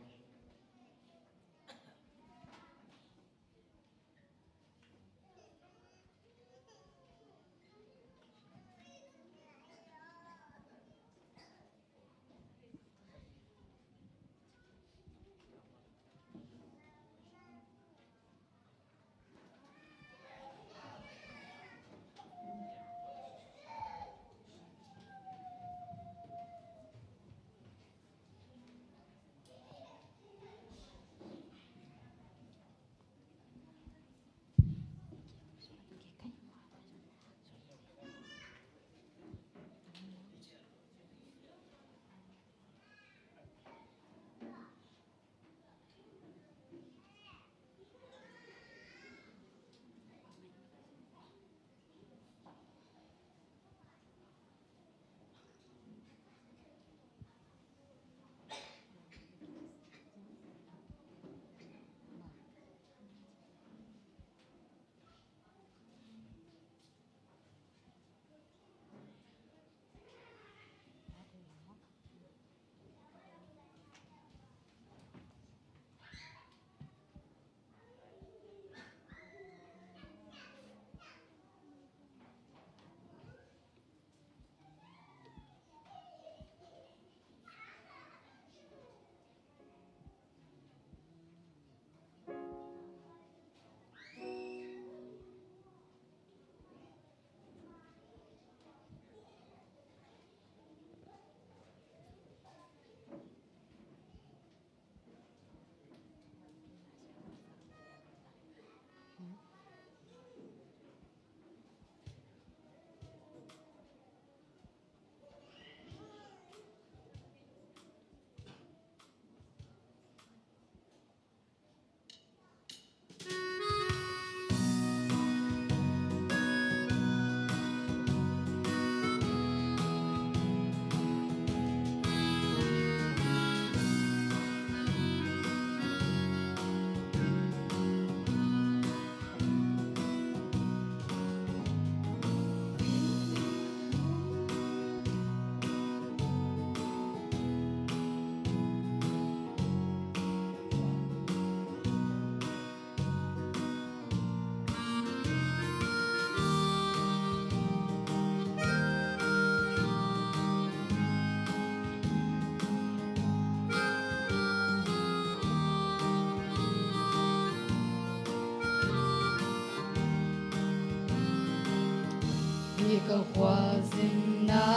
Ka khualzinna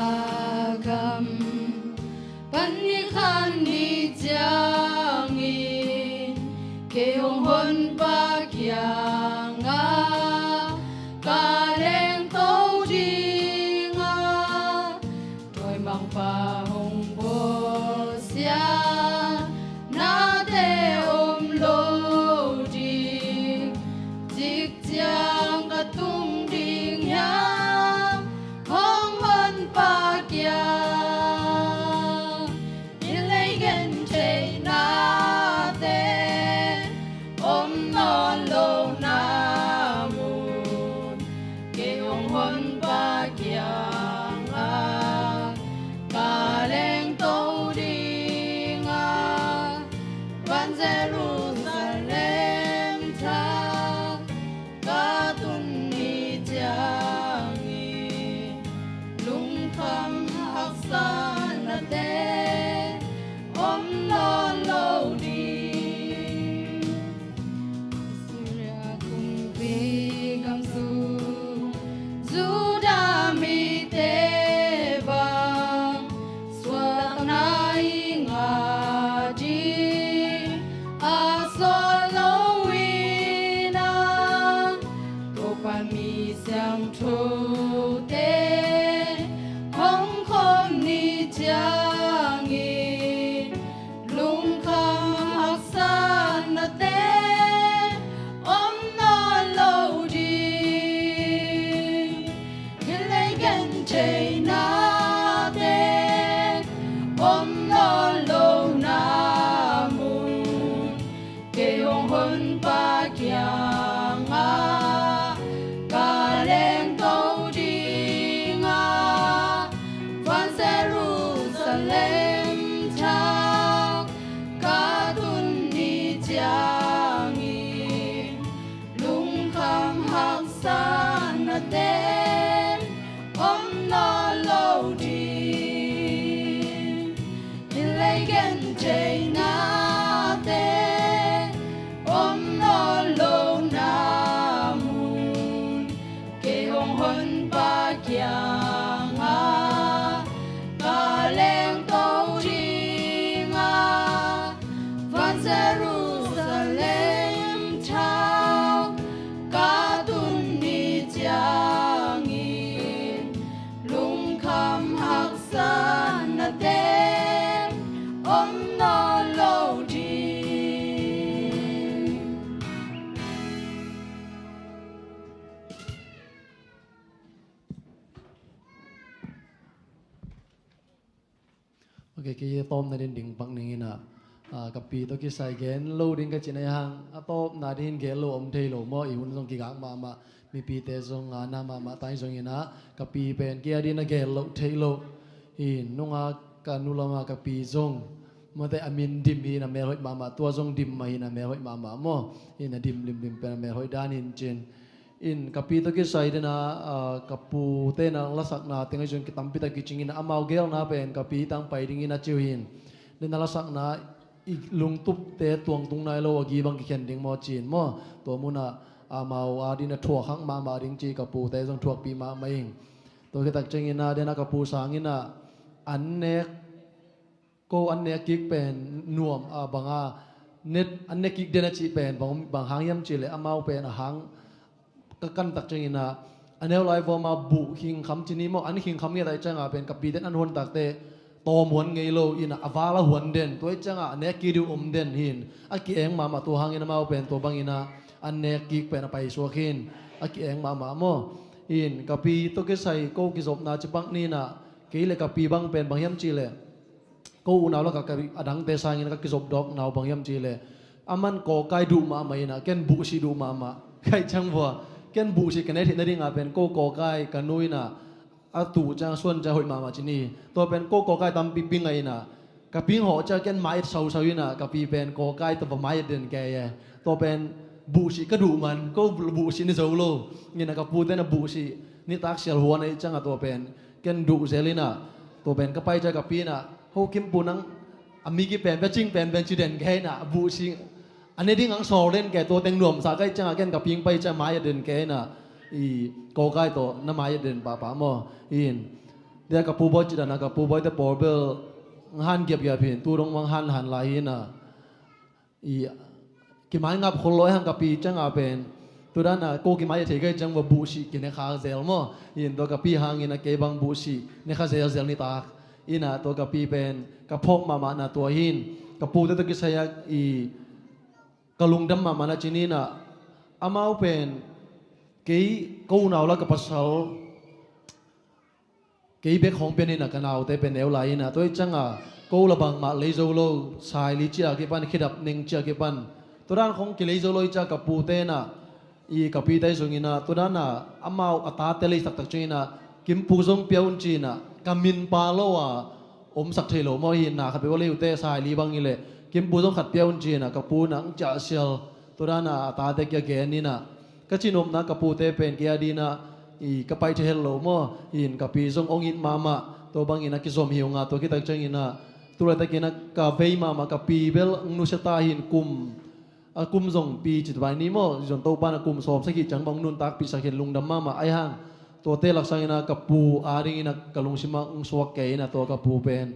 gam pan ni khan ni ciangin kei hong honpa kiangah ka lengto ding a, dawimangpa hong bawlsia nate om lo ding. Cik ciang ka tung ding hiam hong honpa kiang? Hih lei gentheih nate om nawn lohna mun kei hong honpa kiangah ka lengto ding a, van Jerusalem thak ka tun ni ciangin lungkham haksatnate om nawn lo ding. Assyria kumpi gam sung Judah mite bang suahtakna i ngah ding a sawt lo in a, Topa mi siangthote hong khawm ni ciangin lungkham haksatnate om nawn lo ding. Hih lei gentheih nate om nawn lohna mun kei hong honpa kiangah ka lengto ding a, van Jerusalem thak ka tun ni ciangin lungkham haksatnate om nawn lo ding. Hih lei gentheih nate om nawn lohna mun kei hong honpa kiangah ka lengto ding a, van Jerusalem thak ka tun ni ciangin lungkham haksatnate om nawn lo ding. Ok, kei a tawpna ding ding pak ning in a, ah, ka pi tawh kisai gen lo ding ka cih na hang, a tawpna ding in gen lo om thei lo maw, i hun zong kigak mahmah, mipite zong ngana mahmah tai zong in a, ka pi pen kei a ding a gen lo thei lo. Hi nunga ka nu lama ka pi zong mate a min dim hi na, mel hoih mahmah, tua zong dim mah hi na, mel hoih mahmah maw. Hi na, dim limlim pen a mel hoih dan hi cin. In ka pi tawh kisai dena, ah, ka pute na lasakna teng ahi zong kitampi tak kicing in, amau gelna pen ka pi tang pai ding in a ci uh hi. Dena lasakna i lungtupte tuangtung nai lo a gi bang kikhen ding maw cin maw. Tua munah amau a dina thuak hak mahmah ding ci ka pute zong thuakpi mahmah ing. Tua khit tak ciangin a dena ka pu sangin a an nek ko an nek kik pen nuam a banga net an nek kik den a cih pen bang, bang hang hiam cih leh amau pen a hang ka kan tak ciangin a, a neu lai vawma buh khingkham ci ni maw, an khingkham ngiat ahih cianga pen ka pi den an huan takte tawm huan ngei lo in a, a val a huan den, tua ahih cianga a nek kik ding om den hi in, a ki-eng mahmah, tua hangin amau pen tua bangin a an nek kik pen a paisuak hi in, a ki-eng mahmah maw. In ka pi tawh kisai ko kizopna ci pak ni in a, kei le ka pi bang pen bang hiam cih leh ko unau lakah ka, a dangte sangin ka kizop dawk nau bang hiam cih leh, aman kawkai duh mahmah in a, ken buhsih duh mahmah. Ka hih ciang vua, ken buhsih ka ne theih nadinga pen ko kawkai ka nu in a, a tuh ciang suan ciang hoih mahmah ci ni. Tua pen ko kawkai tampi ping a in a, ka ping hawh ciang ken mai-et sausau in a, ka pi pen kawkai tawh va mai-et den kei e. Tua pen buhsih ka duh man, ko buhsih ni zo lo. In a ka pute na buhsih nitak sial huan ahih cianga tua pen ken duh zel in a, tua pen ka pai ciang ka pi in a, "Ho Kim Pu, nang a mi kipen, biacing penpen ci den kei in a, buhsih a ne ding ang sawl den kei, tua teng nuamsa ka hih cianga ken ka ping pai ciang mai-et den kei in a, i kawkai tawh na mai den pahpah maw? In dia ka pu bawi ci dan a, ka pu bawite pawl bel hong han giapgiap hi in, tu dong hong han han lai hi in a, i kimai ngap khol lo hang ka pi ciang a pen, tu dan a ko kimai a thei kei ciang va buhsih kine kha zel maw? In tua ka pi hangin a kei bang buhsih ne kha zelzel nitak in a, tua ka pi pen ka phawk mahmah na tua hi in, ka pute tawh kisai a i ka lungdam mahmah na ci ni in a, amau pen kei ko unau la ka pasal kei bek hong pia ni in a, ka naute pen neu lai in a, tua hi ciang a ko la bangmah lei zo lo, saili ci a kipan, khedap ning ci a kipan, tua dan khong kilei zo lo hi ciang a ka pute in a, i ka pite zong in a, tua dan a amau a tate lei taktak ciang in a, Kimpu zong pia un ci in a, ka min pa lo a omsak thei lo maw? Hi in na khat peuh a lei uh teh, saili bang hi leh Kimpu zong khat pia un ci in a, ka pu in a hong ciah sial, tua dan a a tate kia gen in a, ka cinopna ka pute pen kei a ding in a i ka paih thei het lo maw? Hi in ka pi zong hong it mahmah, tua bangin a kizom hi ung a, tua khit tak ciangin a tu laitak in a ka vei mahmah ka pi bel hong nusia ta hi in, kum a kum zong pi ci tua bai ni maw? Zon Topa in a kum sawm sagih ciang bang hong nuntakpih sak hi in, lungdam mahmah. Ahi hang tuate lak sangin a ka pu a dingin a ka lungsim ah hong suak kei in a, tua ka pu pen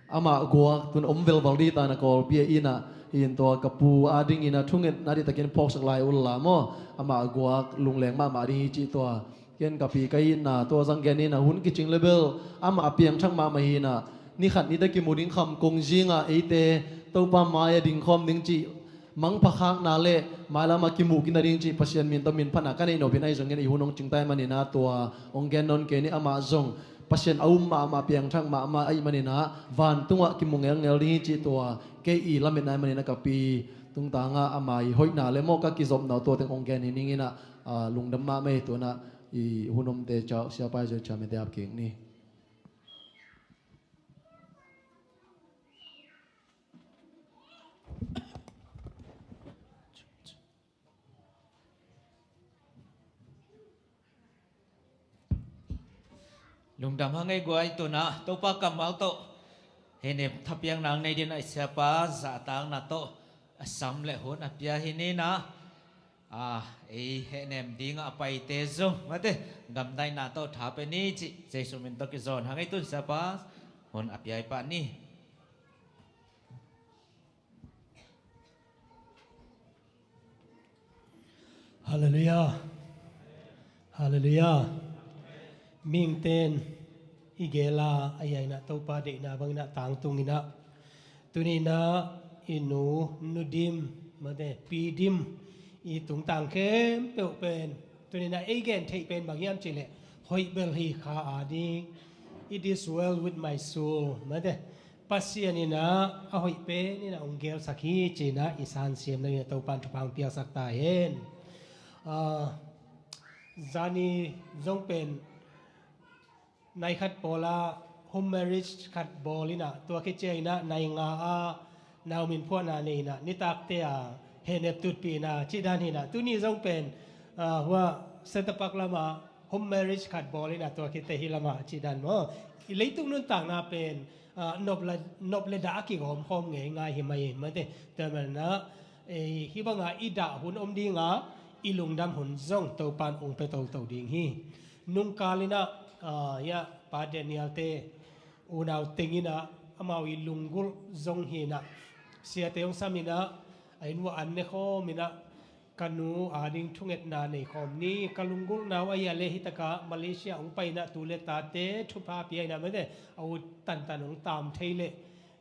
amah guak tun om velval ding ta in a Kawlpi ah in a, hi in tua ka pu a dingin a thungetna dih takin phawksak lai un la maw? Amah guak lungleng mahmah ding hi cih tua. Ken ka pi ka itna tua zang gen in a, hun kicing le bel amah a piangthak mahmah hi in a, ni khat ni teh kimu ding kham kong zing a, eite Topa mai a ding khawm ding cih mangpha khakna le mailam a kimuh kik nading cih Pasian min tawh min phatna ka neih nop in, ahi zongin i hun hong cingtai manin a tua hong gen nawn kei ni. Amah zong Pasian a um mahmah, piangthak mahmah ahih manin a vantungah kimu ngelngel ding hi cih tua kei i lametna ahih manin a ka pi tungtang ah ama i hoihna le maw ka kizopna uh tua teng hong gen hi ning in a, a, lungdam mahmah hi. Tuan a i hun omte ciah Siapa Ezra Chamete ap kik ni. Lungdam hang ei guai. Tuan a Topa kammal tawh hehnem thapiakna nei ding a, i Siapa zahtakna tawh a sam le hun a pia hi ni in a, a, ei hehnem ding a paite zong mate gamdaina tawh tha pe ni cih Jesu min tawh kizawn hang ei. Tuan Siapa hun a pia hi pah ni. Halleluiah. Halleluiah. Mihingte'n i gel a, a, ia in a Topa deihna bangin a tangtung in a, tuni in a i nu, Nu Dim, mate, Pi Dim, i tungtang khempeuh pen tuni in a ei gen theih pen bang hiam cih leh, hoih bel hi kha a ding. It is well with my soul, mate. Pasian in a, a hoih pen in a hong gelsak hi ci in a i sansiam nading in a Topa'n thupha hong piaksak ta hen. A, zani zong pen nai khat pawl a home marriage khat bawl in a, tua khit ciang in a nai nga a nau min phuahna nei in a, nitakte a hehnep tutpih in a, cih dan hi in a, tuni zong pen, a, hua Centre Park lam a home marriage khat bawl in a, tua khit teh hih lam a cih dan maw? I leitung nuntakna pen, a, nop le, nop le dah a kigawm khawm ngeingai hi mai hi mate. Tua manin a, ei, hih bang a i dah hun om ding a, i lungdam hun zong Topa'n hong pia toto ding hi. Nungkal in a, a, ia, Pa Daniel te unau teng in a, amau i lunggulh zong hi in a, siate hong sam in a, a inn uah an ne khawm in a, ka nu a ding thungetna nei khawm ni, ka lunggulhna uh a hia leh hi tak a Malaysia hong pai in a, tu le tate thupha pia in a, mate, a ut tantan hong tam thei leh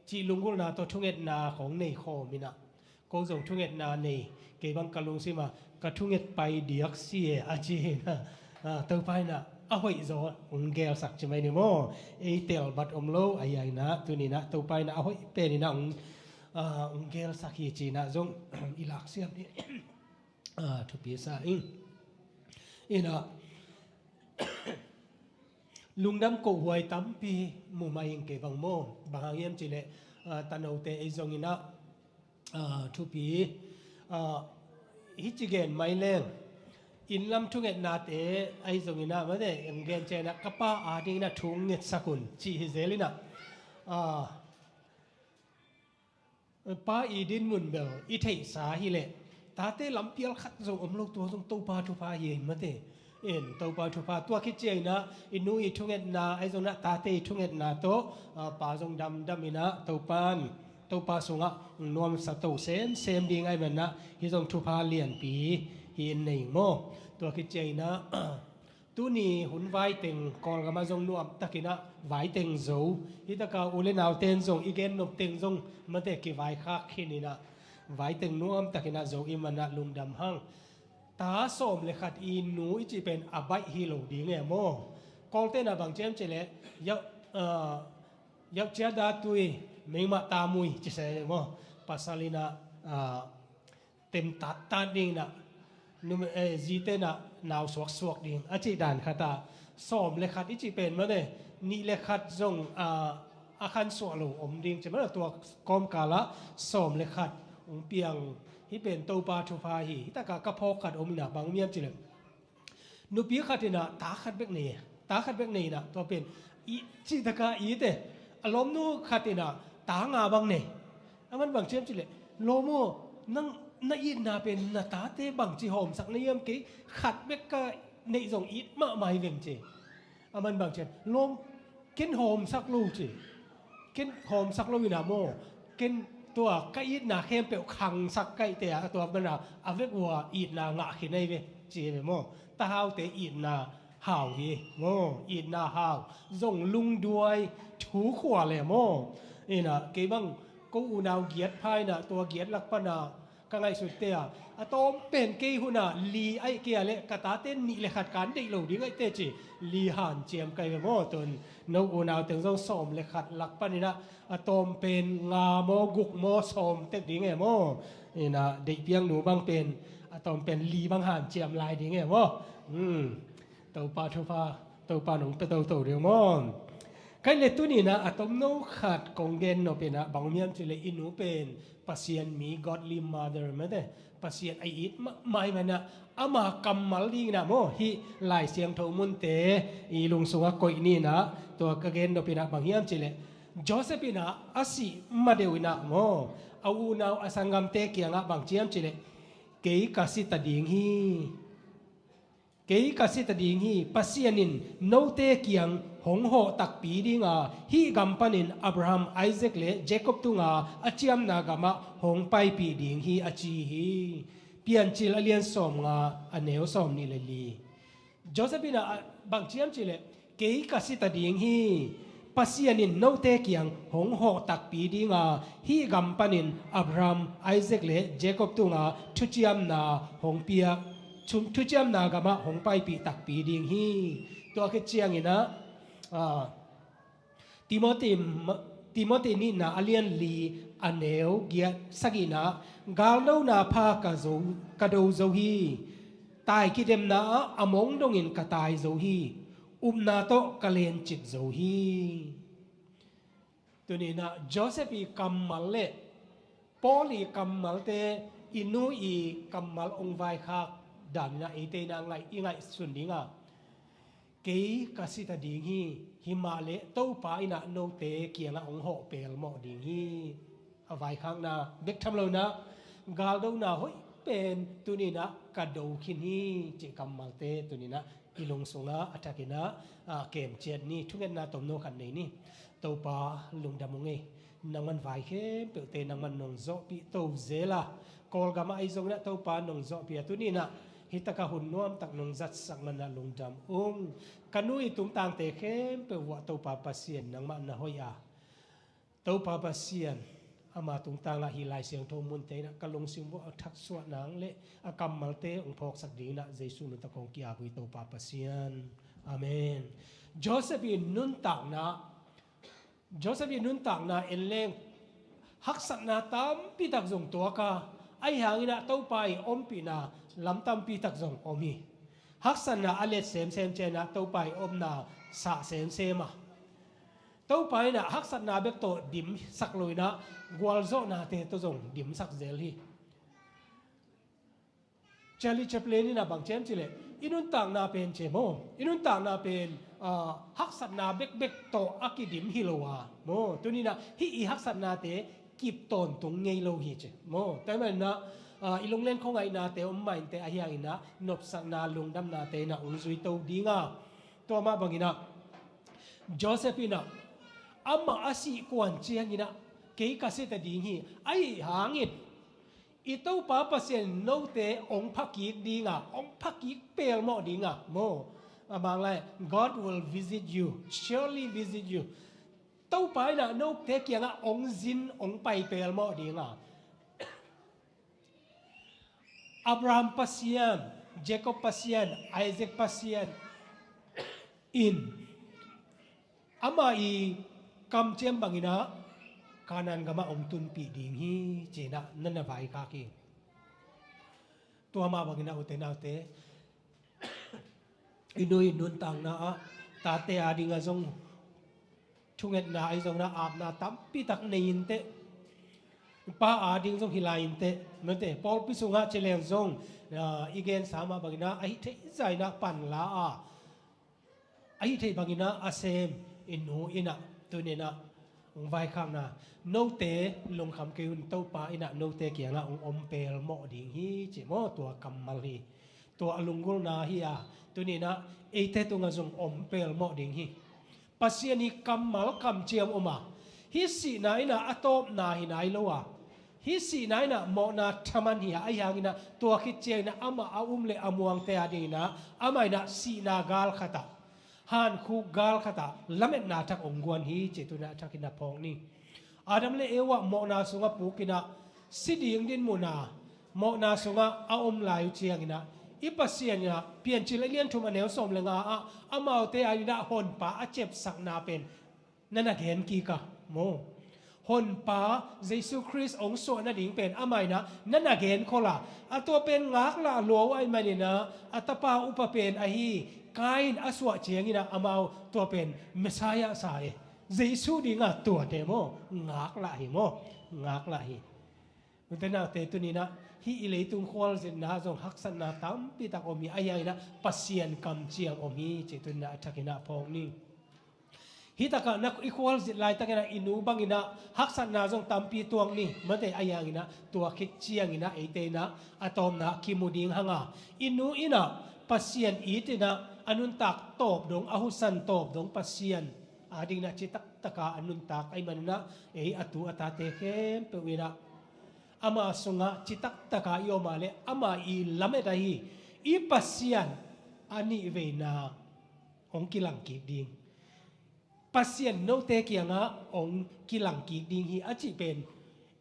cih lunggulhna tawh thungetna khawng nei khawm in a, ko zong thungetna nei, kei bang ka lungsim a ka thunget pai diak si e a ci hi in a, a, Topa in a, a hoih zaw hong gelsak ci mai ni maw? Ei telbat om lo, a, ia in a, tuni in a Topa in a, a hoih pen in a hong, a, hong gelsak hi ci in a zong i laksiam ni. A, thupi sa ing. In a, lungdam kohhuai tampi mu mai ing kei bang maw? Bang hang hiam cih leh, a, tanote ei zong in a, a, thupi, a, hi ci gen mai leng. Inn lam thungetnate ei zong in a, mate, hong gen ciang in a, ka pa a ding in a thu hong ngetsak un, cih hi zel in a. A, Pa i dinmun bel i theihsa hi leh, tate lampial khat zong om lo, tua zong Topa thupha hi, mate. In Topa thupha tua khit ciangin ah i nu i thungetna, ahi zongin ah tate i thungetna tawh, ah, pa zong damdam in ah Topa in, Topa sungah nuamsa to semsem ding ahih manin ah hih zong thupha lianpi hi in nei maw. Tua khit ciangin ah tuni hun vaiteng Kawlgam ah zong nuamtakin ah vaiteng zo. Hih takah u le naute in zong i gen nop teng zong mate kivaikhak khin in ah vaiteng nuamtakin ah zo i hih manin ah lungdam hang. Ta sawm le khat i nu i cih pen a baih hi lo ding e maw. Kawlte in ah bang ci hiam cih leh, yau, ah, yauh ciat da tui, meimah ta mui ci se maw. Pasal in ah, ah, tem tattat ding in ah, num-, eh, zite in ah nau suaksuak ding a cih dan khat ah, sawm le khat i cih pen mate, nih le khat zong, ah, a khansuah lo om ding ci maw, tua kawmkal ah sawm le khat hong piang. Hih pen Topa thupha hi. Hih takah ka phawk khat om in ah bang om hiam cih leh, nupi khat in ah ta khat bek nei, ta khat bek nei in ah tua pen i cih takah i te, a lawmnu khat in ah ta nga bang nei. Aman bang ci hiam cih leh, lawm aw, nang na itna pen na tate bangci hawmsak na hiam, kei khat bek ka neih zong it mahmah hi veng ci. Aman bang ci hiam, lawm, ken hawmsak lo ci. Ken hawmsak lo in ah maw, ken tua ka itna khempeuh khangsak ka hih teh a, tua manin ah a vek uh a itna ngah khin ahi ve ci hi ve maw. Tahaute itna hau hi maw, itna hau, zong lungduai, thu khua le maw. In ah kei bang ko unau giat pha in ah tua giat lak pan ah ka ngaihsut teh a, a tawm pen kei hun ah li ahih kei a leh ka tate nih le khat kan deih lo ding ahih teh ci, li hanciam ka hi ve maw. Tun no unau teng zong sawm le khat lak pan in ah a tawm pen nga maw, guk maw, sawm tek ding e maw. In ah deihpiaknu bang pen a tawm pen li bang hanciam lai ding e maw. Hmm. Topa thupha, Topa nong pia toto ding maw. Ka hih leh tuni in ah a tomno khat kong gen nop in ah bang om hiam cih leh i nu pen Pasian mi, godly mother mate, Pasian a it mahmah ahih manin ah ama kammal ding in ah maw, hih Lai Siangtho munte i lung sungah koih ni in ah, tua ka gen nop in ah bang hiam cih leh, Joseph in ah a sih ma deuh in ah maw, a unau a sanggamte kiangah bang ci hiam cih leh, kei ka si ta ding hi. Kei ka si ta ding hi. Pasian in note kiang hong hawh takpi ding a, hih gam panin Abraham, Isaac le Jacob tunga a ciamna gamah hong paipih ding hi, a ci hi. Piancil a lian sawmnga, a neu sawmnih le li. Joseph in ah bang ci hiam cih leh, kei ka si ta ding hi. Pasian in note kiang hong hawh takpi ding a, hih gam panin Abraham, Isaac le Jacob tunga thuciamna hong pia, thu-, thuciamna gamah hong paipih takpi ding hi. Tua khit ciangin ah, ah, Timothy ma-, Timothy nihna a lian li, a neu giat, sagihna, galdona pha ka zo, ka do zo hi. Tai kidemna ah a mong dongin ka tai zo hi. Upna tawh ka lencip zo hi. Tuni in ah Joseph i kammal le Paul i kammalte, i nu i kammal hong vaikhak dan in ah eite in ah ngaih, i ngaihsun ding a, kei ka si ta ding hi. Himah leh Topa in ah note kiangah hong hawh pelmawh ding hi. A vaikhakna bek tham lo in ah, galdona hoih pen tuni in ah ka do khin hi cih kammalte tuni in ah i lung sungah a thakin ah, ah, kem ciat ni. Thungetna tomno khat nei ni. Topa, lungdam ung ei. Nangman vai khempeuhte nangman nong zawhpih to zel a, Kawlgam ah ahi zongin ah Topa nong zawhpih a, tuni in ah hih takah hun nuamtak nong zatsak manin ah lungdam ung. Ka nu i tungtangte khempeuh uah Topa Pasian nangmah na hoih a, Topa Pasian, ama tungtangah hih Lai Siangtho munte in ah ka lungsim uah a thaksuah nang le a kammalte hong phawksak dingin ah Jesu nuntak kong ki-ap uh hi, Topa Pasian. Amen. Joseph i nuntakna, Joseph i nuntakna en leng haksatna tampi tak zong tuak a, ahi hangin ah Topa i ompihna lam tampi tak zong om hi. Haksatna a let semsem ciangin ah Topa i omna sah semsem a, Topa in ah haksatna bek tawh dimsak lo in ah gualzawhnate tawh zong dimsak zel hi. Charlie Chaplin in ah bang ci hiam cih leh, i nuntakna pen ci maw, i nuntakna pen, ah, haksatna bekbek tawh a kidim hi lo a maw. Tuni in ah hih i haksatnate kip tawntung ngei lo hi ci maw. Tua ahih manin ah, ah, i lunglen khuangaihnate om mah inteh, ahi hanginah nopsakna lungdamnate inah hong zui to dinga. Tua mah banginah Joseph inah amah a sih kuan cianginah kei ka site ding hi. Ahi hangin i Topa Pasian note hong phakik dinga, hong phakik pelmawh dinga maw. A Mang lai, "God will visit you, surely visit you." Topa inah note kiangah hong zin, hong pai pelmawh dinga. Abraham Pasian, Jacob Pasian, Isaac Pasian in amah i kamciam banginah Kanaan gamah hong tunpih ding hi, cinah na na vaikhak hi. Tua mah banginah ute naute, i nu i nuntakna ah tate adingah zong thungetna ahi zongna apna tampitak nei inteh. Pa ading zong hi lai inteh. Mate, pawlpi sungah ci leng zong, ah, i gensa mah banginah ahi theih zainah panla a, ahi theih banginah a sem i nu inah tuninah hong vaikhakna, "Note lungkham kei un, Topa inah note kiangah hong om pelmawh ding hi," ci maw. Tua kammal hi. Tua a lunggulhna hi a, tuninah eite tungah zong om pelmawh ding hi. Pasian i kammal kamciam om a, hih sihna inah a tawpna hi nai lo a, hih sihna inah mawhna thaman hi a, ahi hanginah tua khit cianginah amah a um le a muangte adinginah amah inah sihna gal khatah, hankhuk gal khatah lametna thak hong guan hi, ci tunah a thakin a phawk ni. Adam le Eva mawhna sungah pukinah si ding dinmun a mawhna sungah a om lai uh cianginah i Pasian inah Piancil a lian thum a neu sawm le nga ah amaute adinah Honpa a ciapsakna pen na na gen kik a maw. Honpa Jesu Khrist hong suah nading pen amah inah na na genkhol a, a tua pen ngaklah lua uh ahih maninah a tapa upa pen ahi Kain a suah cianginah amau tua pen Messiah sa e. Jesu dingah tuate maw, ngaklah hi maw, ngaklah hi. Ute naute, tuninah hih i leitung khualzinna zong haksatna tampitak om hi, ahi hanginah Pasian kamciam om hi, ci tuninah a thakinah phawk ni. Hih takah na i khualzin laitakinah i nu banginah haksatna zong tampi tuak ni. Mate, ahi hanginah tua khit cianginah eite inah a tawpna kimu ding hanga, i nu inah Pasian itinah a nuntak tawp dong, a husan tawp dong Pasian adinginah citaktaka a nuntak ahih maninah ei a tu a tate khempeuh inah ama sungah citaktaka i om a le ama i lamet ahi i Pasian a nihveina hong kilangkik ding. Pasian note kiangah hong kilangkik ding hi a cih pen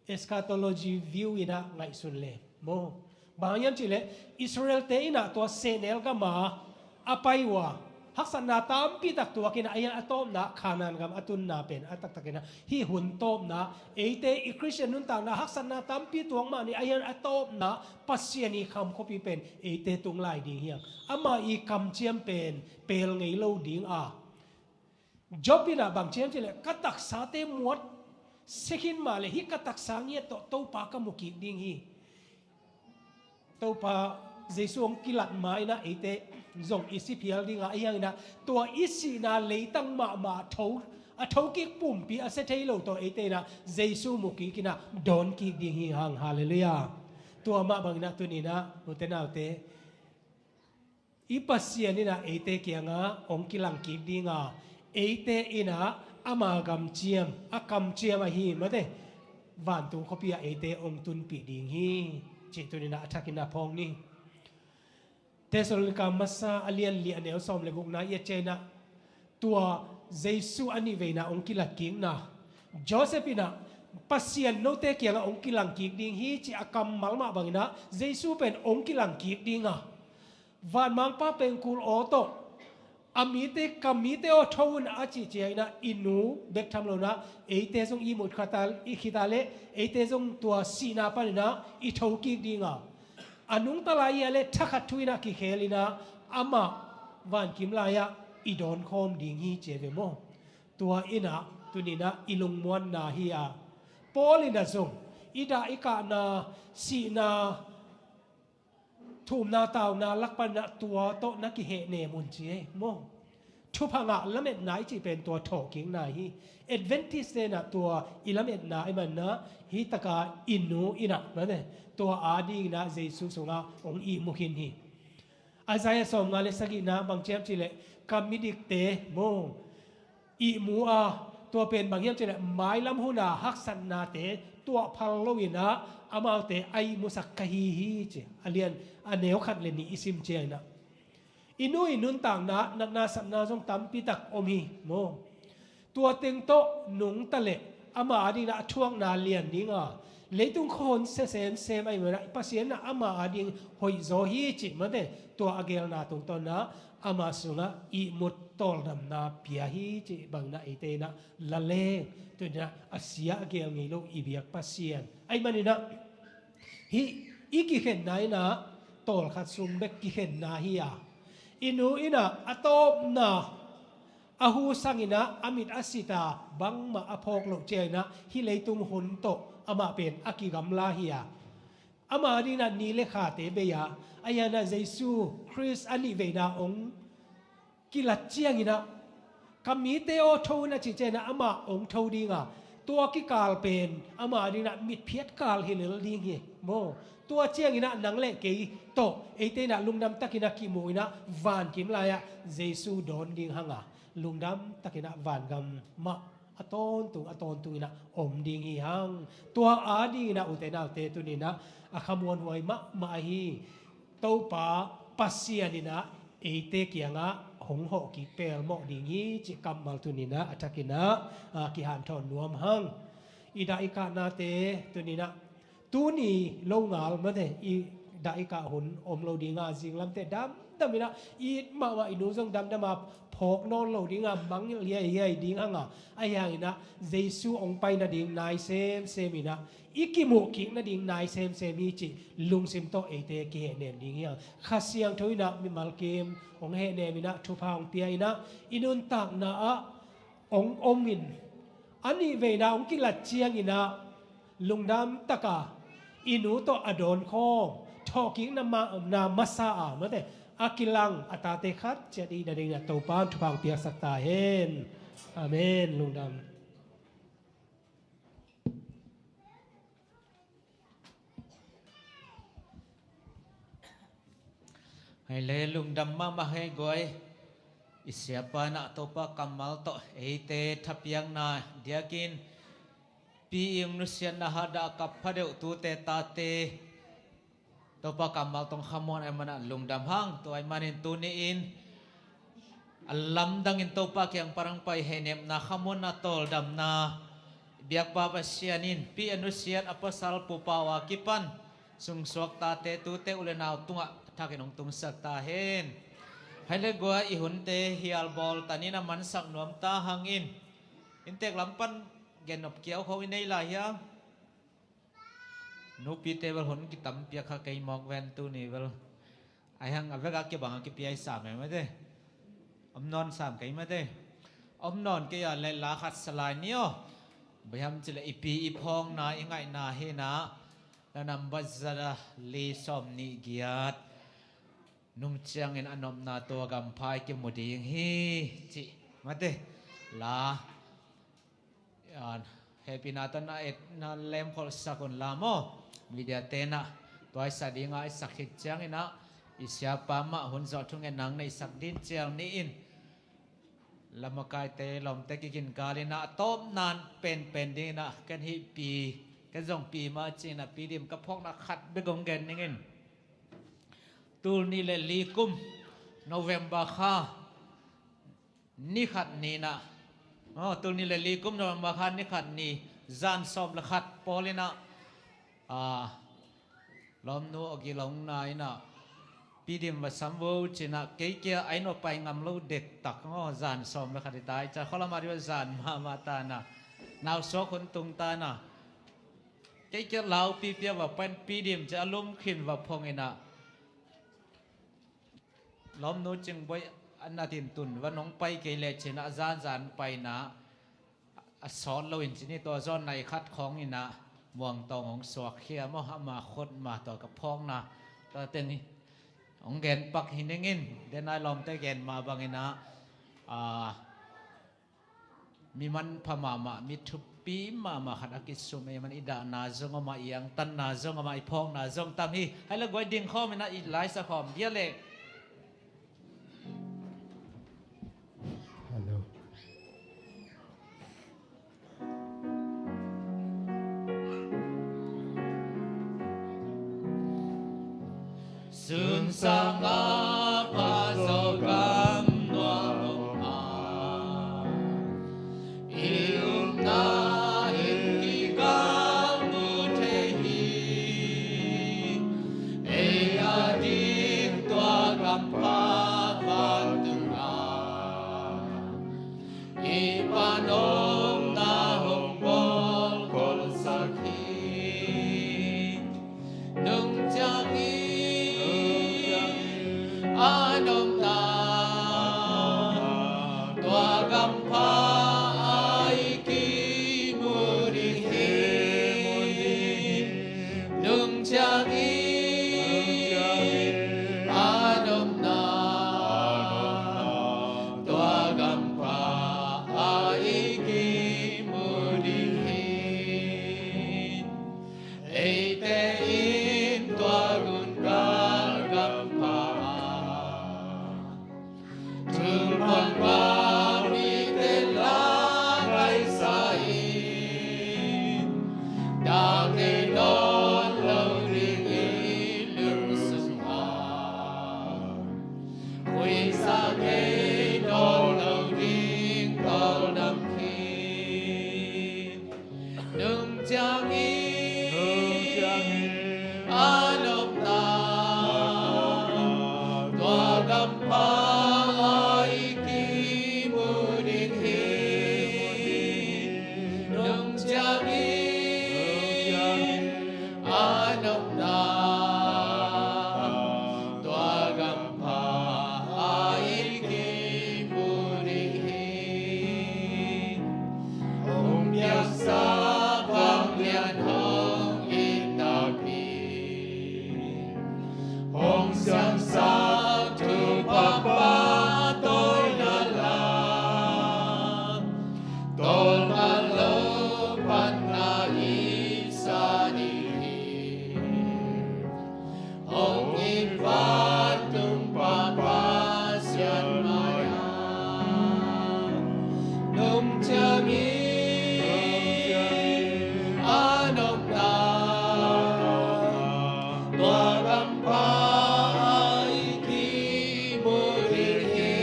eschatology view inah ngaihsun le maw. Bang hiam cihleh Israel-te inah tua sehnel gama a pai uh a, haksatna tampitak tuakinah, ahi a tawpna Kanaan gam a tunna pen a taktakinah hih hun tawpna, eite i Khristian nuntakna haksatna tampi tuak mah ni, ahi a tawpna Pasian i kham khuapi pen eite tung lai ding hiam? Ama i kamciam pen pel ngei lo ding a, Job inah bang ci hiam cihleh, ka taksate muat sekhin mah le hih ka taksa ngiat tawh Topa ka mu kik ding hi. Topa Jesu hong kilat ma inah eite zong i si phial ding a, ahi hanginah tua i sihna leitang mahmah a tho, a thokik pumpi a sia thei lo tawh eite inah Jesu mu kik inah dawn kik ding hi hang. Halleluiah. Tua mah banginah tuninah ute naute, i Pasian inah eite kiangah hong kilangkik ding a, eite inah ama kamciam, a kamciam ahi mate vantung khuapi ah eite hong tunpih ding hi, cih tuninah a thakinah phawk ni. Thessalonika masa a lian li a neu sawm le gukna i a ciah inah tua Jesu a nihveina hong kilatkikna, Joseph inah Pasian note kiangah hong kilangkik ding hi, cih a kammal mah banginah Jesu pen hong kilangkik ding a, vanmangpa pengkul aw tawh a mite, ka mite aw tho un a cih cianginah i nu bek tham lo inah eite zong i mut khata, i khita le eite zong tua sihna paninah i thokik ding a, a nungta lai hi a le thakhat thu inah kikhel inah amah vankim lai-ah i dawnkhawm ding hi ci a ve maw. Tua inah tuninah i lungmuanna hi a, Paul inah zong i dah i kahna, sihna, thumna tauna lak paninah tua tawh na kihehnem un ci ei maw. Thupha ngah lametna i cih pen tua thawhkikna hi. Adventist te inah tua i lametna i manna hi taka i nu inah mate tua adingin ah Jesu sungah hong ihmu khin hi. Isaiah sawmnga le sagihna bang ciam cihleh ka midikte maw ihmu a, tua pen bang hiam cihleh mailam huna haksatnate tuah phal loinah amaute a ihmusak ka hi hi ci. A lian a neu khat le nih i sim cianginah i nu i nuntakna natna satna zong tampitak om hi maw? Tua teng tawh nungta leh ama adinah a thuakna lian dinga leitung khawn sia semsem ahih manah Pasian inah ama ading hoihzaw hi cih mate tua a gelna tungtawnah ama sungah ihmut tawldamna pia hi cih banginah eite inah la leng tuninah a sia a gel ngei lo i biak Pasian ahih maninah hih i kikhenna inah tawlkhat sung bek kikhenna hi a, i nu inah a tawpna a hu sanginah a mit a sita bangmah a phawk loh cianginah hih leitung hun tawh amah pen a kigamla hi a, ama dinah ni le khate bei a, a hianah Jesu Khrist a nih veina hong kilat cianginah ka mite aw tho in a cih cianginah amah hong tho dinga tua kikal pen ama dinah mitphiat kal hi lel ding hi maw? Tua cianginah nang le kei tawh eite inah lungdam takinah kimu inah vankim lai-ah Jesu dawn ding hanga lungdam takinah vangam mah a tawntung a tawntunginah om ding hi hang. Tua adinginah ute naute tuninah a khamuanhuai mahmah ahi Topa Pasian inah eite kiangah hong hawhkik pelmawh ding hi cih kammal tuninah a thakinah a kihanthawn nuam hang. I dah i kahnate tuninah tuni lo ngal mate i dah i kah hun om lo dinga zinglamte damdaminah it mahmah i nu zong damdama phawk nawn lo dinga mang hiaihiai ding hanga a hianginah Jesu hong pai nading nai semseminah i kimuh kik nading nai semsem hi cih lungsim tawh eite kihehnem ding hi hang. Kha Siangtho inah mimal kim hong hehnem inah thupha hong pia inah i nuntakna ah hong om in a nih veina hong kilat cianginah lungdam taka i nu tawh a dawn khawng thawhkikna ma- na masa a mate a kilang a tate khat ciat i dadinginah Topa in thupha hong piaksak ta hen. Amen. Lungdam. Hei le lungdam mahmah hei guai. I siapa inah Topa kammal tawh eite thapiakna diakin pi ing nusiatna hahdah a kap phadeuh tute tate Topa kammal tawh khamuan ahih manah lungdam hang. Tua ahih manin tuni-in a lamdangin Topa kiang parang pai hehnepna khamuanna tawldamna biakpa Pasian in pi a nusiat a pasal pupau a kipan sungsuak tate tute u le nau tungah thakin hong tungsak ta hen. Hai le gua i hunte hialbawl tanin a mansak nuam ta hangin inntek lam pan gennop kiaukhawh i nei lai hiam? Nupite bel hun kitampiak kha kei mawk ven tuni bel. Aihang a veka kibang a kipiai sam e mate. Om nawn sam kei mate. Om nawn kei a le la khat salai ni aw. Baiam cile i pi i phawngna i ngaihna hina. La nambat zada li sawm nih giat. Nung ciangin a nopna tua gamphai kimu ding hi ci mate. La hehpihna tawh na et na lemkholhsak un la maw? Media tenah tua i sa dinga i sak khit cianginah i siapa mah hun zawh thungetna hong neihsak din ciang ni-in lamakaite lawmte kiginkalinah a tawpna penpen dinginah ken hih pi ken zong pi mah cinginah pi dim ka phawkna khat bek hong gen ningin. Tul nih le li kum November kha ni khat ninah, oh, tul nih le li kum November kha ni khat ni zan sawm le khat pawl inah, ah, lawmnu a gilongna inah pi dim va sam vo cinah kei kia a inn va pai ngam lo dektak, oh, zan sawm le khat i tai ca khualam a dih va zan mahmah tana nausuak hun tung tana kei kia laupi pia va pen pi dim ci a lum khin va phong inah lawmnu cingboih a natin tun va nong pai kei le cinah zanzan paina a sawt loin cini tua zawn nai khat khawng inah muangtawng hong suakkhia maw ama khut ma tua ka phawkna tua teng hi. Hong gen pak hi ningin denai lawmte gen mah banginah a, mi manpha mahmah, mi thupi mahmah khat a kisum ei man i dahna zong amah, i angtanna zong amah, i phawkna zong tam hi. Hai la guai ding khawm inah i laisa khawm dia le. Hello. Sun sangah pha Zogam nuam om a, i upna in kikal mu thei hi. Ei a ding tua gampha vantung ah i pan omna hong bawl khol sak hi. Nung ciangin a nopna tua gampha a i kimu ding hi. Nung ciangin a nopna tua gampha a i kimu ding hi. Eite in tua gun gal gampha ah thupha ngah mite la ngaihsa in, dang nei nawn lo ding i lung sungah, khuisak ngei nawn lo ding tawldam khin. Nung ciangin a nopna tua gampha a i kimu ding hi. Nung ciangin a nopna tua gampha a i kimu ding hi. Hong piangsak vanglian hong it nakpi, hong siangsak thupha pahtawina lam, tawlnga lo phatna i sa ding hi. Hong it vantung Pa Pasian mai-ah, nung ciangin a nopna tua gampha a i kimu ding hi.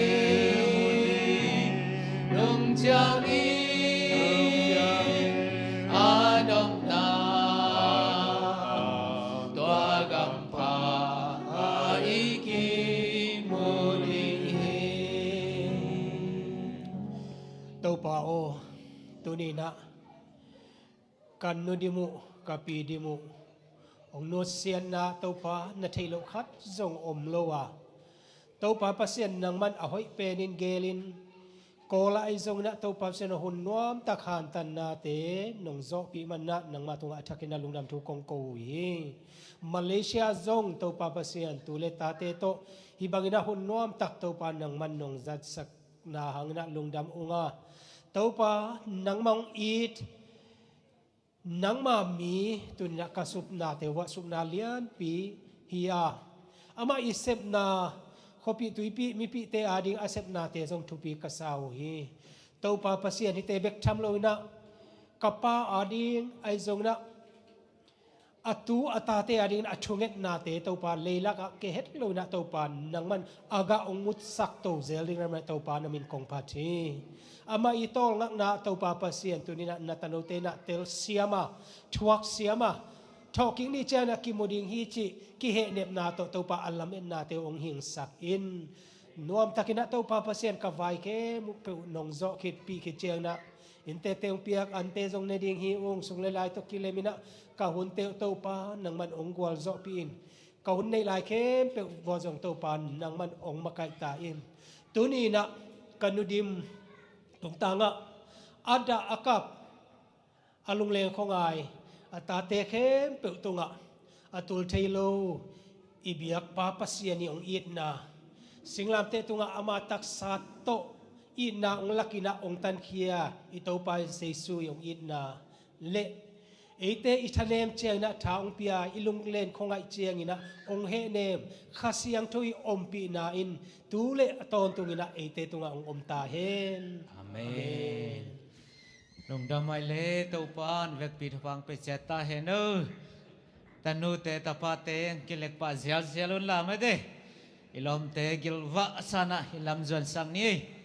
Nung ciangin a nopna tua gampha a i kimu ding hi. Topa aw, tuni-in ah ka nu dim uh, ka pi dim uh hong nusiatna Topa na theih loh khat zong om lo a, Topa Pasian nangman a hoih penin gelin, Kawl ah ahi zongin ah Topa Pasian a hun nuamtak hantannate nong zawhpih manin ah nangmah tungah a thakin a lungdam thu kong ko uh hi. Malaysia zong Topa Pasian tu le tate tawh hih bangin a hun nuamtak Topa nangman nong zatsakna hangin ah lungdam ung a, Topa nangmah hong it, nangma mi tuni-in ah ka supnate uh ah supna lianpi hi a, amah i sepna khuapih tuipih mipihte ading a sepnate zong thupi ka sa uh hi. Topa Pasian, hihte bek tham loin ah ka pa ading ahi zongin ah a tu a tate adingin a thungetnate Topa leilakah kei het loin ah Topa nangman a gah hong mutsak to zel ding nangmah Topa na min kong phat hi. Amah i tawlngakna Topa Pasian tuni-in ah na tanote in ah telsiam a, thuaksiam a, thawhkik ni ciangin a kimu ding hi cih kihehnepna tawh Topa a lametnate uh hong hingsak in. Nuamtakin ah Topa Pasian ka vai khempeuh nong zawh khitpih khit ciangin ah innte teng piak ante zong ne ding hi ung, sung le lai tawh kilemin ah ka hunte uh Topa nangman hong gualzawhpih in. Ka hun neih lai khempeuh vua zong Topa nangman hong makaih ta in. Tuni-in ah ka nu dim tungtangah a dah a kap, a lungleng khuangai a tate khempeuh tungah a tul thei lo i biakpa Pasian i hong itna, singlamteh tungah ama taksa tawh itna hong lakinah hong tankhia i Topa Jesu i hong itna le eite i thanem cianginah tha hong pia i lunglen khuangaih cianginah hong hehnem Kha Siangtho i ompihna in tu le a tawntunginah eite tungah hong om ta hen. Amen. Lungdam mai le Topan vekpi thupha hong pe ciat ta hen o. Tanute tapate hong kilekpah zialzial un la mate. I lawmte gilvah sanah i lam zuansak ni.